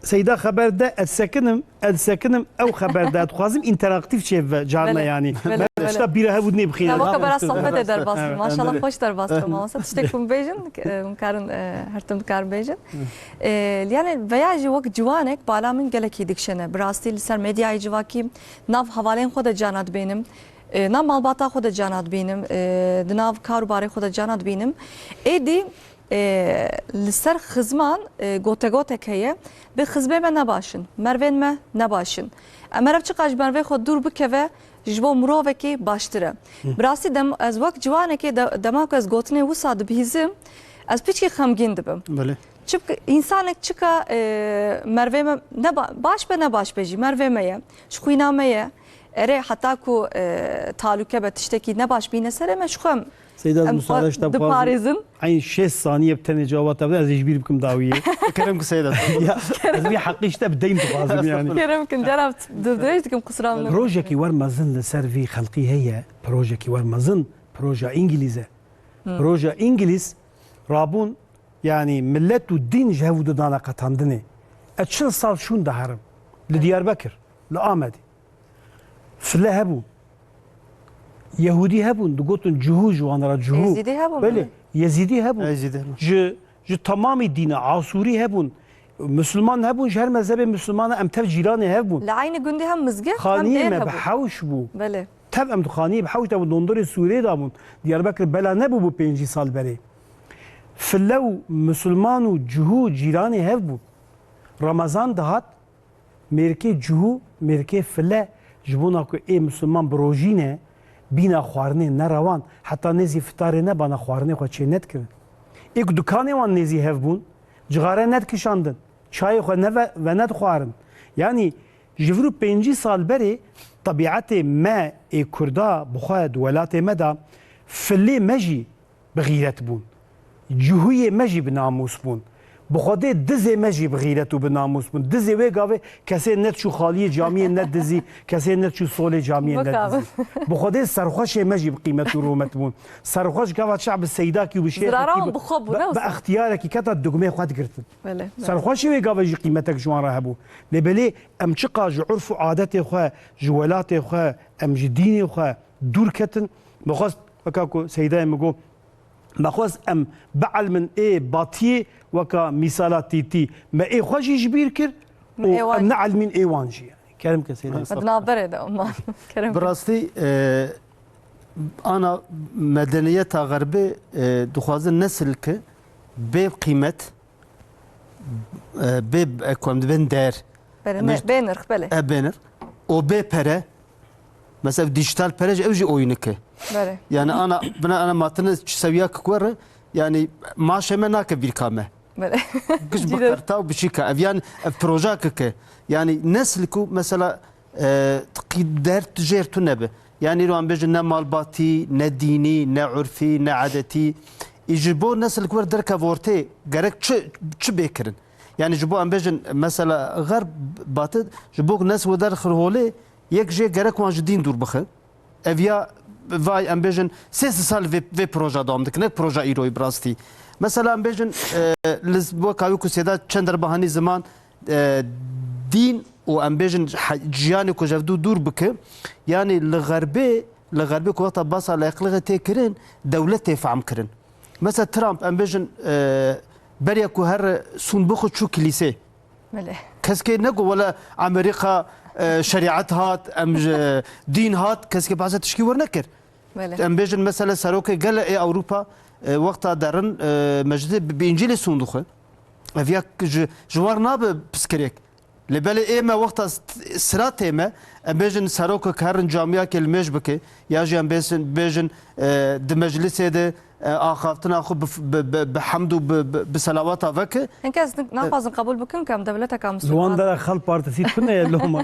Seyda xeber de, ez sekinim, ez sekinim, ew xeber de. Dixwazim înteraktîf çêbibe carna Belê, yanî. belê, Belê. Tişta bîra hebû nê bixîne. Ya, weke bera sohbetê derbas bû. Evet, Maşallah, evet. xweş derbas bû. Mamoste, tiştek hûn bêjin, e, hûn karin, e, her tim dikarin bêjin. E, yanî veya jî wek ciwanek bala min gelekî dikişene. Bi rastî li ser medyayê civakî nav hevalên xwe de cana dibênim. E, nav malbata xwe de cana dibînim. E, di nav kar û barê xwe de cana dibînim. Êdî E, li ser xizman, e, gotegotek heye, bê xizmê me ne baş in, mervên me ne baş in. Em meriv çiqas ji mervê xwe dûr bikeve, ji bo mirovekî baştir e. Bi rastî dem, ez wek ciwanekê de, dema ku ez gotinê wisa dibihîzim, ez piçkî xemgîn dibim. Belê. Çimkî însanek çika, e, mervê me ne ba-, baş be ne baş be jî, mervê me ye, ji xwîna me ye. Erê, heta ku, e, talûke be, tiştekî ne baş bîne serê me, ji xwe em Seyda, ez em musaade ji te bixwazim. diparêzin. Eyn şêst saniye bi tenê cewaba te bide, ez ê ji bîr bikim dawiyê. Kerem ku Seyda. Ya, ez vî heqî ji te bi deyn dixwazim yani. Kerem kin, cera dirêj dikim qusira min. Projekî wer mezin li ser vî xelqî heye, projekî wer mezin, proja Îngilîz e. Proja Îngilîz rabûn, yani millet û dîn ji hev û du dane qetandinê. Ez çil sal şûn diherim. Li Diyarbekir, li Amedê. File hebû. Yehûdî hebûn, digotin cuhû ji wan re cuhû. Êzîdî hebûn, Belê, belê. Yezîdî hebûn. Êzîdî hebûn. Ji, ji temamî dîna, asûrî hebûn. Misilman hebûn, ji her mezhebê misilmana em tev cîranê hev bûn. Li eynî gundê hem mizgift, hem Xaniyê dêr me bi hebû. hewş bû. Belê. Tev em di xaniyê bi hewş de bûn, dondorê sûrê de bûn. Diyarbekir bela nebûbû pêncî sal berê. File û misilman û cuhû cîranê hev bûn. Remezan dihat, mêrikê cuhû, mêrikê file ji bona ku ê misilman bi rojî ne, bîna xwarinê ne rewan, heta nêzî fitarê ne bana xwarinê xwe çê nedikirin. Ê ku dikanê wan nêzî hev bûn, cixare nedikişandin, çayê xwe ne ve-, venedixwarin. Yanî ji vir û pêncî sal berê tebîetê me ê Kurda bi xwe di welatê me de filê me jî bi xîret bûn. Cihûyê me jî bi namûs bûn. Bi Xwedê dizê me jî bi xîret û bi namûs bûn. Dizê wê gavê kesê nediçû xaliyê camiyê nedizî, kesê nediçû solê camiyê nedizî. Bi Xwedê serxweşê me jî bi qîmet û rûmet bûn. Serxweş gava çax bi seydakî û bi şêxekî, bi, bi extiyarekî keta dugmê xwe digirtin. Serxweşê wê gavê jî qîmetek ji wan re hebû. Lê belê em çiqa ji urf û adetê xwe, ji welatê xwe, em ji dînê xwe dûr ketin. Me xwest, weka ku Seydayê min got, me xwest em bielmin ê batiyê weka mîsala tîtî. Me ê xwe jî ji bîr kir û em neelmîn ê wan jî. Kerem ke Seydayê. Me di navberê de, ama kerem ke. Bi rastî, e, ana medeniyeta Xerbê, e, dixwaze nesil ke bê qîmet, e, bê, e, ku em dibên der. Belê, em ne, ê bê nirx, belê. E, bê nirx. O bê pere. Mesela dijîtal pere jî, ew jî oyunike. Belê. Yani ana, bina ana matine çi sewiya ki ku re, yani maaşê me nake vîrka me. Belê. Giş bi qerta û bi çîka. Ev yani ev proja ki ke. Yani nesil ku mesela, e, qî-, dert jêr tu nebe. Yani îro em bêjin ne malbatî, ne dînî, ne urfî, ne adetî. Î ji bo nesil ku wer derkev ortê gerek çi, çi bê kirin? Yani ji bo em bêjin mesela xerb batid, ji bo ku nesil wer derxir holê, yek jê gerek wan ji dîn dûr bixin. Ev ya vay em bêjin sê sed sal vê, vê proja dewam dikin, ne proja îroyî bi rastî. Mesela em bêjin, e, li z-, weka wî ku Sêda çend der bahanî ziman, e, dîn û em bêjin he-, jiyanê ku ji hev dû dûr bike, yanî li xerbê, li xerbê ku wexta basa layiqlixê tê kirin, dewlet tê fehm kirin. Mesela Trump, em bêjin, e, beriya ku her sûnd bixwe çû kilîsê. Belê. Keskê negot wele Amerîka, e, şerîet hat, em ji dîn hat, keskê behsa tişkî wer nekir. Belê. Em bêjin mesela serokê gele ê Ewropa, e, wexta derin, e, meclidê bi, bi Încîlê sûnd dixwe. Ev ya ji, ji war nabe piskirêk. Lê belê ê me wexta s-, sira tê me, em bêjin serokek herin camiyakê li mêj bike, ya jî em bêsin, bêjin, e, di meclisê de, e, axaftina xwe bi f-, bi, bi, bi hemd û bi, bi, bi selawata veke. Hinke ez nik-, naxwazin qebûl bikim ku em dewleteka Ji wan musulman dera xel partîsî tune ye loma.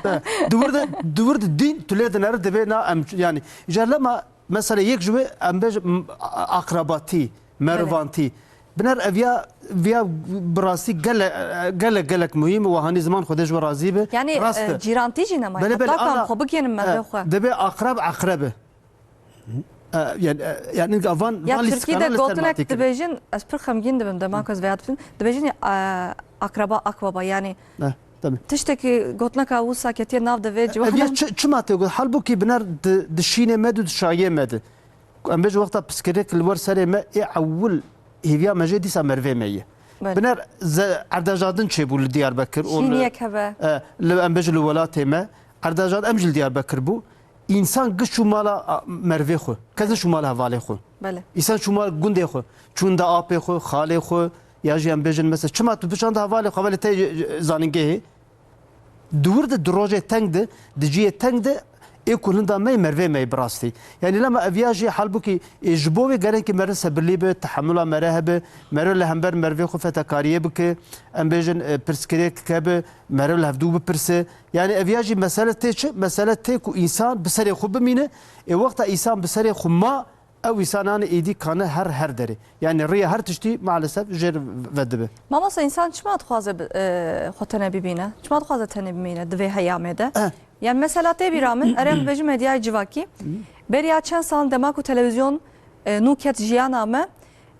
Di wir de, di wir de dîn tu lê dinere divê na em, yani, ji lema mesela yek ji wê em bêjin, m-, a-, akrabatî, merivantî. Biner ev ya, viya bi rastî gele-, gele-, gelek muhîm û hanî ziman Xwedê ji we razî be. Yani, rast e, e, cîrantî jî nema. Belê, belê, heta ku em ana, xwe bigihînin merivê e, xwe. Dibê akrab akreb e. E, yani, e, yani, van, ya van Tirkî de gotinek dibêjin, ez pir xemgîn dibim, dema ku ez vêya dibim. Dibêjin, e, akraba, akbaba, yani, e, tabii. Tiştekî gotineka wisa ketiye nav de vê ciwanan. Ev ya çi, çima te got? Halbûkî biner di, di şînê me de, di şayê me de. Em bêjin wexta piskirêk li wer serê me ê ewil hêviya me jê dîsa merivê me ye. Belê. Biner ze-, erdhejadin çêbû li Diyarbekir û li, Şîniyek hebe. E, li, em bêjin li welatê me. Erdhejad em jî li Diyarbekir bû. Însan giş çû mala, a, merivê xwe. Kes neçû mala hevalê xwe. Belê. Însan çû mal gundê xwe. Çûn da apê xwe, xalê xwe, ya jî em bêjin mesela, çima tu biçan da hevalê xwe, hevalê te, e, zanîngehê? Di wir de, di rojê teng de, di cihê teng de, ê ku hinda me yê merivê me yê bi rastî. Yanî lema ev ya jî halbûkî, ê, ji bo wê gerek e meriv sebilî be, tehemula meriv hebe, meriv li hember merivê xwe fetekariyê bike, em bêjin, e, pirsgirêk hebe, meriv li hevdû bipirse. Yanî ev ya jî mesele tê çi? Mesele tê ku însan bi serê xwe bimîne, ê wexta însan bi serê xwe ma, ew însanan êdî kane her, her derê. Yanî riya her tiştî maalesef jêr vedibe. Mamosta, însan çima dixwaze bi, e, xwe tenê bibîne? Çima dixwaze tenê bimîne di vê heyamê de? Eh. Yani mesela tê bîra min, erê em dibêjin medyayê civakî. Beriya çend sal dema ku televîzyon, e, nû ket jiyana me,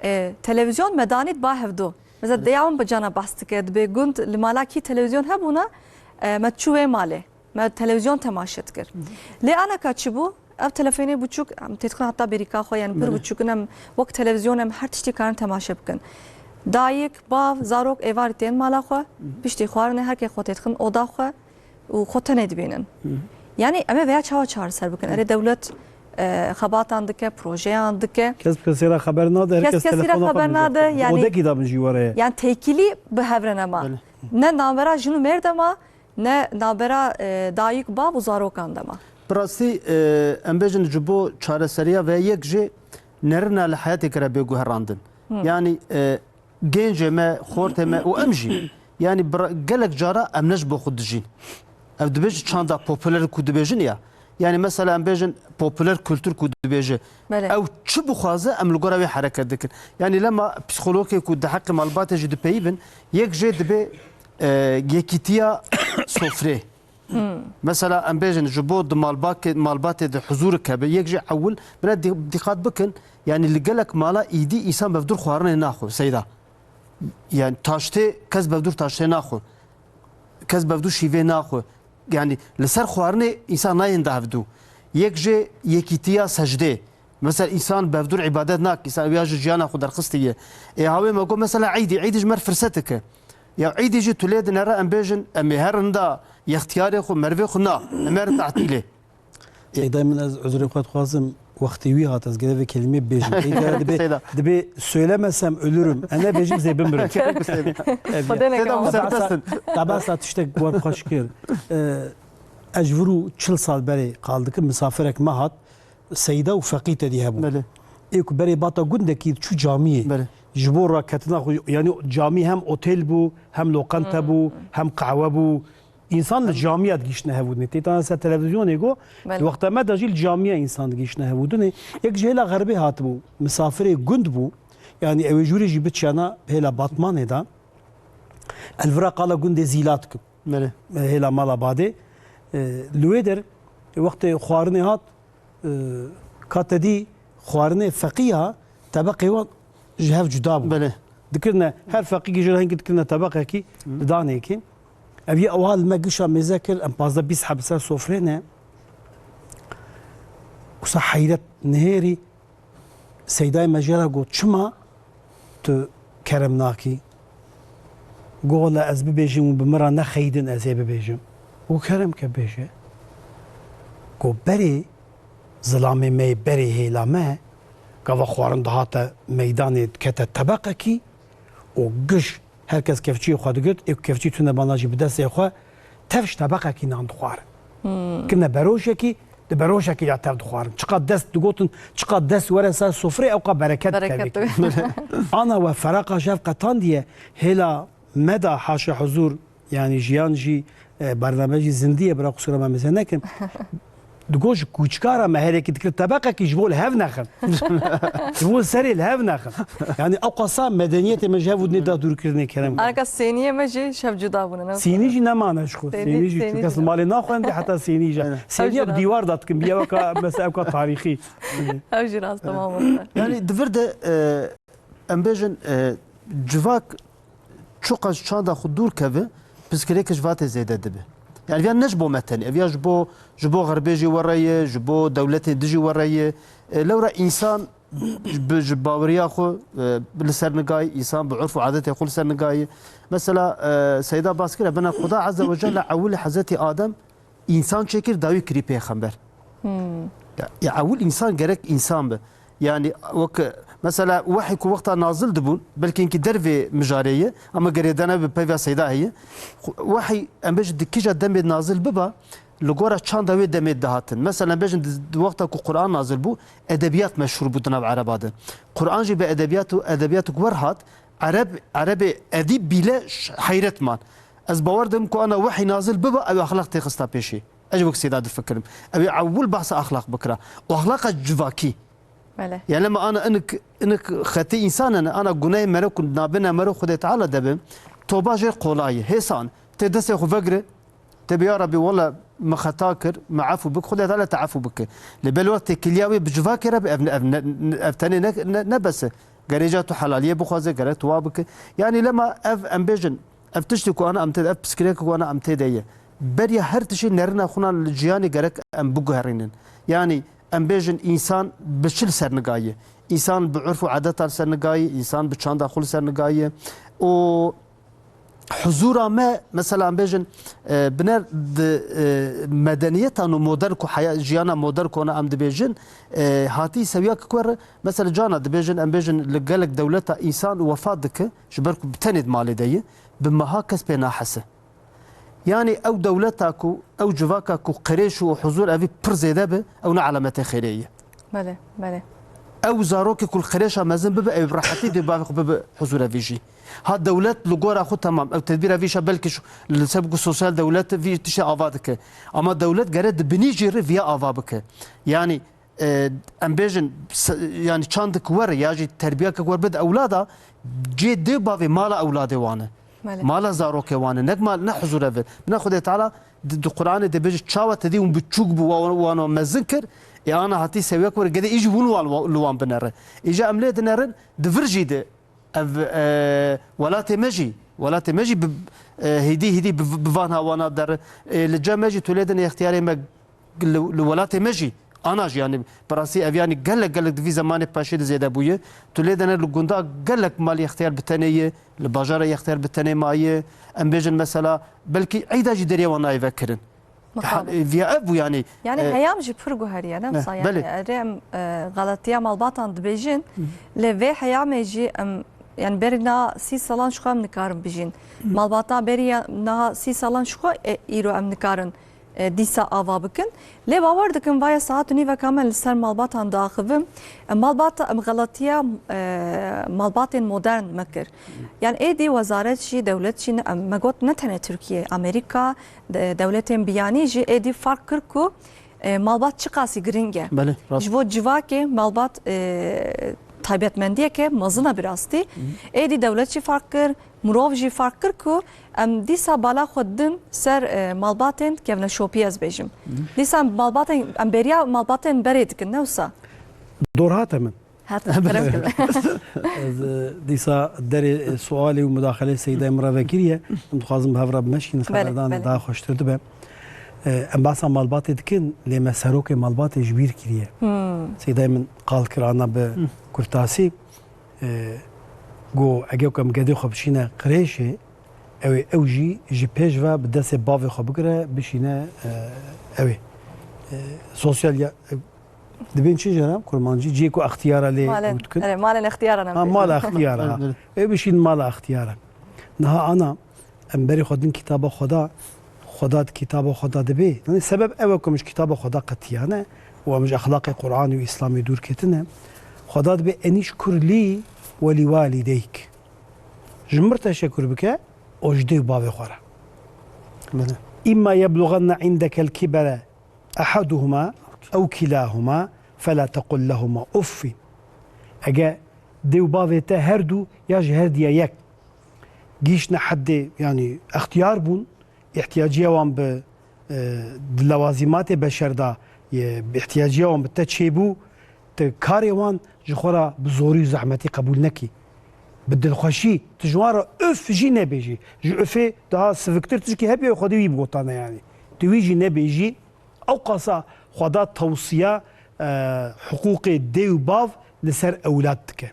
e, televîzyon me danî ba hevdû. Mesela deya min bi cana behs dike, dibê gund li mala kî televîzyon hebûna, e, me çû wê malê. Me televîzyon temaşe dikir. Lê aneka çi bû? Ev telefonê biçûk, em têdixin heta bêrîka xwe, yani pir biçûk in, em wek televîzyon em her tiştî karin temaşe bikin. Dayik, bav, zarok êvarî tên mala xwe, piştî xwarinê her kê xwe têdixin oda xwe û xwe tenê dibînin. Yani em ê veya çawa çareser bikin? Erê dewlet, e, xebatan dike, projeyan dike. Kes bi kesî re xeber nade, her kes, kes kesî re telefona xwe xeber nade, yani odekî da min jî were ye. Yani têkilî bi hev re nema. Belê. Ne navbera jin û mêr de ma, ne navbera, e, dayik, bav û zarokan de ma. Bi rastî, e, em bêjin ji bo çareseriya vê yek jê nerina li heyatê kire bê guherandin. Yanî, e, gencê me, xortê me û em jî, yanî bi ra-, gelek cara em ne ji bo xwe dijîn. Ev dibêjin çanda populer ku dibêjin ya. Yani mesela em bêjin popüler kültür ku dibêje. Belê. Ew çi bixwaze em li gora wê hereket dikin. Yani lema psîkologê ku di heqê malbatê jî dipeyivin, yek jê dibe, e, yekîtiya sofrê. Mesela em bêjin ji bo di malbakê, malbatê de huzûrik hebe, yek jê ewil, bira dî-, dîqat bikin, yani li gelek mala îdî însan bevdur xwarinê naxwe, Seyda. Yani taştê, kes bevdur taştê naxwe. Kes bevdur şîvê naxwe. Yani li ser xwarinê însan nayên de hevdû. Yek jê yekîtiya secdê. Mesela însan bevdur îbadet nak, însan ew ya ji jiyana xwe derxistiye. Ê hawê me got mesela îdî, îdî ji me re firsetik e. Ya îdî jî tu lê dinere em bêjin, em ê her hinda yextiyarê xwe, merivê xwe na, em ê herin tatîlê. Seyda min, ez uzrê xwe dixwazim, wextê wî hat, ez gerek vê kelîmê bêjim. Ê, dibê, Seyda. Dibê söylemesem ölürüm. E, nebêjim zê bimirim. Xwedê neke. Seyda, bu serbest in. Te behsa tiştek war xweş kir. E, ez ji vir û çil sal berê qal dikim, misafirek me hat, Seyda û Feqî tedî hebû. Belê. Ê ku berê bata gundekî çû camiyê. Belê. Ji bo raketina xwe, yani camî hem otel bû, hem loqente bû, hem qehwe bû. Însan li camiya digihiştine hevûdinê. Tê tane ser televîzyonê got, Belê. Di wexta me de jî li camiya însan digihiştine hevûdinê. Yek ji hêla xerbê hatibû, misafirê gund bû. Yani ew ê jûrê jî biçiyana hêla Batmanê de. El vira qala gundê Zîlat kim. Belê. Hêla mala badê. E, li wê der, wextê xwarinê hat, e, ka te dî xwarinê feqîya tebeqê wan ji hev cuda bû. Belê. Dikirine, her feqîkî jê re hingî dikirine tebeqekî, didanê yekî. Ev yê ewa li me gişa mêze kir, em pazdeh bîst heb ser sofrê ne. Wisa heyret nihêrî, Seydayê me jê re got, "Çima tu kerem nakî?" Got, "Wele ez bibêjim û bi min re nexeyidin, ez ê bibêjim." Got, "Kerem ke bêje." Got, "Berê zilamê me yê berê hêla me, gava xwarin dihate meydanê dikete tebeqekî û giş her kes kevçiyê xwe digirt, ê ku kevçî tune bana jî bi destê xwe, tev ji tebeqekî nan dixwarin. Hmm. Kirine beroşekî, di beroşekî ya tev dixwarin. Çiqas dest digotin, çiqas dest were ser sofrê, ewqa bereket Bereket dikevî." Ana we feraqa ji hev qetandiye, hêla me da haşa huzur, yani jiyan jî, e, bername jî zindî ye, bira qusura me mêze nekin. Digot ji kûçkara me herekî dikir tebeqekî ji bo li hev nexin. Ji bo serê li hev nexin. Yani ew qasa medeniyetê me ji hev û dinê da dûrkirinê kerem. Arka sêniyê me jî şev cuda bûne, ne? Sênî jî nemane ji xwe. Sênî, sênî jî, sênî çunke jî. Malê naxwendê heta sênî jî. Aynen. Sêniya bi dîwar da dikin, bi yeweka mesela ewka tarîxî. Ew jî rast e, mamoste. Yani di vir de, e, em bêjin, e, civak çiqas çanda xwe dûr keve, pirsgirêk ji vatê zêde dibe. Yani ev ya ne ji bo me tenê, ev ya ji bo, ji bo xerbê jî were ye, ji bo dewletên dijî were ye. E, lewra însan bi, ji baweriya xwe, e, li ser nigayî, însan bi urf û adetê xwe li ser nigayî. Mesela, e, Seyda bas kire, bina Xuda Azze ve Celle ewil Hezretî Adem însan çêkir, dawî kirî pêxember. Hmm. Ya, ya ewil însan gerek însan be. Yani wek mesela wehî ku wexta nazil dibûn, belkî hinkî dervê mijarê ye, ama gerê dene bi peyva Seyda heye. Xu-, wehî em bêjin di kîja demê nazil biba, li gora çanda wê demê dihatin. Mesela em bêjin di, di wexta ku Quran nazil bû, edebiyat meşhûr bû di nav Ereba de. Quran jî bi edebiyat û edebiyat ku wer hat, Ereb, Erebê edîb bîle ş-, heyret man. Ez bawer dikim ku ana wehî nazil biba, ew axlaq tê xista pêşî. Ez jî wek Seyda difikirim. Ew ê ewil behsa axlaq bikira. Û axlaqa civakî. Belê. Yani me ana inik, inik xetê însan hene, ana gunehê mero ku nabêne mero Xwedê Teala de be, toba jê qolay e. Hêsan, tê destê xwe vegire, tê bi ya Rabbî, wele me xeta kir, me efû bik, Xwedê Teala te efû bike. Lê belê wextê kiliya wê bi civakê re be, ev, ev, ne, ne, ev tenê ne, ne, ne bes e. Gerê ca tu helaliyê bixwaze, gerek tu wa bike. Yani lema ev em bêjin, ev tiştê ku ana em tê de, ev pirsgirêk ku ana em tê de ye. Beriya her tiştê nerina xwe na li jiyanê gerek em biguherînin. Yani em bêjin însan bi çi li ser nigaye? Însan bi urf û adeta li ser nigaye, însan bi çanda xwe li ser nigaye. Û huzura me, mesela em bêjin, e, biner di, e, medeniyetan û modern ku heya-, jiyana modern ku ana em dibêjin, e, hatî sewiyek ku re, mesela cana dibêjin, em bêjin li gelek dewleta însan wefa dike, ji ber ku bi tenê di malê de ye, bi meha kes pê nahese. Yani ew dewleta ku, ew civaka ku qirêj û huzur evî pir zêde be, ew ne alametê xêrê ye. Belê, belê. Ew zarokê ku li qirêja mezin bibe, ew bi rehetî dê bavê xwe bibe huzur evî jî. Ha dewlet li gora xwe temam, ew tedbîra vî şa belkî şu, li ser ku sosyal dewlet vî tiştê ava dike. Ama dewlet gere di binî jî re viya ava bike. Yanî, e, em bêjin, se-, yanî çandek were ya jî terbiyakek wer bide ewlada, cê dê bavê mala ewladê wan e. Belê. Mala zarokê wan e. Nek mal, ne huzur ev e. Bina Xwedê Teala di, di Qur'anê de bêje çawa te dî hûn biçûk bû, wa-, wan mezin kir, ê ana hatî sewiyek were, gedê î jî hûn wan, li wan binere. Îja em lê dinerin, di vir jî de ev, e, welatê me jî, welatê me jî bi, e, hêdî hêdî bi, bi van hawana der, e, li cem me jî tu lê din extiyarê me li, li welatê me jî, ana jî, yanî, bi rastî ev, yanî, gelek, gelek di vî zemanê paşê de zêde bûye. Tu lê dene li gunda gelek malî extiyar bi tenê ye, li bajara extiyar bi tenê maye. Em bêjin mesela, belkî eyda jî deriyê wan nayê vekirin. Mixabin. Ha, e, viya ev bû, yanî, Yani e, heyam jî pir guheriye, ne ne, wisa, yani belê. Erê em, e, xeletiya malbatan dibêjin, lê vê heyamê jî em, yani berî na sî salan ji xwe em nikarin bijîn. Malbata berî ya, na sî salan ji xwe, e, îro em nikarin, e, dîsa ava bikin. Lê bawer dikim vaya saet û nîveka me li ser malbatan diaxivim. E, malbata, em xeletiya, e, malbatên modern me kir. Yani êdî wezaret jî, dewlet jî, ne, em, me got ne tenê Tirkiye, Amerîka, de-, dewletên biyanî jî êdî fark kir ku, e, malbat çiqasî giring e. Belê, rast. Ji bo civakê malbat, e, taybetmendiyeke mezin e bi rastî. Êdî dewlet jî fark kir, mirov jî fark kir ku em dîsa bala xwe didin ser, e, malbatên kevneşopî, ez bêjim. Dîsa malbatên, em bêriya malbatên berê dikin, ne wisa? Dor hate min. Her kerem kir. Ez, e, dîsa derê, e, sualê û mudaxeleyê Seydayê min re vekiriye. Em dixwazin bi hev re bimeşînin, belê, xeberdanê belê. Daha xweştir dibe. E, em behsa malbatê dikin, lê me serokê malbatê ji bîr kiriye. Hmm. Seydayê min qal kir ana bi, hmm, kurtasî. E, got, ege ku em gedê xwe bişîne qirêşê, ew ê ew jî ji pêş ve bi destê bavê xwe bigire, bişîne, e, ew ê. E, sosyal ya, e, Dibên çi jêra kurmancî? Cihê ku extiyara lê malên, ew dikin? Erê, malên extiyara ne. Ha, mala extiyara, ha. Ê bişîn mala extiyara. Niha ana, em berê xwe din kitaba Xweda, Xweda di kitaba Xweda dibê. Yanî sebeb ew e ku em ji kitaba Xweda qetiyane û em ji exlaqê Qur'an û Îslamê dûr ketine. Xweda dibê enîş kur lî we lî walîdeyk. Ji min re teşekur bike û ji dê û bavê xwe re. Belê. Îmma yeblugenne indekel kibere ehaduhuma ew kilahuma fela tekul lehuma uffin. Ege dê û bavê te her du ya ji her diya yek gihîştine heddê, yanî extiyar bûn, îhtiyacîya wan bi, e, di lewazîmatê beşer de ye, bi îhtiyacîya wan bi te çêbû, tu karê wan ji xwe re bi zorî û zehmetî qebûl nekî. Bi dilxweşî tu ji wan re uf jî nebêjî. Ji ufê daha siviktir tişkî hebî ew Xwedê wî bigotane yanî. Tu wî jî nebêjî. Ewqasa Xweda tewsiya, e, hiqûqê dê û bav li ser ewlad dike.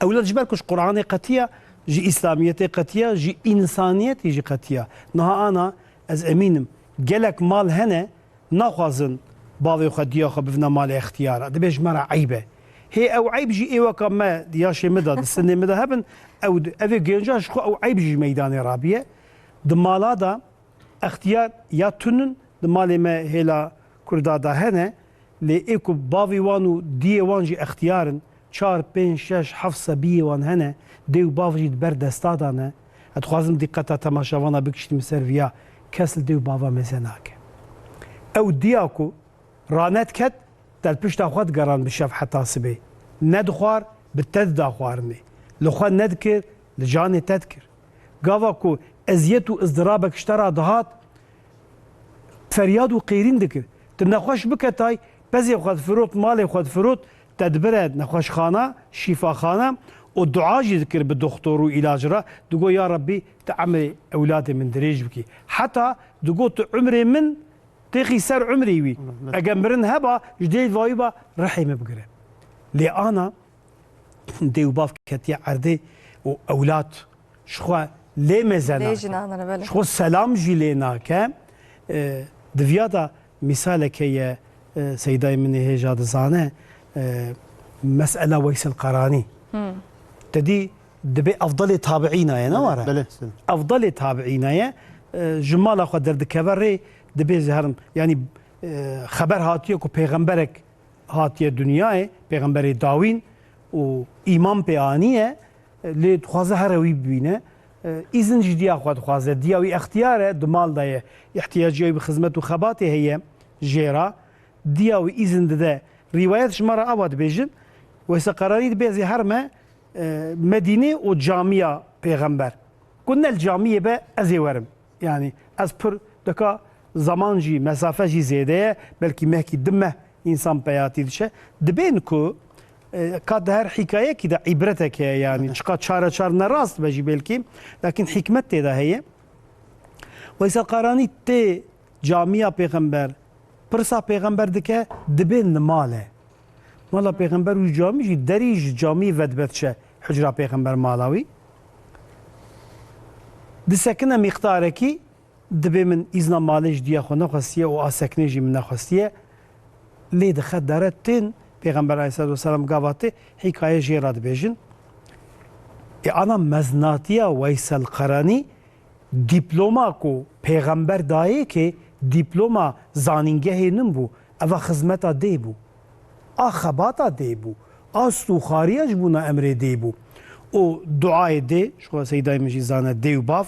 Ewlad ji ber ku ji Quranê qetiya, ji Îslamiyetê qetiya, ji însaniyetê jî qetiya. Niha ana ez emîn im, gelek mal hene, naxwazin bavê xwe diya xwe bivine malê extiyara. Dibê ji me re eyb e. Hê ew eyb jî ê weka me di yaşê min de, di sinê min de hebin, ew, ev ê genca ji xwe ew eyb jî ji meydanê rabiye. Di mala de extiyar ya tun in, di malê me hêla Kurda de hene, lê ê ku bavê wan û diyê wan jî extiyar in, çar, pênc, şeş, heft sebiyê wan hene, dê û bav jî di ber desta de ne. Ez dixwazim dîqeta temaşevana bikişînim ser viya, kes li dê û bava mêze nake. Ew diya ku ranediket, te li pişta xwe digeran bi şev heta sibê. Nedixwar, bi te dida xwarinê. Li xwe nedikir, li canê te dikir. Gava ku eziyet û izdirabek ji te re dihat, feryad û qêrîn dikir. Tu nexweş biketay, pezê xwe difirot, malê xwe difirot, te dibire nexweşxana, şîfaxana û dua jî dikir bi doxtor û îlac re. Digot, ya Rebbî, tu emrê ewladê min dirêj bikî. Heta digot, tu emrê min têxî ser emrê wî. Ege mirin heba, ji dê va wî ba rihê min bigire. Lê ana dê û bav ketiye erdê û ewlad ji xwe lê mêze nake. Lê jî nanire, belê. Ji xwe selam jî lê nake. E, di viya de mîsaleke ye, e, Seydayê min ê hêja dizane, e, mesela Weysel Qaranî. Hmm. Te dî dibê efdalê tabiîna ye, ne were? Belê, sir. Efdalê tabiîna ye. E, ji mala xwe derdikeve rê dibê ziherim. Yanî, e, xeber hatiye ku pêxemberek hatiye dinyayê, pêxemberê dawîn û îman pê aniye, lê dixwaze here wî bibîne. E, îzin ji diya xwe dixwaze. Diya wî extiyar e, di mal de ye. Îhtiyaciya wî bi xizmet û xebatê heye jê re. Diya wî îzin dide. Rîwayet ji me re ava dibêjin, Weysa Qaranî dibê ez ê herime, e, Medînê û camiya Pêxember. Ku ne li camiyê be, ez ê werim. Yanî ez pir dika zaman jî, mesafe jî zêde ye, belkî mehkî du meh însan peyatî diçe. Dibên ku, e, ka di her hîkayekî de îbretek heye, yanî çiqa çareçar ne rast be jî belkî, lakin hikmet tê de heye. Weysa Qaranî tê camiya Pêxember, pirsa Pêxember dike, dibên li mal e. Mala Pêxember û camî jî derî ji camî vedibet çe hucra Pêxember mala wî. Disekine mîqdarekî, dibê min îzna malê ji diya xwe nexwestiye û a sekinê jî min nexwestiye. Lê dixe dere tên, Pêxember aleyhisselatu vesselam gava tê, hîkaye jê re dibêjin. Ê ana meznatiya Weysel Qaranî, dîploma ku Pêxember dayê kê, dîploma zanîngehê nin bû. Eva xizmeta dê bû. A xebata dê bû. A stûxariya ji bona emrê dê bû. Û duayê dê, ji xwe Seydayê min jî zane, dê û bav,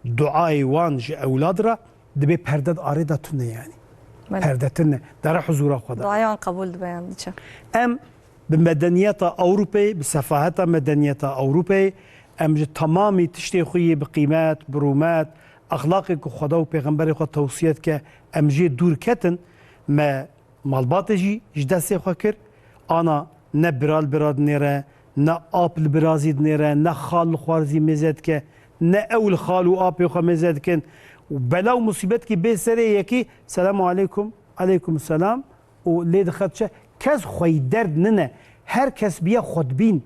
duayê wan ji ewlad re dibê perde di arê de tune yanî. Belê. Perde tune. Dere huzura xwe de. Duaya wan qebûl dibe yan diçe. Em bi medeniyeta Ewropeyê, bi sefaheta medeniyeta Ewropeyê, em ji temamî tiştê xwe yê bi qîmet, bi rûmet, exlaqê ku Xweda û Pêxemberê xwe tewsiye dike, em jê dûr ketin, me malbatê jî ji destê xwe kir, ana ne bira li bira dinêre, ne ap li bira zî dinêre, ne xal li xwar zî mêze dike, ne ew li xal û apê xwe mêze dikin. Û bela û musîbetkî bê serê yekî, "Selamu aleykum, aleykum selam." û lê dixe diçe, kes xweyî derd nine. Her kes biye xwedbîn.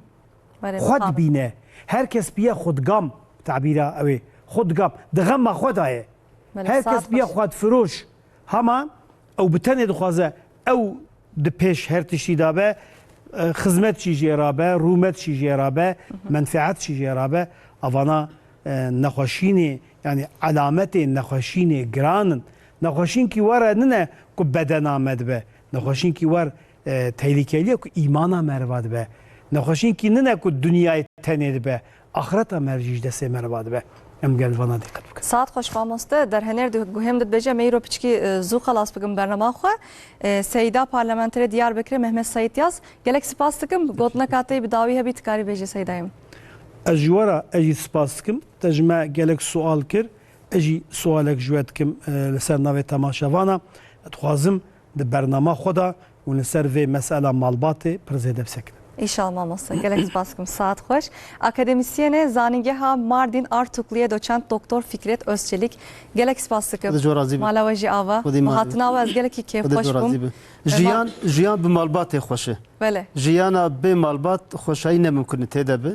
Belê, Xwe mixabin. dibîne. Her kes biye xwedgam. Tabîra ew ê. Xwedgam. Di xema xwe de ye. Belê, Her saet kes biye xweş. xwedfiroş. Hema ew bi tenê dixwaze. Ew di pêş her tiştî de be. E, xizmet jî jê re be, rûmet jî jê re be, menfeet jî jê re be. Avana, e, nexweşînê, yanî elametê nexweşînê giran in. Nexweşînkî were nine ku bedena me dibe. Nexweşînkî wer, e, tehlikeliye ku îmana me re va dibe. Nexweşînkî nine ku dinyayê tenê dibe. Axireta me jî ji destê me re va dibe. Em gel vana dîqet bikin. Saet xweş mamoste, derhenêr di guhê min de dibêje, me îro piçkî, e, zû xelas bikim bernama xwe. E, Seyda parlamenterê Diyarbekirê Mehmet Seyit Yaz. Gelek spas dikim, gotineka te bi dawî hebî dikarî bêjî Seydayê min. Ez ji we re, ez jî spas dikim. Te ji me gelek sual kir. Ez jî sualek ji we dikim, e, li ser navê temaşevana. Dixwazim di bernama xwe de û li ser vê mesela malbatê pir zêde bisekinin. Înşallah mamoste. Gelek spas dikim. Saet xweş. Akademîsyenê Zanîngeha Mardin Artukliyê doçent doktor Fikret Özçelik. Gelek spas dikim. Xwedê ji we razî be. Mala we jî ava. Xwedê Bi mala hatina we ez gelekî Xwedê ji kêfxweş we bûm. razî be. Ema Jiyan, jiyan bi malbatê xweş e. Belê. Jiyana bê malbat xweşayî ne mimkun e tê de be.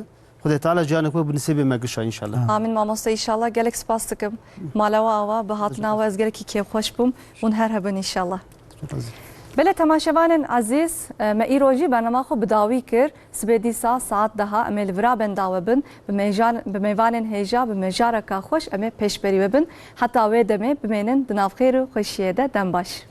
Xwedê Teala jiyanek we bi nisêbê me gişa înşallah. Amin mamoste, înşallah. Gelek spas dikim. Mala we ava, bi hatina we ez gelekî kêfxweş bûm. Hûn her hebin înşallah. Belê temaşevanên ezîz, e, me îro jî bernama xwe bi dawî kir. Sibê dîsa saet deha em ê li vira benda we bin. Bi mêjan-, bi mêvanên hêja, bi mêjareka xweş em ê pêşberî we bin. Heta wê demê bimênin di nav xêr û xweşiyê de. Dem baş.